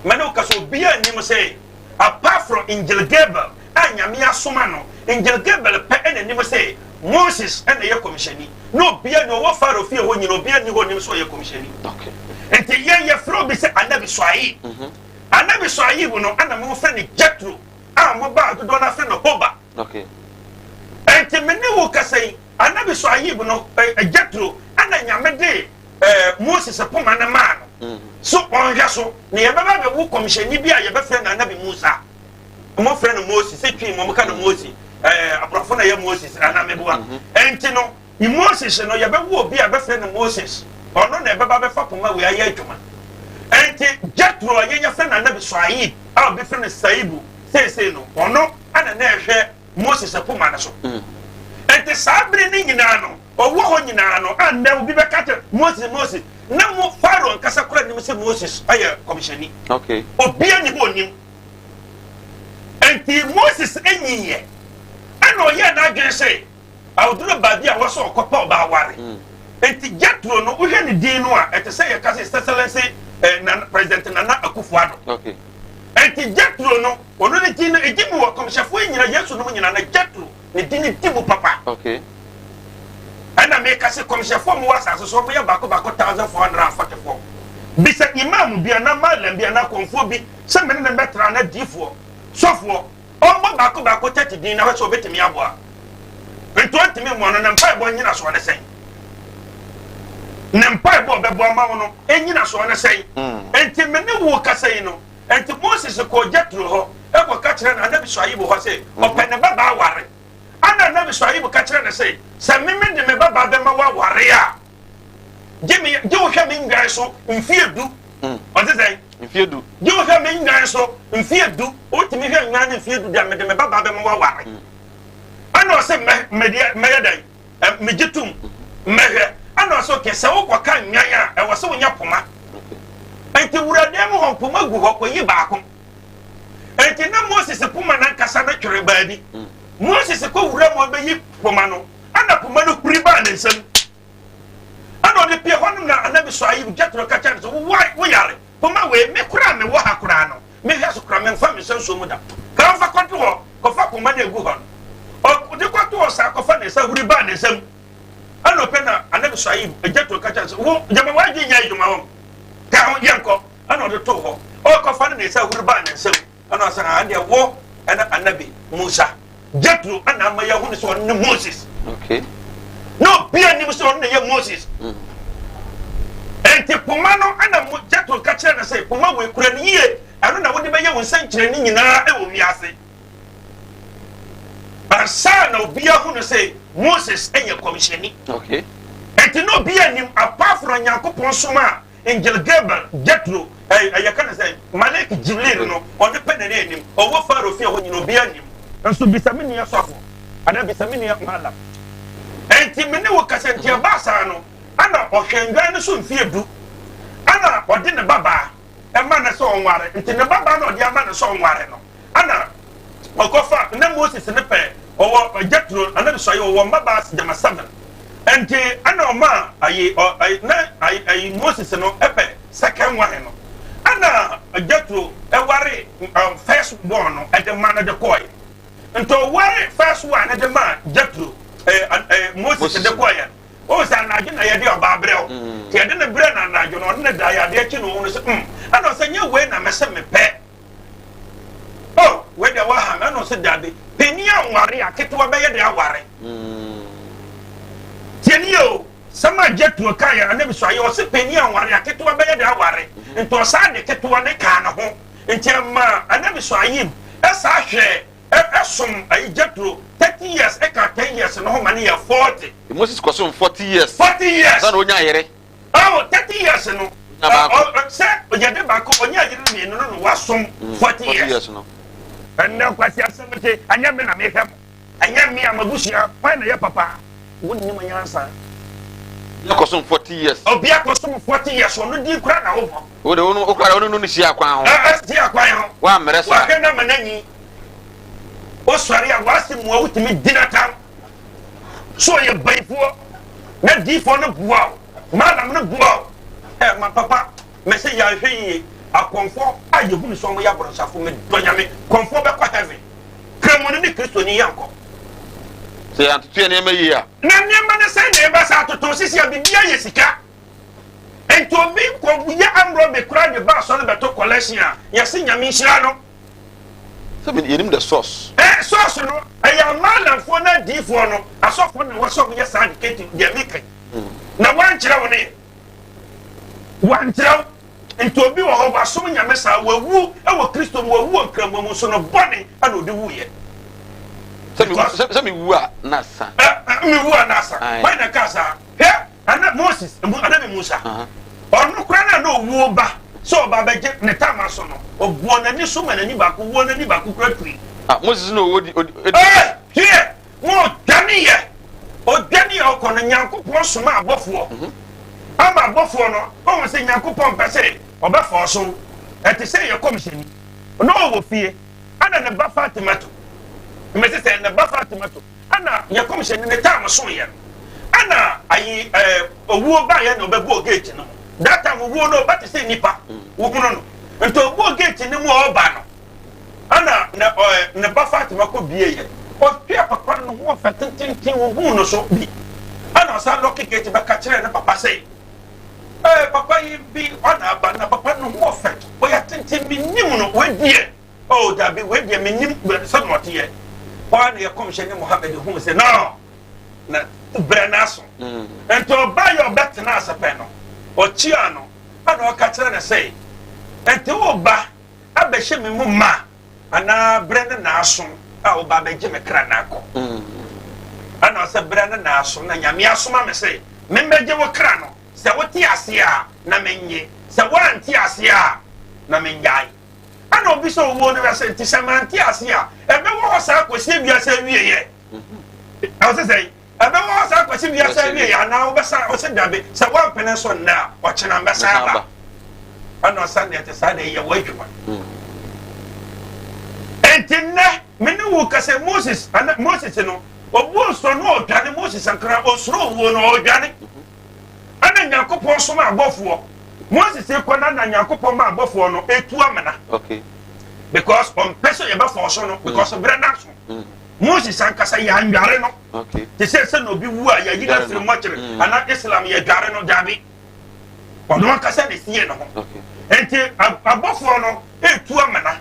Me ne wo kasa obiara nnim sɛ apart from Angel Gabriel a Nyame asoma no, Angel Gabriel pɛ ɛna nim sɛ Moses ɛna ɛyɛ kɔmhyɛni. Na obiara ni ɔwɔ Farao fie hɔ nyina obiara ni hɔ nim sɛ ɔyɛ kɔmhyɛni. Okay. Nti yɛn yɛfrɛ obi sɛ Anabi Suaib. Mm -hmm. Anabi Suaib no ɛna mo frɛ no Jethro a mo baa dodoɔ no afrɛ no Hoba. Okay. Nti me ne wo kasa yi Anabi Suaib no Jethro ɛna Nyame de eh, Moses poma no maa no mm. so ɔnhwɛ so na yɛbɛba bɛwo kɔmhyɛni bi a yɛbɛfrɛ no anabi Musa. Wɔfrɛ no Moses, sɛ twi mu wɔka no Moses, eh, aborɔfo na yɛ Moses anaa meboa. Ɛnti no, Moses no yɛbɛwo obi a yɛbɛfrɛ no Moses, ɔno na ɛbɛba bɛfa poma wei ayɛ adwuma. Ɛnti Jethro a yɛn yɛfrɛ no anabi Suaib a obi frɛ no Saibu seesei no, ɔno ana na ɛhwɛ Moses poma no so. Ɛnti saa bere no nyinaa no, ɔwɔ hɔ nyinaa no, a nnɛ obi bɛka kyerɛ Moses, Moses, na mo Farao ankasa koraa nim sɛ Moses ayɛ kɔmhyɛni. Okay. Obiara ni hɔ onim. Enti Moses nyiiɛ, ɛna ɔyɛɛ n'adwene sɛ ɔduru baabi a wɔsɛ ɔkɔpɛ ɔbaa ware. Mm. Enti Jethro no, wohwɛ ne din no a, ɛte sɛ yɛka sɛ His Excellency eh, Nana, President Nana Akufo-Addo. Okay. Enti Jethro no, ɔno ne din no, ɛdi mu wɔ kɔmhyɛfoɔ yi nyina, Yesu nom nyina, na Jethro ne din no di mu papa. Okay. Ɛna meka sɛ kɔmhyɛfoɔ a wɔwɔ asase so wɔyɛ baako baako 1444. Bisa imam bi anaa malam bi anaa kɔmfoɔ bi sɛ me ne no mmɛtra anaa diifoɔ, sɔfoɔ, ɔmmɔ baako baako tɛte din na hwɛ sɛ ɔbɛtumi aboa. Nti ɔntumi mmoa no, ne mpaebɔ nnyinasoɔ ne sɛn? Ne mpaebɔ a ɔbɛbɔ ama wo no nnyinasoɔ ne sɛn? Nti me ne wo kasa yi no, nti Moses kɔɔ Jethro hɔ kɔka kyerɛ no Anabi Suaibu hɔ sɛ ɔpɛ ne babaa ware. Ana Anabi Suaibu ka kyerɛ no sɛ, sɛ me mede me babaa bɛma wo aware a, gye me gye wohwɛ me nnwan so mfie du. Mm. Ɔte sɛn? Mfie du. Gye wohwɛ me nnwan so mfie du. Wotumi hwɛ nnwan no mfie du deɛ mede me babaa bɛma wo aware. Mm. Ɛna ɔsɛ mɛ mɛdeɛ mɛyɛ dɛn? Megye tom mɛhwɛ. Ɛna ɔsɛ okay sɛ wokɔka nnwan a ɛwɔ sɛ wonya poma. Nti wura dan mu hɔ poma gu hɔ kɔyi baako. Enti na Moses poma no ankasa no twere baabi. Moses kɔ wura mu ɔbɛyi poma no, ɛna poma no huri baa ne nsam. Ɛna ɔde pie hɔnom na Anabi Suaib Jethro ka kyerɛ no sɛ, woyare, poma wei, me koraa mewɔ ha koraa no, mehwɛ so koraa memfa me nsa nsuo mu da. Ka mfa kɔto hɔ, kɔfa poma no egu hɔ no. Ɔde kɔto hɔ saa kɔfa ne nsa huri baa ne nsam. Ɛna ɔpɛ na Anabi Suaib Jethro ka kyerɛ no sɛ, wo, gyama w'adwene nyɛ adwuma wɔn. Ka ho, yɛnkɔ. Ɛna ɔde too hɔ. Ɔrekɔfa no ne nsa huru baa ne nsam. Ɛna ɔsɛ ha deɛ wo ɛna Anabi Musa. Jethro ɛna ama yɛahu no sɛ ɔno ne Moses. Okay. Na obiara nim sɛ ɔno na ɛyɛ Moses. Mm. Enti poma no ɛna Jethro ka kyerɛ no sɛ poma wei kura no yie. Ɛno na wode bɛyɛ wo nsɛnkyerɛnne nyinaa ɛwɔ wiase. Ansa na obiara hu no sɛ Moses ɛyɛ kɔmhyɛni. Okay. Enti na obiara nim apart from Nyankopɔn som a Angel Gabriel, Jethro, ɛɛ ɛ yɛka no sɛ Malek Jibril no, ɔno pɛ na na ɛnim. Ɔwɔ Pharaoh fie hɔ nyina obiara nnim. Nso bisa me nua sɔfo anaa bisa me nua mallam. Enti me ne wo kasa nti ɛbaa saa no, ɛna ɔhwɛɛ nnwan no so mfeɛ du, ɛna ɔde ne babaa ɛma no sɛ ɔnware. Nti ne babaa na ɔde ama no sɛ ɔnware no, ɛna ɔkɔfa na Moses ne pɛ ɔwɔ Jethro anabi sɔye ɔwɔ mmabaa gyama seven nti ɛna ɔma ayi ɔ ayi na ayi ayi Moses no ɛpɛ second one no ɛna Jethro ɛware um, first born no ɛde ma no de kɔɛ nti ɔware first one no de ma Jethro ɛɛ ɛɛ Moses de kɔɛ. Wohu sɛ anadwo na yɛde ɔbaa brɛ wo. Nti yɛde no brɛ no anadwo no, ɔne no da yɛ adeɛ kye no ɔhu no sɛ mm, ɛna ɔsɛ nyɛ wei na mɛsɛ mepɛ. Oh, wei deɛ waha me, ɛna ɔsɛ dabi, panin anware a ketewa bɛyɛ de aware. Tie nie o, sɛm a Jethro kaeɛ anabi so ayɛ, ɔsɛ panin anware a ketewa bɛyɛ de aware. Nti ɔsaa de ketewa ne kaa ne ho. Nti ɛmaa anabi so ayim ɛsaa hwɛɛ Ɛsom ayi Jethro 30 years ɛka 10 years no ho ma no yɛ 40. Moses kɔsom 40 years. 40 years. Ansa na onya yere. Oh, 30 years no. Onya baako. Sɛ yɛde baako onya yere mmienu no na wasom 40 40 years. years no. Ɛnnɛ nkwasi asɛm te ɛnyɛ me na mehwɛ mo. Ɛnyɛ me a m'abusua hwan na ɛyɛ papa. Wonnim nyansa. Obi akɔsom 40 years. Obi akɔsom 40 years ɔno din kura na wobɔ. Wo de wo no okura wo no no si akwan ho. Ɛ si akwan ho. Woammrɛ saa. Wahwɛ na ma n'anyi. Wosɔre a w'ase mua wotumi di n'atam. So ɔyɛ bayifoɔ na diifoɔ no boa wo, maalam no boa wo. Ɛ ma papa mɛsɛ yɛanhwɛ yie akɔmfoɔ a yɛhunu sɛ wɔyɛ aborɔnsafo medɔ Nyame kɔmfoɔ bɛkɔ heaven. Kramoni ne Kristoni yɛnkɔ. Sɛ yɛantoto yɛn nneɛma yie a. Na nneɛma no sɛn na ɛba saa atoto sisi a biribiara yɛ sika. Nti obi kɔ yɛ amrɔbe koraa de ba asɔre bɛto collection a yɛse Nyame nhyira no. Sɛ mi yɛnim the source. Ɛ source no ɛyɛ amaalamfoɔ ne adiifoɔ no asɔfoɔ na ɛwɔ sɛ wɔyɛ saa de kɛti deɛ meka yi. Na wɔankyerɛ wo ne yɛ. Wɔankyerɛ wo. Nti obi wɔ hɔ wasom Nyame saa wawu wɔ Kristo mu wawu wɔ nkramoa mu nso no bɔne ɛna ɔde wuiɛ. Sɛ mi wu a na sa. Ɛ mi wu a na sa. Hwan na ɛkaa saa? Hwɛ. Ana Moses, anabi Musa, ɔno koraa na na owuo ba sɛ ɔba abɛgye ne tama so no, ɔbuo n'ani so ma n'ani baako wuo n'ani baako kura tui. Ah, Moses na owuo di odi. Ee, hwɛ, mo ɔdwane yɛ, ɔdwane yɛ ɔkɔ no, Nyankopɔn soma abɔfoɔ mhm. ama abɔfoɔ no, ɔhu sɛ Nyankopɔn mpɛ sɛ ɔbɛfɔɔ so, ɛte sɛ yɛ kɔmhyɛni, na ɔwɔ fie, ana ne ba Fatima to, mmɛsɛ sɛ ne ba Fatima to, Ɛna yɛ kɔmhyɛni ne time so yɛ no ɛna ayi ɛɛ owuo ba yɛ na ɔbɛbɔ gate no mu that time owuo no ɔba te sɛ nipa wohunu no nti ɔbɔ gate no mu a ɔba no ɛna ne ɔɛ ne ba Fatima kɔ bie yɛ ɔhwɛ papa no ho ɔfɛ tententen ohun no so bi ɛna ɔsan lɔki gate bɛka kyerɛ ne papa sɛ ɛɛ papa yi bi ɔna aba na papa no ho ɔfɛ ɔyɛ tenten mi nim no wɔadie. Oh dabi, wei deɛ mennim sɛdeɛ ɔteɛ. Hɔ ara na yɛ kɔmhyɛni Muhammad huu sɛ no, na berɛ no aso. Mm. Nti ɔbaa yɛ ɔbɛtena ase pɛ no, ɔkyiaa no, ɛna ɔka kyerɛ no sɛ, nti wo ba abɛhyɛ me mu ma anaa berɛ no na aso a wo ba bɛgye me kra na akɔ. Mm. Ɛna ɔsɛ berɛ no na aso na Nyame asoma me sɛ memmɛgye wo kra no, sɛ wote aseɛ a na mennye, sɛ woante aseɛ a na mennyae. Ɛna obisa owuo no sɛ, nti sɛ mante ase a, ɛbɛwɔ hɔ saa kɔsi wiase awieɛ? Ɔsɛ sɛ ɛbɛwɔ hɔ saa kɔsi wiase awieɛ anaa wobɛsan? Ɔsɛ dabi, sɛ woampene so nnɛ a, ɔkyena mbɛsan aba. Ɛna ɔsan deɛ te saa deɛ yɛ w'adwuma. Enti nnɛ me ne wo kasa Moses ana Moses no obuo nsɔ no ɔdwane Moses ankara osuro owuo no ɔdwane. Ɛna Nyankopɔn soma abɔfoɔ. Moses kɔ na na Nyankopɔn ma abɔfoɔ no etu amena. Okay. Because ɔmpɛ sɛ yɛbɛfɔ so no because mm. berɛ no aso. Mm. Moses ankasa yɛanware no. Okay. Te sɛ sɛ na obi wu a yɛyi no afiri mɔkyere mm. anaa Islam yɛdware no dabi. Ɔno ankasa na esie ne ho. Okay. Nti abɔfoɔ no etu amena.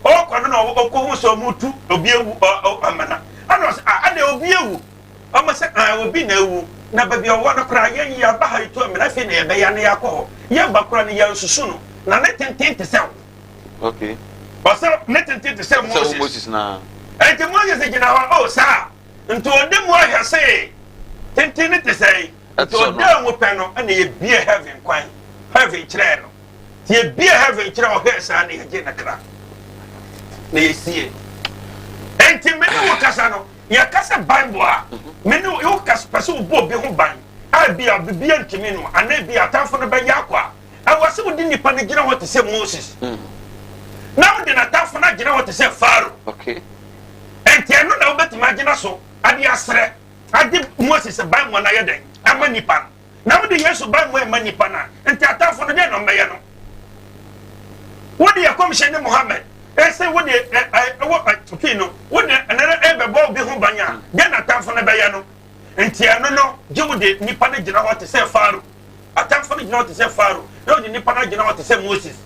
Ɔkɔ no na ɔkɔhu sɛ ɔmo tu obi ewu amena. Ɛna ɔsɛ ah ɛna obi ewu. Ɔmo sɛ, Ae, obi na awu, na baabi a ɔwɔ no koraa, yɛn yɛaba ha yi to amena, afei na yɛbɛya na yɛakɔ hɔ. Yɛba koraa no, yɛansusu no, na ne tenten te sɛ wo. Okay. Ɔsɛ ne tenten te sɛ Moses. Moses na. Enti Moses gyina hɔ, oh saa. Nti ɔde mu ahwɛ se tenten ne te sɛn. Nti ɔdaa mu pɛ no, ɛna yɛbie heaven kwan, heaven kyerɛɛ no. Nti yɛbie heaven kyerɛ ɔhwɛɛ saa na yɛgye ne kra na yɛsie. Enti me ne wo kasa no, Yɛka sɛ banbɔ a, me ne wo ka pɛ sɛ wobɔ obi ho ban a ebia biribiara ntumi no anaa ebia atamfo no bɛyɛ akɔ a, ɛwɔ sɛ wode nipa no gyina hɔ te sɛ Moses na wode n'atamfo no agyina hɔ te sɛ Farao. Enti ɛno na wobɛtumi agyina so ade asrɛ ade Moses banbɔ no ayɛ dɛn ama nipa no. Na wode Yesu bammɔ ɛma nnipa no a, nti atamfo no deɛ na ɔmmɛyɛ no? Wode yɛ kɔmhyɛni Muhammad ɛsɛ wode ɛwɔ fii no wode ɛnɛrɛ ɛbɛbɔ obi ho ban a, deɛ na atamfo no bɛyɛ no? Nti ɛno no, gye wo de nipa no gyina hɔ te sɛ Faro. Atamfo no gyina hɔ te sɛ Faro, na wode nipa no agyina hɔ te sɛ Moses.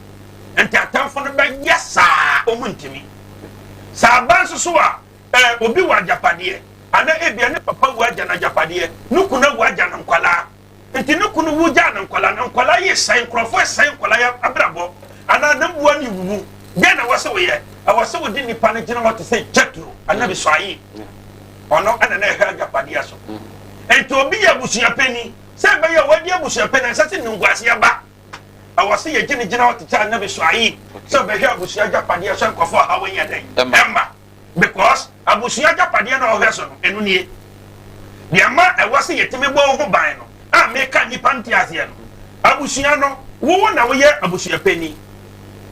Nti atamfo no bɛyɛ saa, wɔn ntumi. Sɛ aba nso so a, ɛɛ obi wɔ agyapadeɛ, anaa ebia ne papa wu agya no agyapadeɛ, ne kunu awu agya no nkwadaa. Nti ne kunu wu gyaa no nkwadaa, na nkwadaa yi sɛe, nkurɔfoɔ sɛe nkwadaa yi abrabɔ, anaa ne mmoa no wuwu. Dɛn na ɛwɔ sɛ woyɛ? Ɛwɔ sɛ wode nipa no gyina hɔ te sɛ Jethro, anaa Suaib. Ɔno ɛna na ɛhwɛ agyapadeɛ so. Nti obi yɛ abusuapanin, sɛ ɛbɛyɛ a wadi abusuapanin, ɛnsɛ sɛ nimguaseɛ ba. Ɛwɔ sɛ yɛgye no gyina hɔ te sɛ Anabi Suaib, sɛ ɔbɛhwɛ abusua agyapadeɛ so nkurɔfoɔ ɔhaw nyɛ dɛn? Ɛmma. Because abusua agyapadeɛ na ɔhwɛ so no, ɛno nie. Deɛ ɛma ɛwɔ sɛ yɛtumi bɔ wo ho ban no, a meka nnipa nte aseɛ no, abusua no, wo na woyɛ abusuapanin.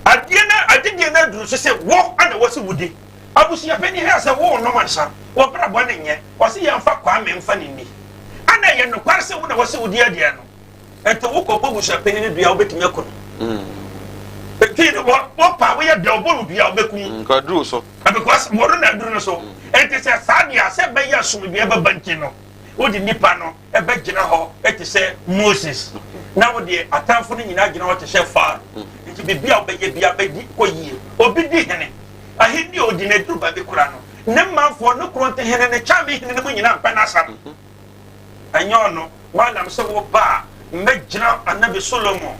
Adeɛ no, adedie no aduru so sɛ wo na ɛwɔ sɛ wodi. Abusuapanin hwɛ sɛ worenom nsa, w'abrabɔ no nyɛ, ɔse yɛmfa Kwame mfa no nni. Ana ɛyɛ nokware sɛ wo na ɛwɔ sɛ wodi adeɛ no? Nti wokɔbɔ abusuapanin no dua a, wobɛtumi aku no. Nti no, wɔpa a woyɛ dɛ, wɔbɔ no dua a, wobɛku. Nka aduru so. Because wɔno na aduru no so. Nti sɛ saa deɛ a, sɛ ɛbɛyɛ asomdwoeɛ bɛba nti no, wode nipa no bɛgyina hɔ te sɛ Moses, na wode atamfo no nyinaa gyina hɔ te sɛ Farao. Nti biribi a wobɛyɛ biara bɛdi kɔ yie. Obi di hene, ahenni a odi no aduru baabi koraa no, ne manfoɔ, ne korontehene, ne kyamehene no mu nyinaa mpɛ n'asɛm. Ɛnyɛ ɔno, Balaam sɛ wo ba a, mɛgyina Anabi Solomon,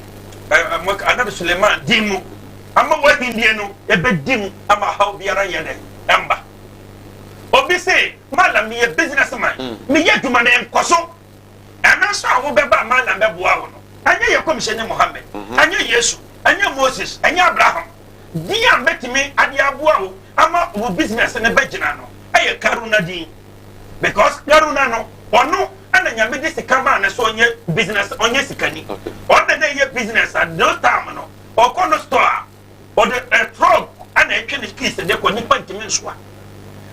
Anabi Suleiman din mu ama w'ahennie no ɛbɛdi mu ama haw biara nyɛ dɛn ɛmba. Obi se, Balaam meyɛ business man, meyɛ adwuma no ɛnkɔ so. Ɛno nso a wobɛba a Balaam bɛboa wo no, ɛnyɛ yɛ kɔmhyɛni Muhammad, ɛnyɛ Yesu, ɛnyɛ Moses, ɛnyɛ Abraham. Din a mɛtumi ade aboa wo ama wo business no bɛgyina no ɛyɛ Karuna din. Because Karuna no, ɔno ɛna Nyame de sika maa no sɛ ɔnyɛ business, ɔnyɛ sikani. Ɔno na na ɛyɛ business at those time no, ɔkɔ no store a, ɔde a truck ɛna ɛtwe ne keys de kɔ, nipa ntumi nsoa.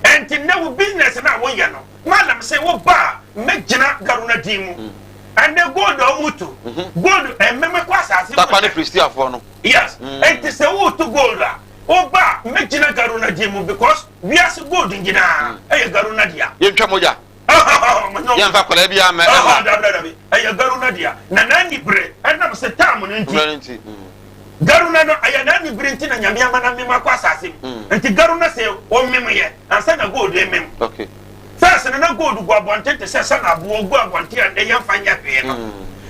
Ɛnti nnɛ wo business no a woyɛ no, Mallam se wo ba a, mɛgyina Garuna din mu. Ɛnɛ gold a wɔn tu, gold ɛmɛmɛ kɔ asase mu. Takwa ne Filistiafoɔ no. Yes, ɛnti sɛ wotu gold a, wo ba a, mɛgyina Garuna din mu because Wiase gold nyinaa ɛyɛ Garuna dea. Yɛntwa mogya. Yɛmfa akwadaa biara mma ɛma. Dabi dabi, ɛyɛ Garuna dea. Na n'anibere ɛnam sɛ tam no nti. Mmerɛ no nti. Garuna no ɛyɛ n'anibere nti na Nyame ama no amem akɔ asase mu. Nti Garuna sɛ ɔmem yɛ ansa na gold emem. Okay. First no na gold gu abɔnten te sɛ sɛ na aboɔ gu abɔnten a nnɛ yɛmfa nyɛ hwee no.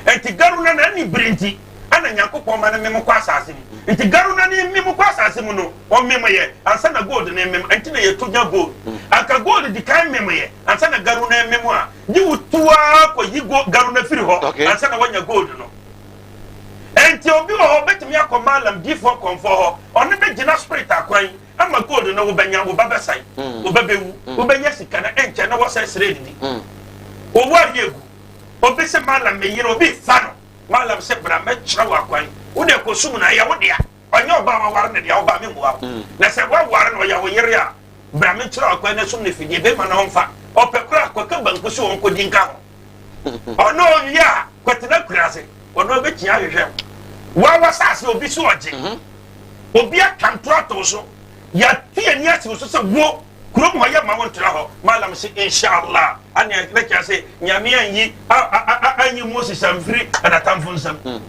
Nti Garuna n'anibere nti ɛna Nyankopɔn ma no mem kɔ asase mu. Nti Garuna ne mem kɔ asase mu no, Ɔmemyɛ ansa na gold no remem, ɛnti na yɛto nya gold. Anka gold di kan memyɛ ansa na garu no remem a, gye wo tu ara kɔyi garu no afiri hɔ ansa na woanya gold no. Ɛnti obi wɔ hɔ ɔbɛtumi akɔ mallam, diifoɔ, kɔmfoɔ hɔ, ɔno bɛgyina spirit akwan ama gold no wobɛnya, wo ba bɛsan, wo ba bɛwu, wobɛnya sika no ɛnkyɛ na wɔsɛe srɛ adidi. Wo ware agu, obi se mallam me yere obi fa no, mallam se bra mɛkyerɛ wo akwan, wo deɛ kɔsum no ɛyɛ wo dea. Ɔnyɛ ɔbaa a waware no deɛ, ɔbaa memmua wo. Na sɛ woaware no, ɔyɛ wo yere a, bra menkyerɛ wo kwan na sum no fidie. Bɛrima no ɔmfa. Ɔpɛ koraa a, kɔka banku so ɔnkɔdi nka ho. Ɔno ɔwie a, kɔtena akuraase. Ɔno ɔbɛkyia ahwehwɛ wo. Woa w'asase obi so ɔgye. Obi atwa ntorɔ ato wo so. Yɛatu yɛn ani asi wo so sɛ wo, kurom hɔ yɛmma wo ntena hɔ. Mallam se, Inshallah. Ɛnneɛ na kyerɛ sɛ Nyame anyi anyi Moses amfiri n'atamfo nsam.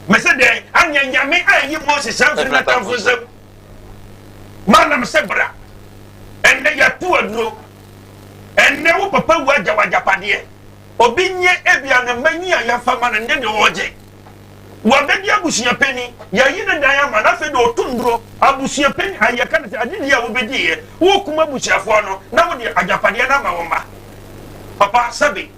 Mese dɛn? Anyɛ Nyame anyi Moses amfiri n'atamfo nsam. Mallam se bra. Ɛnnɛ yɛatu aduro. Ɛnnɛ wo papa wu agya w'agyapadeɛ. Obi nye ebia ne mma nyi a yɛmfa ma no nnɛ deɛ ɔregye. Wabɛdi abusua panin, yɛayi ne dan ama no, afei deɛ ɔto nnuro. Abusua panin, ayi yɛka no sɛ adedie a wobɛdiiɛ, worekum abusuafoɔ no na wode agyapadeɛ no ama wo mma. Papa, sɛbe,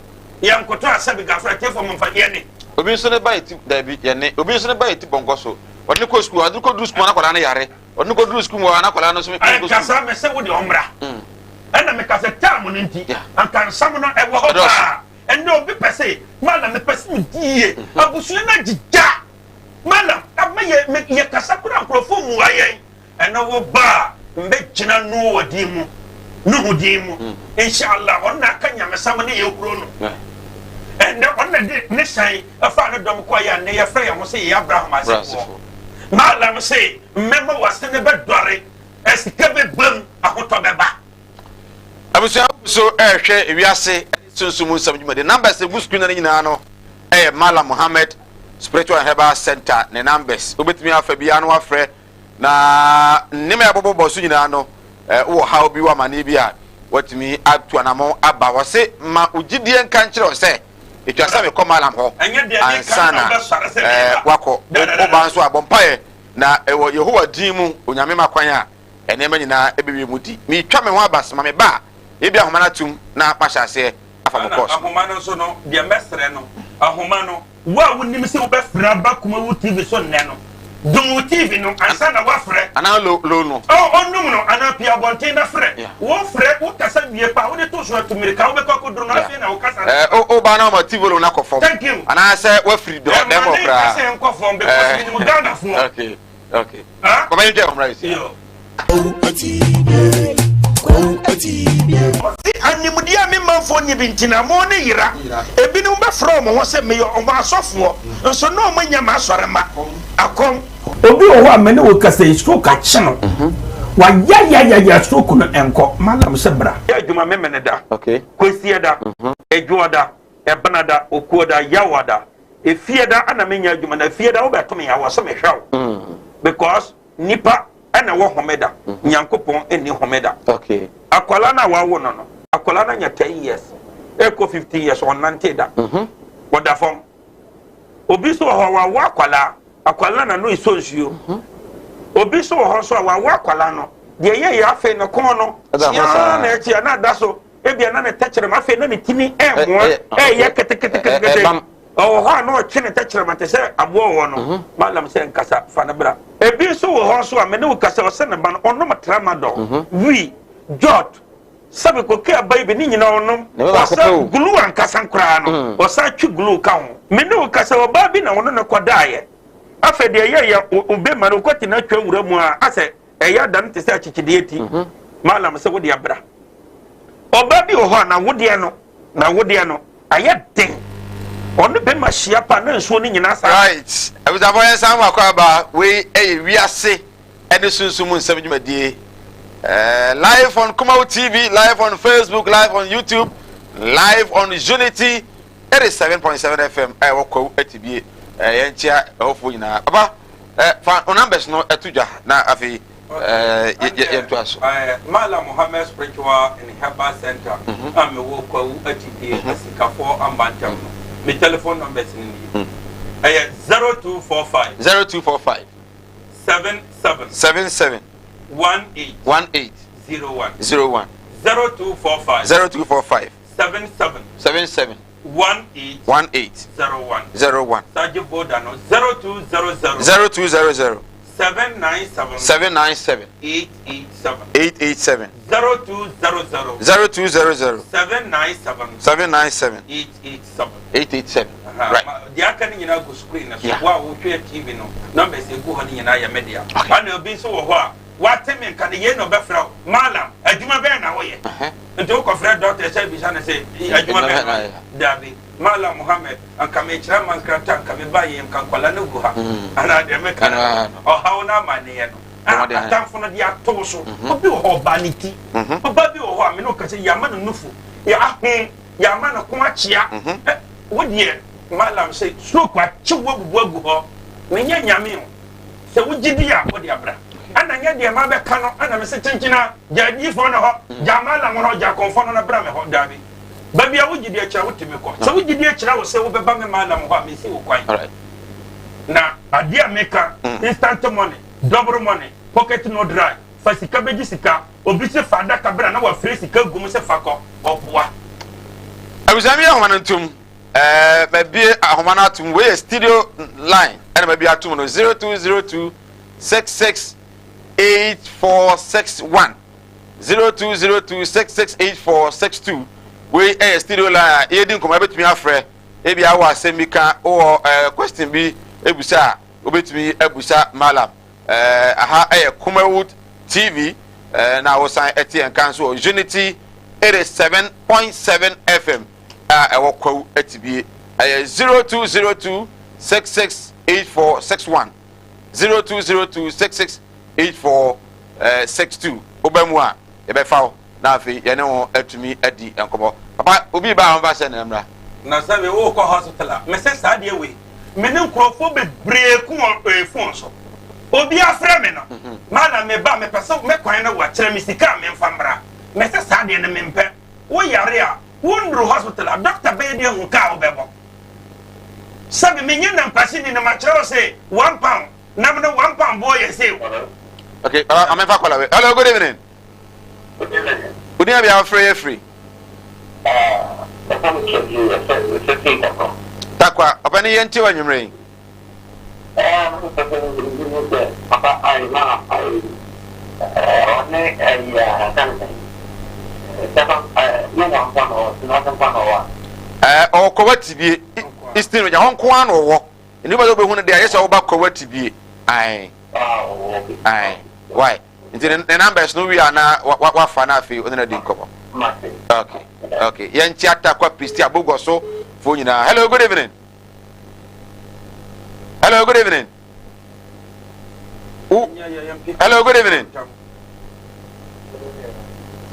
yɛnkoto a sɛbe gafra atiefoɔ momfa, yɛne. Obi nso ne ba yɛ ti, dabi, yɛne. Obi nso ne ba yɛ ti bɔnkɔ so. Ɔde no kɔ sukuu, ɔde no kɔduru sukuu na akwadaa no yare. Ɔde no kɔduru sukuu mu hɔ a na akwadaa no nso nkɔ sukuu. Ɛnkasa me sɛ wode ɔmmra. Ɛna meka sɛ term no nti, anka nsɛm no ɛwɔ hɔ paa. Ɛnɛ obi pɛ se malam mepɛ se medi yie abusua no agyigya malam ama yɛ me yɛ kasa koraa nkurɔfoɔ mmua yɛn ɛnɛ wo ba a mbɛgyina Noa din mu Nuhu din mu inshallah ɔno na aka nyamesɛm ne yɛ huro no ɛnɛ ɔno na de ne hyɛn ɛfa ne dɔm kɔ yɛ ɛnɛ yɛfrɛ yɛn ho sɛ yɛyɛ Abraham asefoɔ malam se mmɛma wase ne bɛdɔre ɛsika bɛbam ahotɔ bɛba. Abusua so ɛrehwɛ wiase. Sunsum mu nsɛm dwumadi. Numbers egu screen no nyinaa no ɛyɛ Mallam Mohammed Spiritual and Herbal Center ne numbers. Wobɛtumi afa biara no wafrɛ na nneɛma a yɛbɔbɔbɔ so nyinaa no wowɔ haw bi wɔ amanneɛ bi a watumi atu anamɔn aba. Wɔse ma wo gyidie nka nkyerɛ wo sɛ ɛtwa sɛ mekɔ Mallam hɔ ansa na wakɔ. Woba nso a bɔ mpaeɛ na ɛwɔ Yehowa din mu Onyame ma kwan a nneɛma nyinaa ɛbɛwie mu di. Metwa me ho aba sɛ ma me ba a Ebia ahoma no atum na mahyɛ aseɛ afa mo Ɛna course no. ahoma no nso no, deɛ mɛsrɛ no, ahoma no, wo a wonim sɛ wobɛfrɛ aba Kumawu TV so nnɛ no, dum wo TV no ansa na woafrɛ. Anaa low low no. Oh, ɔnum no, anaa pue abɔnten na frɛ. Yeah. Wofrɛ, wokasa wie pɛ a, wode to so atu mmirika, wobɛkɔ akɔduru no, Yeah. afei na wo kasa no. Eh, o o ba na ɔma TV volume no akɔ fam. Thank you. Anaasɛ wafiri dɔ Ɛma dɛm hɔ ne koraa. nka sɛ nkɔ fam because Eh. menim Ghanafoɔ. Okay. Okay. Huh? Kɔbɛyɛ ntwa ɛhomra yɛ si. Yo. Ɔse animdeɛ a me manfoɔ nni bi nti na mo ne yera. Ebinom bɛfrɛ wɔn ho sɛ meyɛ wɔn asɔfoɔ, nso na wɔn nyɛ m'asɔremma. Akɔm. Obi wɔ hɔ a me ne wo kasa yi stroke akye no wayayayaya stroke no ɛnkɔ malam sɛ bra. Yɛ adwuma Memeneda, Kwasiada, Adwoada, Ɛbenada, Okuoda, Yawada, Efiada ana menya adwuma na Efiada wobɛto me a wɔ sɛ mehwɛ wo because nipa ɛna ɛwɔ homeda Nyankopɔn ɛnni homeda. Akwadaa no a wawo no no akwadaa no anya 10 years ɛkɔ 15 years ɔnnante da ɔda fam. Obi nso wɔ hɔ wawo akwadaa akwadaa no n'ano esɔ nsuo. Obi nso wɔ hɔ nso a wawo akwadaa no deɛ ɛyɛ yɛ afei ne kɔn no kyiaa na ɛkyia na ada so. Ebia na ne tɛkyerɛma afei na ne tini ɛmoa ɛyɛ keteketekete. Ɔwɔ hɔ a na ɔtwe ne tɛkyerɛma te sɛ aboa wɔ no. Mhm. Malam sɛ nkasa fa no bra. Ebi nso wɔ hɔ nso a me ne wo kasa ɔsɛ ne ba no ɔnom tramadol, mhm. wii, jot, sɛbi koke aba yi bi ne nyinaa ɔnom. Ɔsɛ glue ankasa koraa no mm. ɔsan twe glue ka ho. Me ne wo kasa ɔbaa bi na ɔno ne kɔdaeɛ. Afei deɛ ɛyɛ yɛ obema no kɔte no atwa wura mu a asɛ Ɛyɛ a dane te sɛ akyekyedeɛ ti. Malam sɛ wode abra. Ɔbaa bi wɔ hɔ a n'awodeɛ no, n'awodeɛ no ayɛ den. Ɔne bɛma hyia pa na nsuo no nyinaa saa. Right. Abusuafoɔ yɛn san mu akɔ aba. Wei ɛyɛ wiase ɛne sunsum mu nsɛm dwumadie. Eh, live on Kumawu TV, live on Facebook, live on YouTube, live on Unity 87.7 FM a ɛwɔ Kwawu Atibie. Eh, yɛn kyia ɛhɔfoɔ nyinaa. Papa. Eh, fa wo numbers no to dwa na afei eh, yɛntoa so. Eh, Mala Mohammed Spiritual and Herbal Center mhm. a mewɔ Kwawu Atibie mhm. Asikafoɔ Ambantam no me telephone numbers no nie mm. ɛyɛ 0245 0245 77 77 18 18 01 01 0245 0245 77 77 18 18 01 01 Sagye Boda no 0200 0200 797 797 887 887 0200 0200 797 797 887 887 right. Deɛ aka no nyinaa gu screen no so. Wo a wohwɛ TV no numbers egu hɔ no nyinaa yɛ me dea. Ana obi nso wɔ hɔ a wate me nka no yei na ɔbɛfrɛ wo Malam adwuma bɛn na woyɛ? Nti wokɔfrɛ dɔkta sɛ bisa no sɛ adwuma bɛn na woyɛ? Dabi, Malam Mohammed, anka mekyerɛ amankrata anka meba yɛ nka nkwadaa no gu ha. Mm. Anaa deɛ meka no, ɔhaw no amanneɛ no. A atamfo no de ato wo so. Mhm. Obi wɔ hɔ ɔbaa ne ti. Mhm. Ɔbaa bi wɔ hɔ a me ne wo kasa yɛama no nufu, yɛaho, yɛama no ko akyea. Mhm. Wo deɛ Malam sɛ stroke akye wo abubu agu hɔ. Menyɛ nyame o. Sɛ wogye di a, wode abra. Ɛna nyɛ deɛ mabɛka no ɛna mese kyenkyena gya adiyifoɔ no hɔ, gya malam no hɔ, gya akɔmfoɔ no na bra me hɔ. Daabi. Baabi a wogye di akyerɛ wotumi kɔ. Sɛ wogye di akyerɛ wo sɛ wobɛba me malam hɔ a, mesi wo kwan. Na adeɛ a meka, mm. instant money, double money, pocket no dry, fa sika bɛgye sika, obi se fa adaka bra na wafiri sika gu mu sɛ fa kɔ, ɔboa. Abusua mi yɛ ahoma no ntom. Ɛɛ mabie ahoma no atom. Wei yɛ studio line ɛna mabie atom no 0202 66 8461 0202 66 8462. Wei ɛyɛ studio line a yɛdi nkɔmɔ ɛbɛtumi afrɛ ebi awɔ asɛm bi ka wɔ ɛɛ question bi ebusa a wobɛtumi abusa malam ɛɛ aha ɛyɛ Kumawood TV ɛɛ na wosan ɛte yɛn kan so wɔ Unity 87.7 FM. a ɛwɔ Kwawu Atibie. Ɛyɛ 0202 66 84 61 0202 66 84 62. Woba mu a, yɛbɛfa wo. na afei yɛne wo atumi adi nkɔmmɔ. Papa, obi ba a ɔmfa hyɛ ne mmra. Na sɛ me wokɔ hospital a, mese saa deɛ wei, me ne nkurɔfoɔ bebree ko wɔ eh, phone so. Obi afrɛ me no, mhm. malam me ba, mepɛ sɛ me kwan no wakyerɛ me sika a memfa mmra. Mese saa deɛ no mempɛ. Wo yare a, wonnuru hospital a, doctor bɛyɛ de ahu ka a wobɛbɔ. Sɛbi menyɛ nampasini na makyerɛ wo se £1, nam no £1 boɔ yɛ sei. Okay, uh, I'm in Fakola. Hello, good evening. Wodin abi afrɛ yɛ firi? Takwa, ɔpɛ ne yɛnte wɔ anwummerɛ yi. Ɔwɔ Kɔwa Tibie, Eastern Region, hɔ nko ara na ɔwɔ. Nnipa sɛ wobɛhu no deɛ, ayɛ sɛ woba Kɔwa Tibie. Ae, ae, why? Nti ne numbers no wie a na wafa na afei ɔne no adi nkɔmmɔ. Okay, okay. Yɛnkyia Tarkwa Pristi Abogɔ so foɔ nyinaa. Hello, good evening. Hello, good evening. Hello, good evening.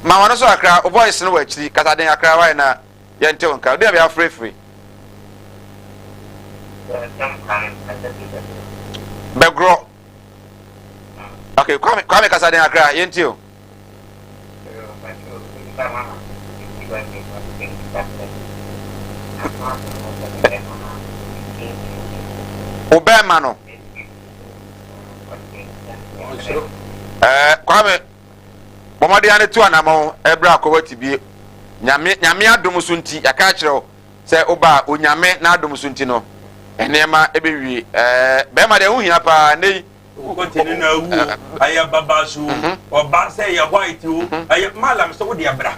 Ma wɔn so akra, o voice no wɔ akyiri, kasa den akra wayɛ na yɛnte wo nka. Obi a bi afrɛfiri. Bɛgorɔ. Okay, Kwame, Kwame kasa den akra, yɛntie o. Wo bɛrima no. Ɛɛ Kwame, bɔ mmɔden ara tu anamɔn ɛbrɛ akɔwɔ tibie. Nyame nyame adom so nti, yɛaka akyerɛ wo sɛ woba a onyame n'adom so nti no, nneɛma ɛbɛwie. Ɛɛ bɛrima deɛ ho hia paa nnɛ yi. Wokɔte no na awu o, ɛyɛ babas o, ɔba sɛ ɛyɛ white o, ɛyɛ malam sɛ wode abra.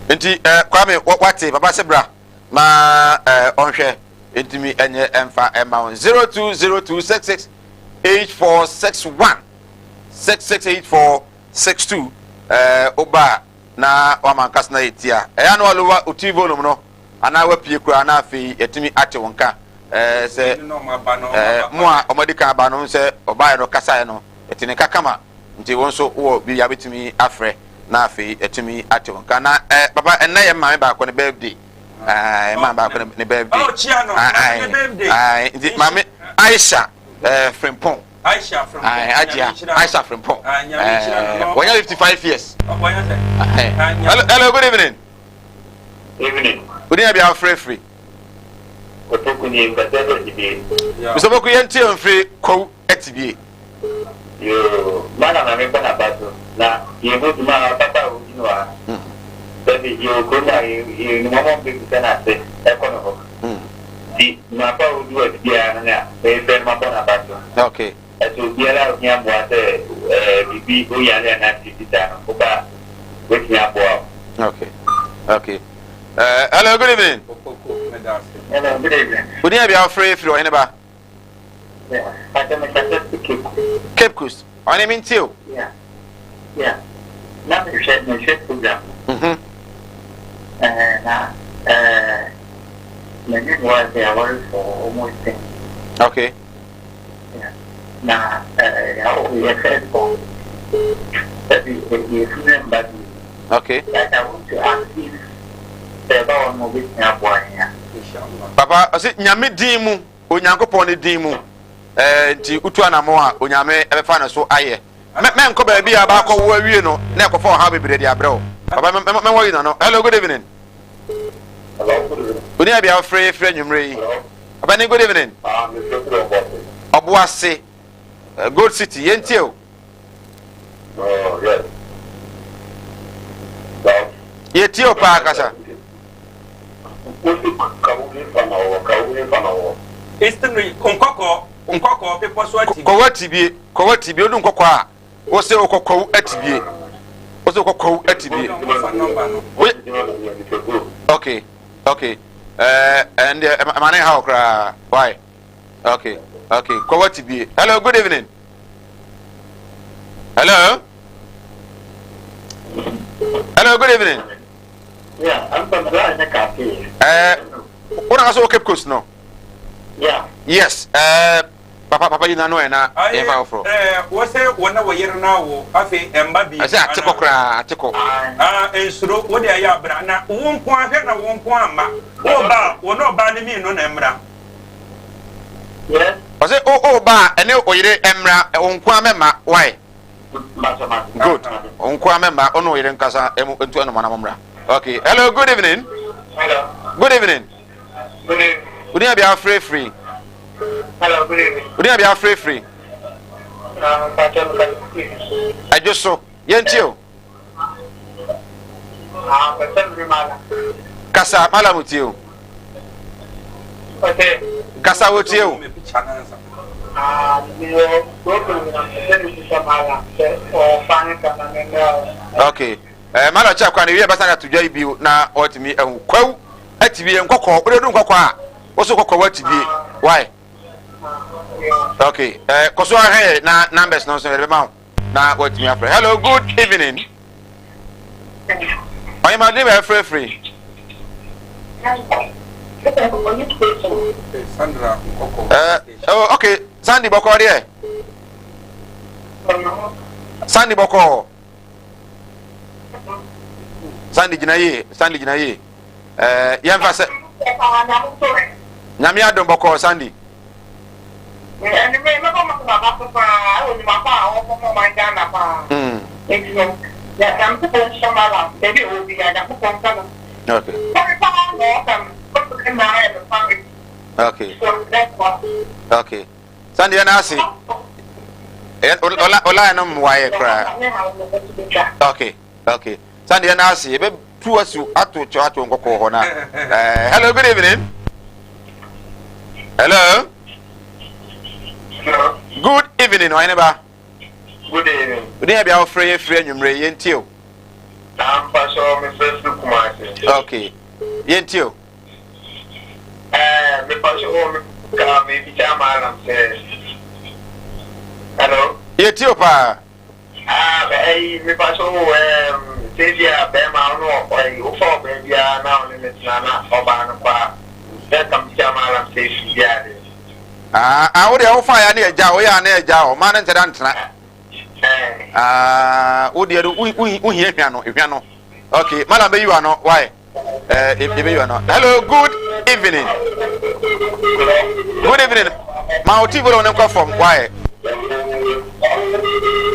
Nti eh, Kwame wate papa sɛ bra ma eh, ɔnhwɛ ntumi ɛnyɛ ɛmfa ɛma wo 0202 668461 668462 eh, woba na wama nkasa na yɛtia ɛyɛ na walowa wo tv volume no anaa wapue koraa na afei yɛatumi ate wo nka ɛɛ sɛ ɛɛ mo a wɔadi kan aba no sɛ ɔbaeɛ no kasaeɛ no yɛte ne nka kama nti wo nso wowɔ biribi a wobɛtumi afrɛ na afei yɛatumi ate wo nka na ɛɛ papa ɛnnɛ yɛ maame baako ne birthday ɛɛ maame baako ne birthday ɛɛ nti maame Aisha ɛɛ Frimpong Aisha Frimpong Ajia Aisha Frimpong ɛɛ wɔnya 55 years hello hello good evening. Evening. Wodin abi afrɛ firi. Opoku nie mpɛsɛ fɛ tibie. Mr. Opoku yɛn tie mfiri Kwawu atibie. Yoo, mana na mebɔ n'aba so na yɛn ho dwuma a papa a odi no ha. Sɛbi yɛwɔ kurom a yɛn nim wɔn a wɔbɛbisa n'ase ɛkɔ no hɔ. Nti dwuma pa a odi wɔ atibie ha no na mefrɛ no mabɔ n'aba so. Okay. Ɛsɛ obiara a ohia mmoa sɛ ɛɛ biribi oyare anaa biribi saa no woba a wobɛtumi aboa wo. Okay. Okay. Hello, good evening. Hello, good evening. Wodin abi afrɛ firi ɔhene ba. Yeah, Pastor Mr. Cape Coast. Cape Coast. Ɔhene mi ntie o. Yeah. Yeah. Na mehwɛ mehwɛ program. Mhm. Eh, na eh m'ani wa sɛ awarefo almost ten. Okay. Na yɛ first born sɛbi yɛfunu mba bi. Okay. But I want to ask if sɛ ɛba hɔ no obetumi aboa yɛn a. Papa ɔsɛ nyame din mu onyankopɔn ne din mu ɛɛ nti wotu anamɔ a onyame ɛbɛfa ne so ayɛ mɛnkɔ baabi a baakɔ wo awie no na ɛkɔfa ɔhaw bebree de abrɛ wo papa mɛwɔ yi nano. Hello, good evening. Hello, good evening. Oni abi afrɛ frɛ anwummerɛ yi. Ɔbɛne, good evening. Ah, Mr. Ɔboase, Gold City, yɛntie o. Oh, yes. Well, Yɛtie o paa kasa. Wosi kawu ni fa na ɔwɔ, kawu ni fa na ɔwɔ. Eastern Nkɔkɔɔ, Nkɔkɔɔ bepɔ so atibie. Kɔwɔ atibie, kɔwɔ atibie, odu nkɔkɔɔ a, wose wokɔ kɔwu atibie. Wose wokɔ kɔwu atibie. Okay. Okay. Eh, and uh, ɛma ne ha koraa. Why? Okay. Okay. Kɔwɔ tibie. Hello, good evening. Hello. Hello, good evening. Yeah, I'm from Cafe. Eh, what are you Cape Coast no? Yeah. Yes. Eh, Papa papa yi n'ano ɛ na Aye, yɛmfa foforɔ. eh, wɔ sɛ wɔ na wɔ yere no awo, afei ɛmba bi. Ɛsɛ atekɔ koraa atekɔ. Ah, nsuro, wo de ayɛ abra na wo nko ahwɛ na wo nko amma. Wo ba a, wo ne ɔbaa no mmienu na ɛmmra. Yes. Ɔsɛ o o ba a ɛne o yere ɛmmra, wo nko ara mɛma, why? Good. Wo nko ara mɛma, wo ne wo yere nkasa ɛmu ntu ɛnoma na mo mmra. Okay. Hello, good evening. Hello. Good evening. Good evening. Wodin abi afrɛfiri. Hello, good evening. Wodin abi afrɛfiri. Ɛdwo so. Yɛntie o. Kasa, malam tie o. Kasa wo tie o. Okay. Eh, malam kyɛ kwan ewie bɛsan ato dwa yi bio na ɔtumi ahu kwawu atibie nkɔkɔɔ wode du nkɔkɔɔ a woso kɔkɔɔ watibie why okay eh, kɔ so ahwɛ na numbers no nso yɛde bɛma wo na watumi afrɛ. Hello, good evening. Ɔyɛma de bɛ frɛfrɛ. Sandra Nkɔkɔ. Eh, oh, okay. Sandy bɔkɔ deɛ. Sandy bɔkɔ. Sandy gyina yie. Sandy gyina yie. Eh, yɛmfa sɛ. Nyame adom bɔkɔ Sandy. Anwummerɛ yi mɛbɔ m'akoma aba so paa ɛwɔ nnwuma pa a ɔrebɔ ma ɔman Ghana paa. Nti no Nyankopɔn nhyira Mallam baabi a ɔwɔ biara Nyankopɔn nka no. Okay. Nokware paa na ɔka no ɔsɛ ne nyinaa yɛ nokware. Okay. So mɛboa. Okay. Sani yɛn ase. Ɔla ɔla no mmoa yɛ koraa. Okay. Okay. Sani yɛn ase ebe tu asu ato kyɛ ato nkɔkɔɔ hɔ na. Hello, good evening. Hello. Hello. Good evening, ɔhene ba. Good evening. Wodi yɛ bia wofrɛ yɛ firi anwummere yɛn tie o. Na mpa so me frɛ firi Kumasi. Okay. Yɛn tie o. Ɛɛ me pa so me ka me bisa maalam sɛ. Hello. Yɛ tie o paa. Ah ɛyi mepa so wo ɛɛm seesie a bɛɛma wo ne ɔyi wofa ɔbaa biara na ɔne ne tena na ɔbaa no kɔ a sɛ nka mehyia maalam sɛ efi bi ade. Ah ah wo deɛ wofa ya ne agya wo yɛ a ne agya ɔmaa no nkyɛ da ntena. Ah wo deɛ no wo hia hwa no hwa no okay malam bɛyi wa no why. Eh, ebe no. Hello, good evening. Good evening. Ma o TV no nkɔ fam. Why?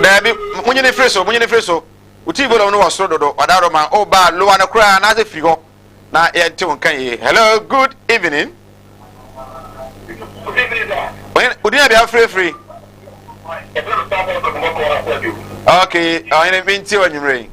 Dabi, munyini firi so, munyini firi so. O TV no wɔ soro dodo. Ɔda ma o ba lowa no koraa na ase firi hɔ. Na yɛnte wo nka yie. Hello, good evening. Odin abi afirifiri. Okay, ɔhene mi nti wɔ nwumire yi.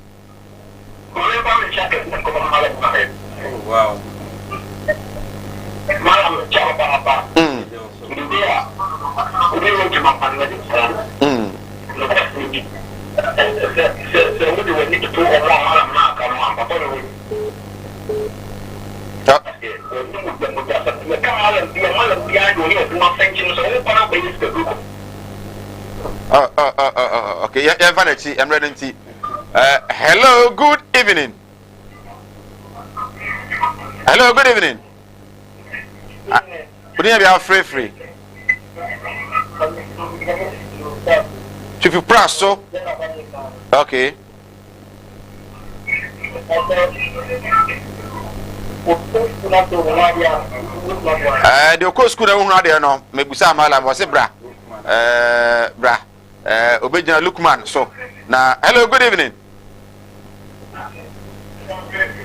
Oh, oh, oh, oh, oh, okay. Yɛmfa n'akyi mmerɛ no nti. Hello, good evening. Hello, good evening. Wodi yɛ bi afirifiri. Fifi pra so. Okay. Eh, deɛ ɔkɔ sukuu na wohunu adeɛ no mebusa amala wɔ se bra eh, bra Eh, obegyina Lukman so. Na hello, good evening.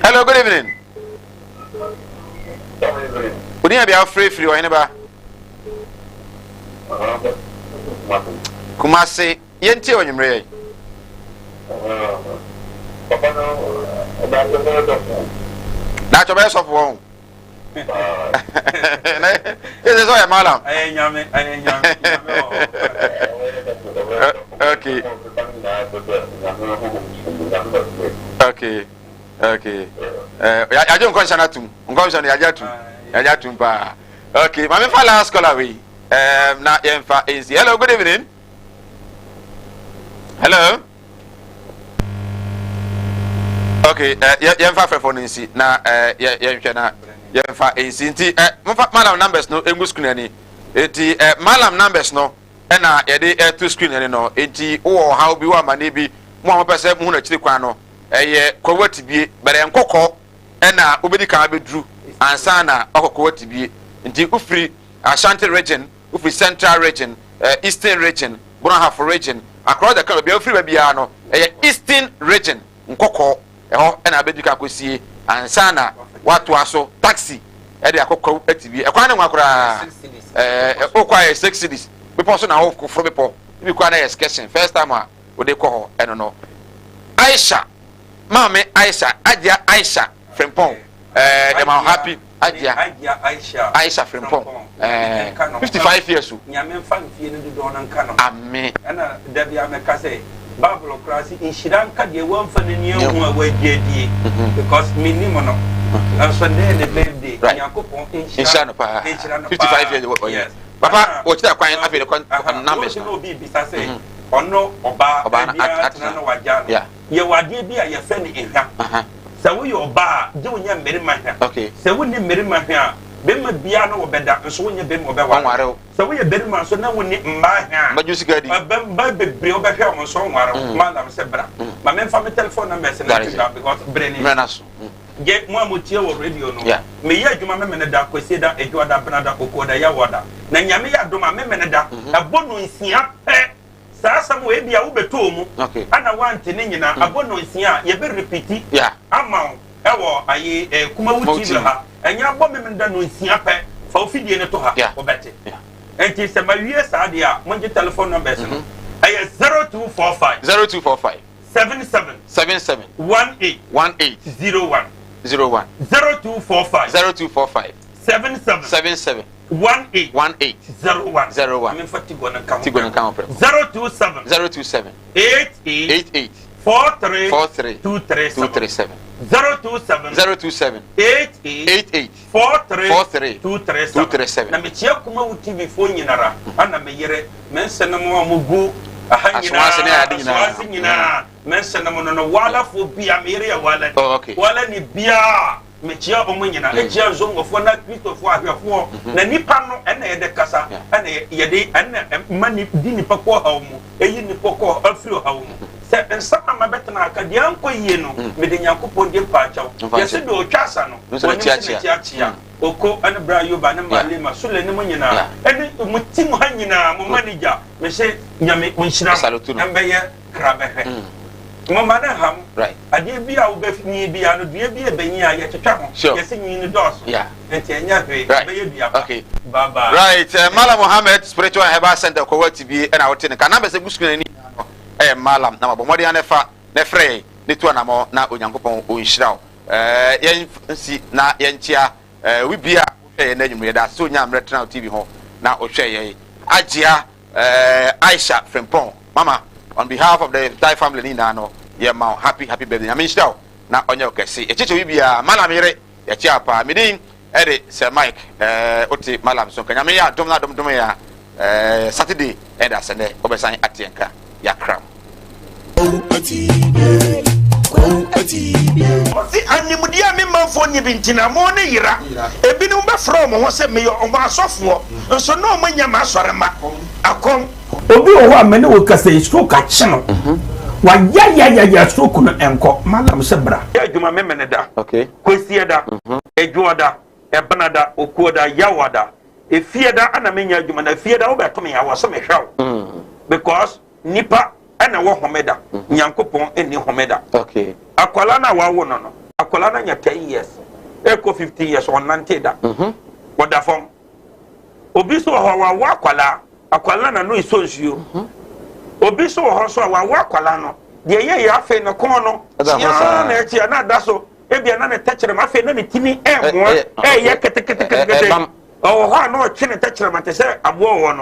Hello, good evening. Odi abi afrɛ firi ɔhene ba. Kumase, yɛntie ɔnwummerɛ yɛ. Daakye ɔbɛyɛ sɔfo wɔn. Ɛsɛ sɛ ɔyɛ malam. Ɛyɛ nyame, ɛyɛ nyame, nyame wɔ hɔ. Okay. Okay. Okay. Eh, yagye nkɔnhyɛ no atum. Nkɔnhyɛ no yagye atum. Yagye atum paa. Okay, maame fa last caller wei. Um, na yɛmfa nsi. Hello, good evening. Hello. Okay, eh, yɛmfa fɛfɔ no nsi na eh, yɛnhwɛ na yɛmfa nsi nti eh, momfa madam numbers no ngu screen ani. Eti Malam numbers no ɛna yɛde ɛto screen ɛne no. Enti wowɔ ɔhaw bi, wɔ amaneɛ bi, mo a mopɛ sɛ muhu n'akyiri kwan no, ɛyɛ Kwawu Atibie, bɛrɛ nkɔkɔ ɛna wobɛdi kan abɛduru ansa na wakɔ Kwawu Atibie. Nti wofiri Ashanti Region, wofiri Central Region, Eastern Region, Bono Ahafo Region, across the country, baabi a wofiri ba biara no, ɛyɛ Eastern Region nkɔkɔ, ɛhɔ ɛna abɛdi kan akɔsie ansa na watoa so taxi ɛde akɔ Kwawu Atibie. Ɛkwan no nwa koraa, ɛɛ wokɔ ayɛ 6 cedis, bepɔ so na wokɔforo bepɔ, ebi kɔ a na yɛ excursion, first time a wode kɔ hɔ ɛno no. Aisha, Maame Aisha, Adia Aisha Frimpong, dem happy Adia Adia Aisha. Aisha Frimpong, 55 years o. Nyame nfa mfie no dodoɔ no nka no. Amen. Ɛna dabi a mɛka sɛ Bible koraa sɛ nhyira nka deɛ wɔmfa n'ani ahu a wɔagye adie, because menim no nso ndɛ ne birthday. Nyankopɔn nhyira no paa. Nhyira no. 55 years wɔyɛ. Yes. Papa, wɔkyerɛ kwan afei de kwan numbers no no. Obi bisa sɛ ɔno ɔbaa Ɔbaa no biara atena. Tena no wagya no. Yɛwɔ adeɛ bi a yɛfrɛ no ehwa. Sɛ woyɛ ɔbaa a, gye wonyɛ mmarima hwa. Sɛ wonni mmarima hwa a, bɛrima biara no wɔbɛda nso wonyɛ bɛrima ɔbɛware. Ɔnware wo. Sɛ woyɛ bɛrima nso na wonni mmaa hwa a, mbɛdwo sika di. Mmaa bebree wobɛhwɛ wɔn nso ɔnware wo. Malam sɛ bra ma memfa me telephone numbers no That to is it. dwa because bere ni mmerɛ na so. Gye mo a motie wɔ radio no, meyɛ adwuma Memene da, Kwasie da, Adwua da, Bena da, Okuo da, Yawoɔ da. Na Nyame yɛ adom a, Memene da ɛbɔ 6:00 pɛ. Saa asɛm wɔ ebi a wobɛtɔɔ mu ana woante ne nyinaa, abɔ 6:00 a yɛbɛ repeat ama wo ɛwɔ ayi Kumawu TV ha. Ɛnyɛ abɔ Memene da 6:00 pɛ, fa wo fidie no to ha, wobɛte. Nti sɛ mawie saa deɛ a, mongye telephone numbers no. Ɛyɛ 0245 0245 77 77 18 18 01. 01. 0245 0245 77 77 18 18 01. 01. Memfa Tigo no nka ho. Tigo no nka ho prɛko. 027 027 88 88 43 43 237. 237. 027 027 88 88 43 43 237. 237. Na mekyia Kumawu TV foɔ nyinara, ana meyere me nsɛnom a mogu aha. Asoase ne ade nyinaa. Asoase nyinaa, me nsɛnom no walafoɔ bia, meyere yɛ wala. Oh, okay. Wala ni biaa, mekyia ɔmo nyinaa, ɛkyia nzongofoɔ na Kristofoɔ ahwɛfoɔ na nipa no ɛna yɛde kasa, ɛna yɛde ɛna ma ni di nipa kɔ ɔhaw mu, ɛyi nipa kɔ afiri ɔhaw mu. Sɛ nsɛm a mabɛtena aka deɛ ankɔ yie no, mede Nyankopɔn di mpaakyɛw. Mfa yɛsɛ nkyɛw. Deɛ ɔtwa asa no No sɛ wɔnim sɛ n'akyi n'akyiakyia oko ɛne bra Yoba ne Malema Sule ne mo nyinaa ɛne mo tim ha nyinaa, mo manager, mehyɛ Nyame ɔnhyira Salute mo no. ɛmbɛyɛ kra bɛhwɛ moma ne ham. Adeɛ bi a wobɛnyi bia no, dua bi a ɛbɛnyi a yɛtwetwa ho. Yɛsɛ nyi no dɔɔso nti ɛnyɛ hwee, ɛbɛyɛ dua pa. Bye bye. Right, Malam Mohammed Spiritual and Herbal Center kɔwɔ TV ɛna wote ne ka na bɛsɛ gu screen ani no, ɛyɛ Malam na mabɔ mmɔden a fa na frɛ yɛn ne tu anammɔ na Onyankopɔn ɔnhyira wo. Yɛn nsi na yɛnkyea obi bia wohwɛ yɛn n'anwummerɛ, yɛda ase sɛ onya mmerɛ tena wo TV ho na wohwɛ yɛn. Agyea Aisha Frimpong, mama, on behalf of the entire family ne nyinaa no, yɛma wo happy happy birthday. Nyame nhyira wo na ɔnyɛ wo kɛse. Yɛkyekyɛ obi biara, Malam yere, yɛkyea paa. Medin ɛde Sir Mike, wote Malam so nka. Nyame yɛ adom na adom dom yɛ a, Saturday ɛda asɛ nɛ wobɛsan ateɛ nka yɛakram. Ɔse animdeɛ a me manfoɔ nni bi nti na mo ne yera. Ebinom bɛfrɛ wɔn ho sɛ meyɛ wɔn asɔfoɔ, nso na wɔn nyɛ m'asɔremma. Akɔm. Obi wɔ hɔ a mene wo kasa yi, stroke akye no, wayayayaya, stroke no ɛnkɔ. Malam sɛ bra. Yɛ adwuma Memene da, Kwasie da, Adwoɔ da, Ɛbena da, Okuo da, Yawa da, Efie da ana menya adwuma, na efie da wobɛto me a wɔ sɛ mehwɛ wo because nipa ɛna ɛwɔ homeda, Nyankopɔn ɛnni homeda. Akwalaa no a wawo no, akwalaa no anya 10 years ɛkɔ 15 years, ɔnnante da, ɔda fam. Obi nso wɔ hɔ a wawo akwalaa, akwalaa na no esɔ nsuo. Obi nso wɔ hɔ nso a wawo akwalaa no deɛ ɛyɛ yɛ afei ne kɔn no kyiaa na ɛkyia na ada so, ebia na ne tɛkyerɛma afei na ne tini ɛɛmoa ɛɛyɛ keteketekete. Ɔwɔ hɔ a na ɔtwe ne tɛkyerɛma te sɛ aboa wɔ no.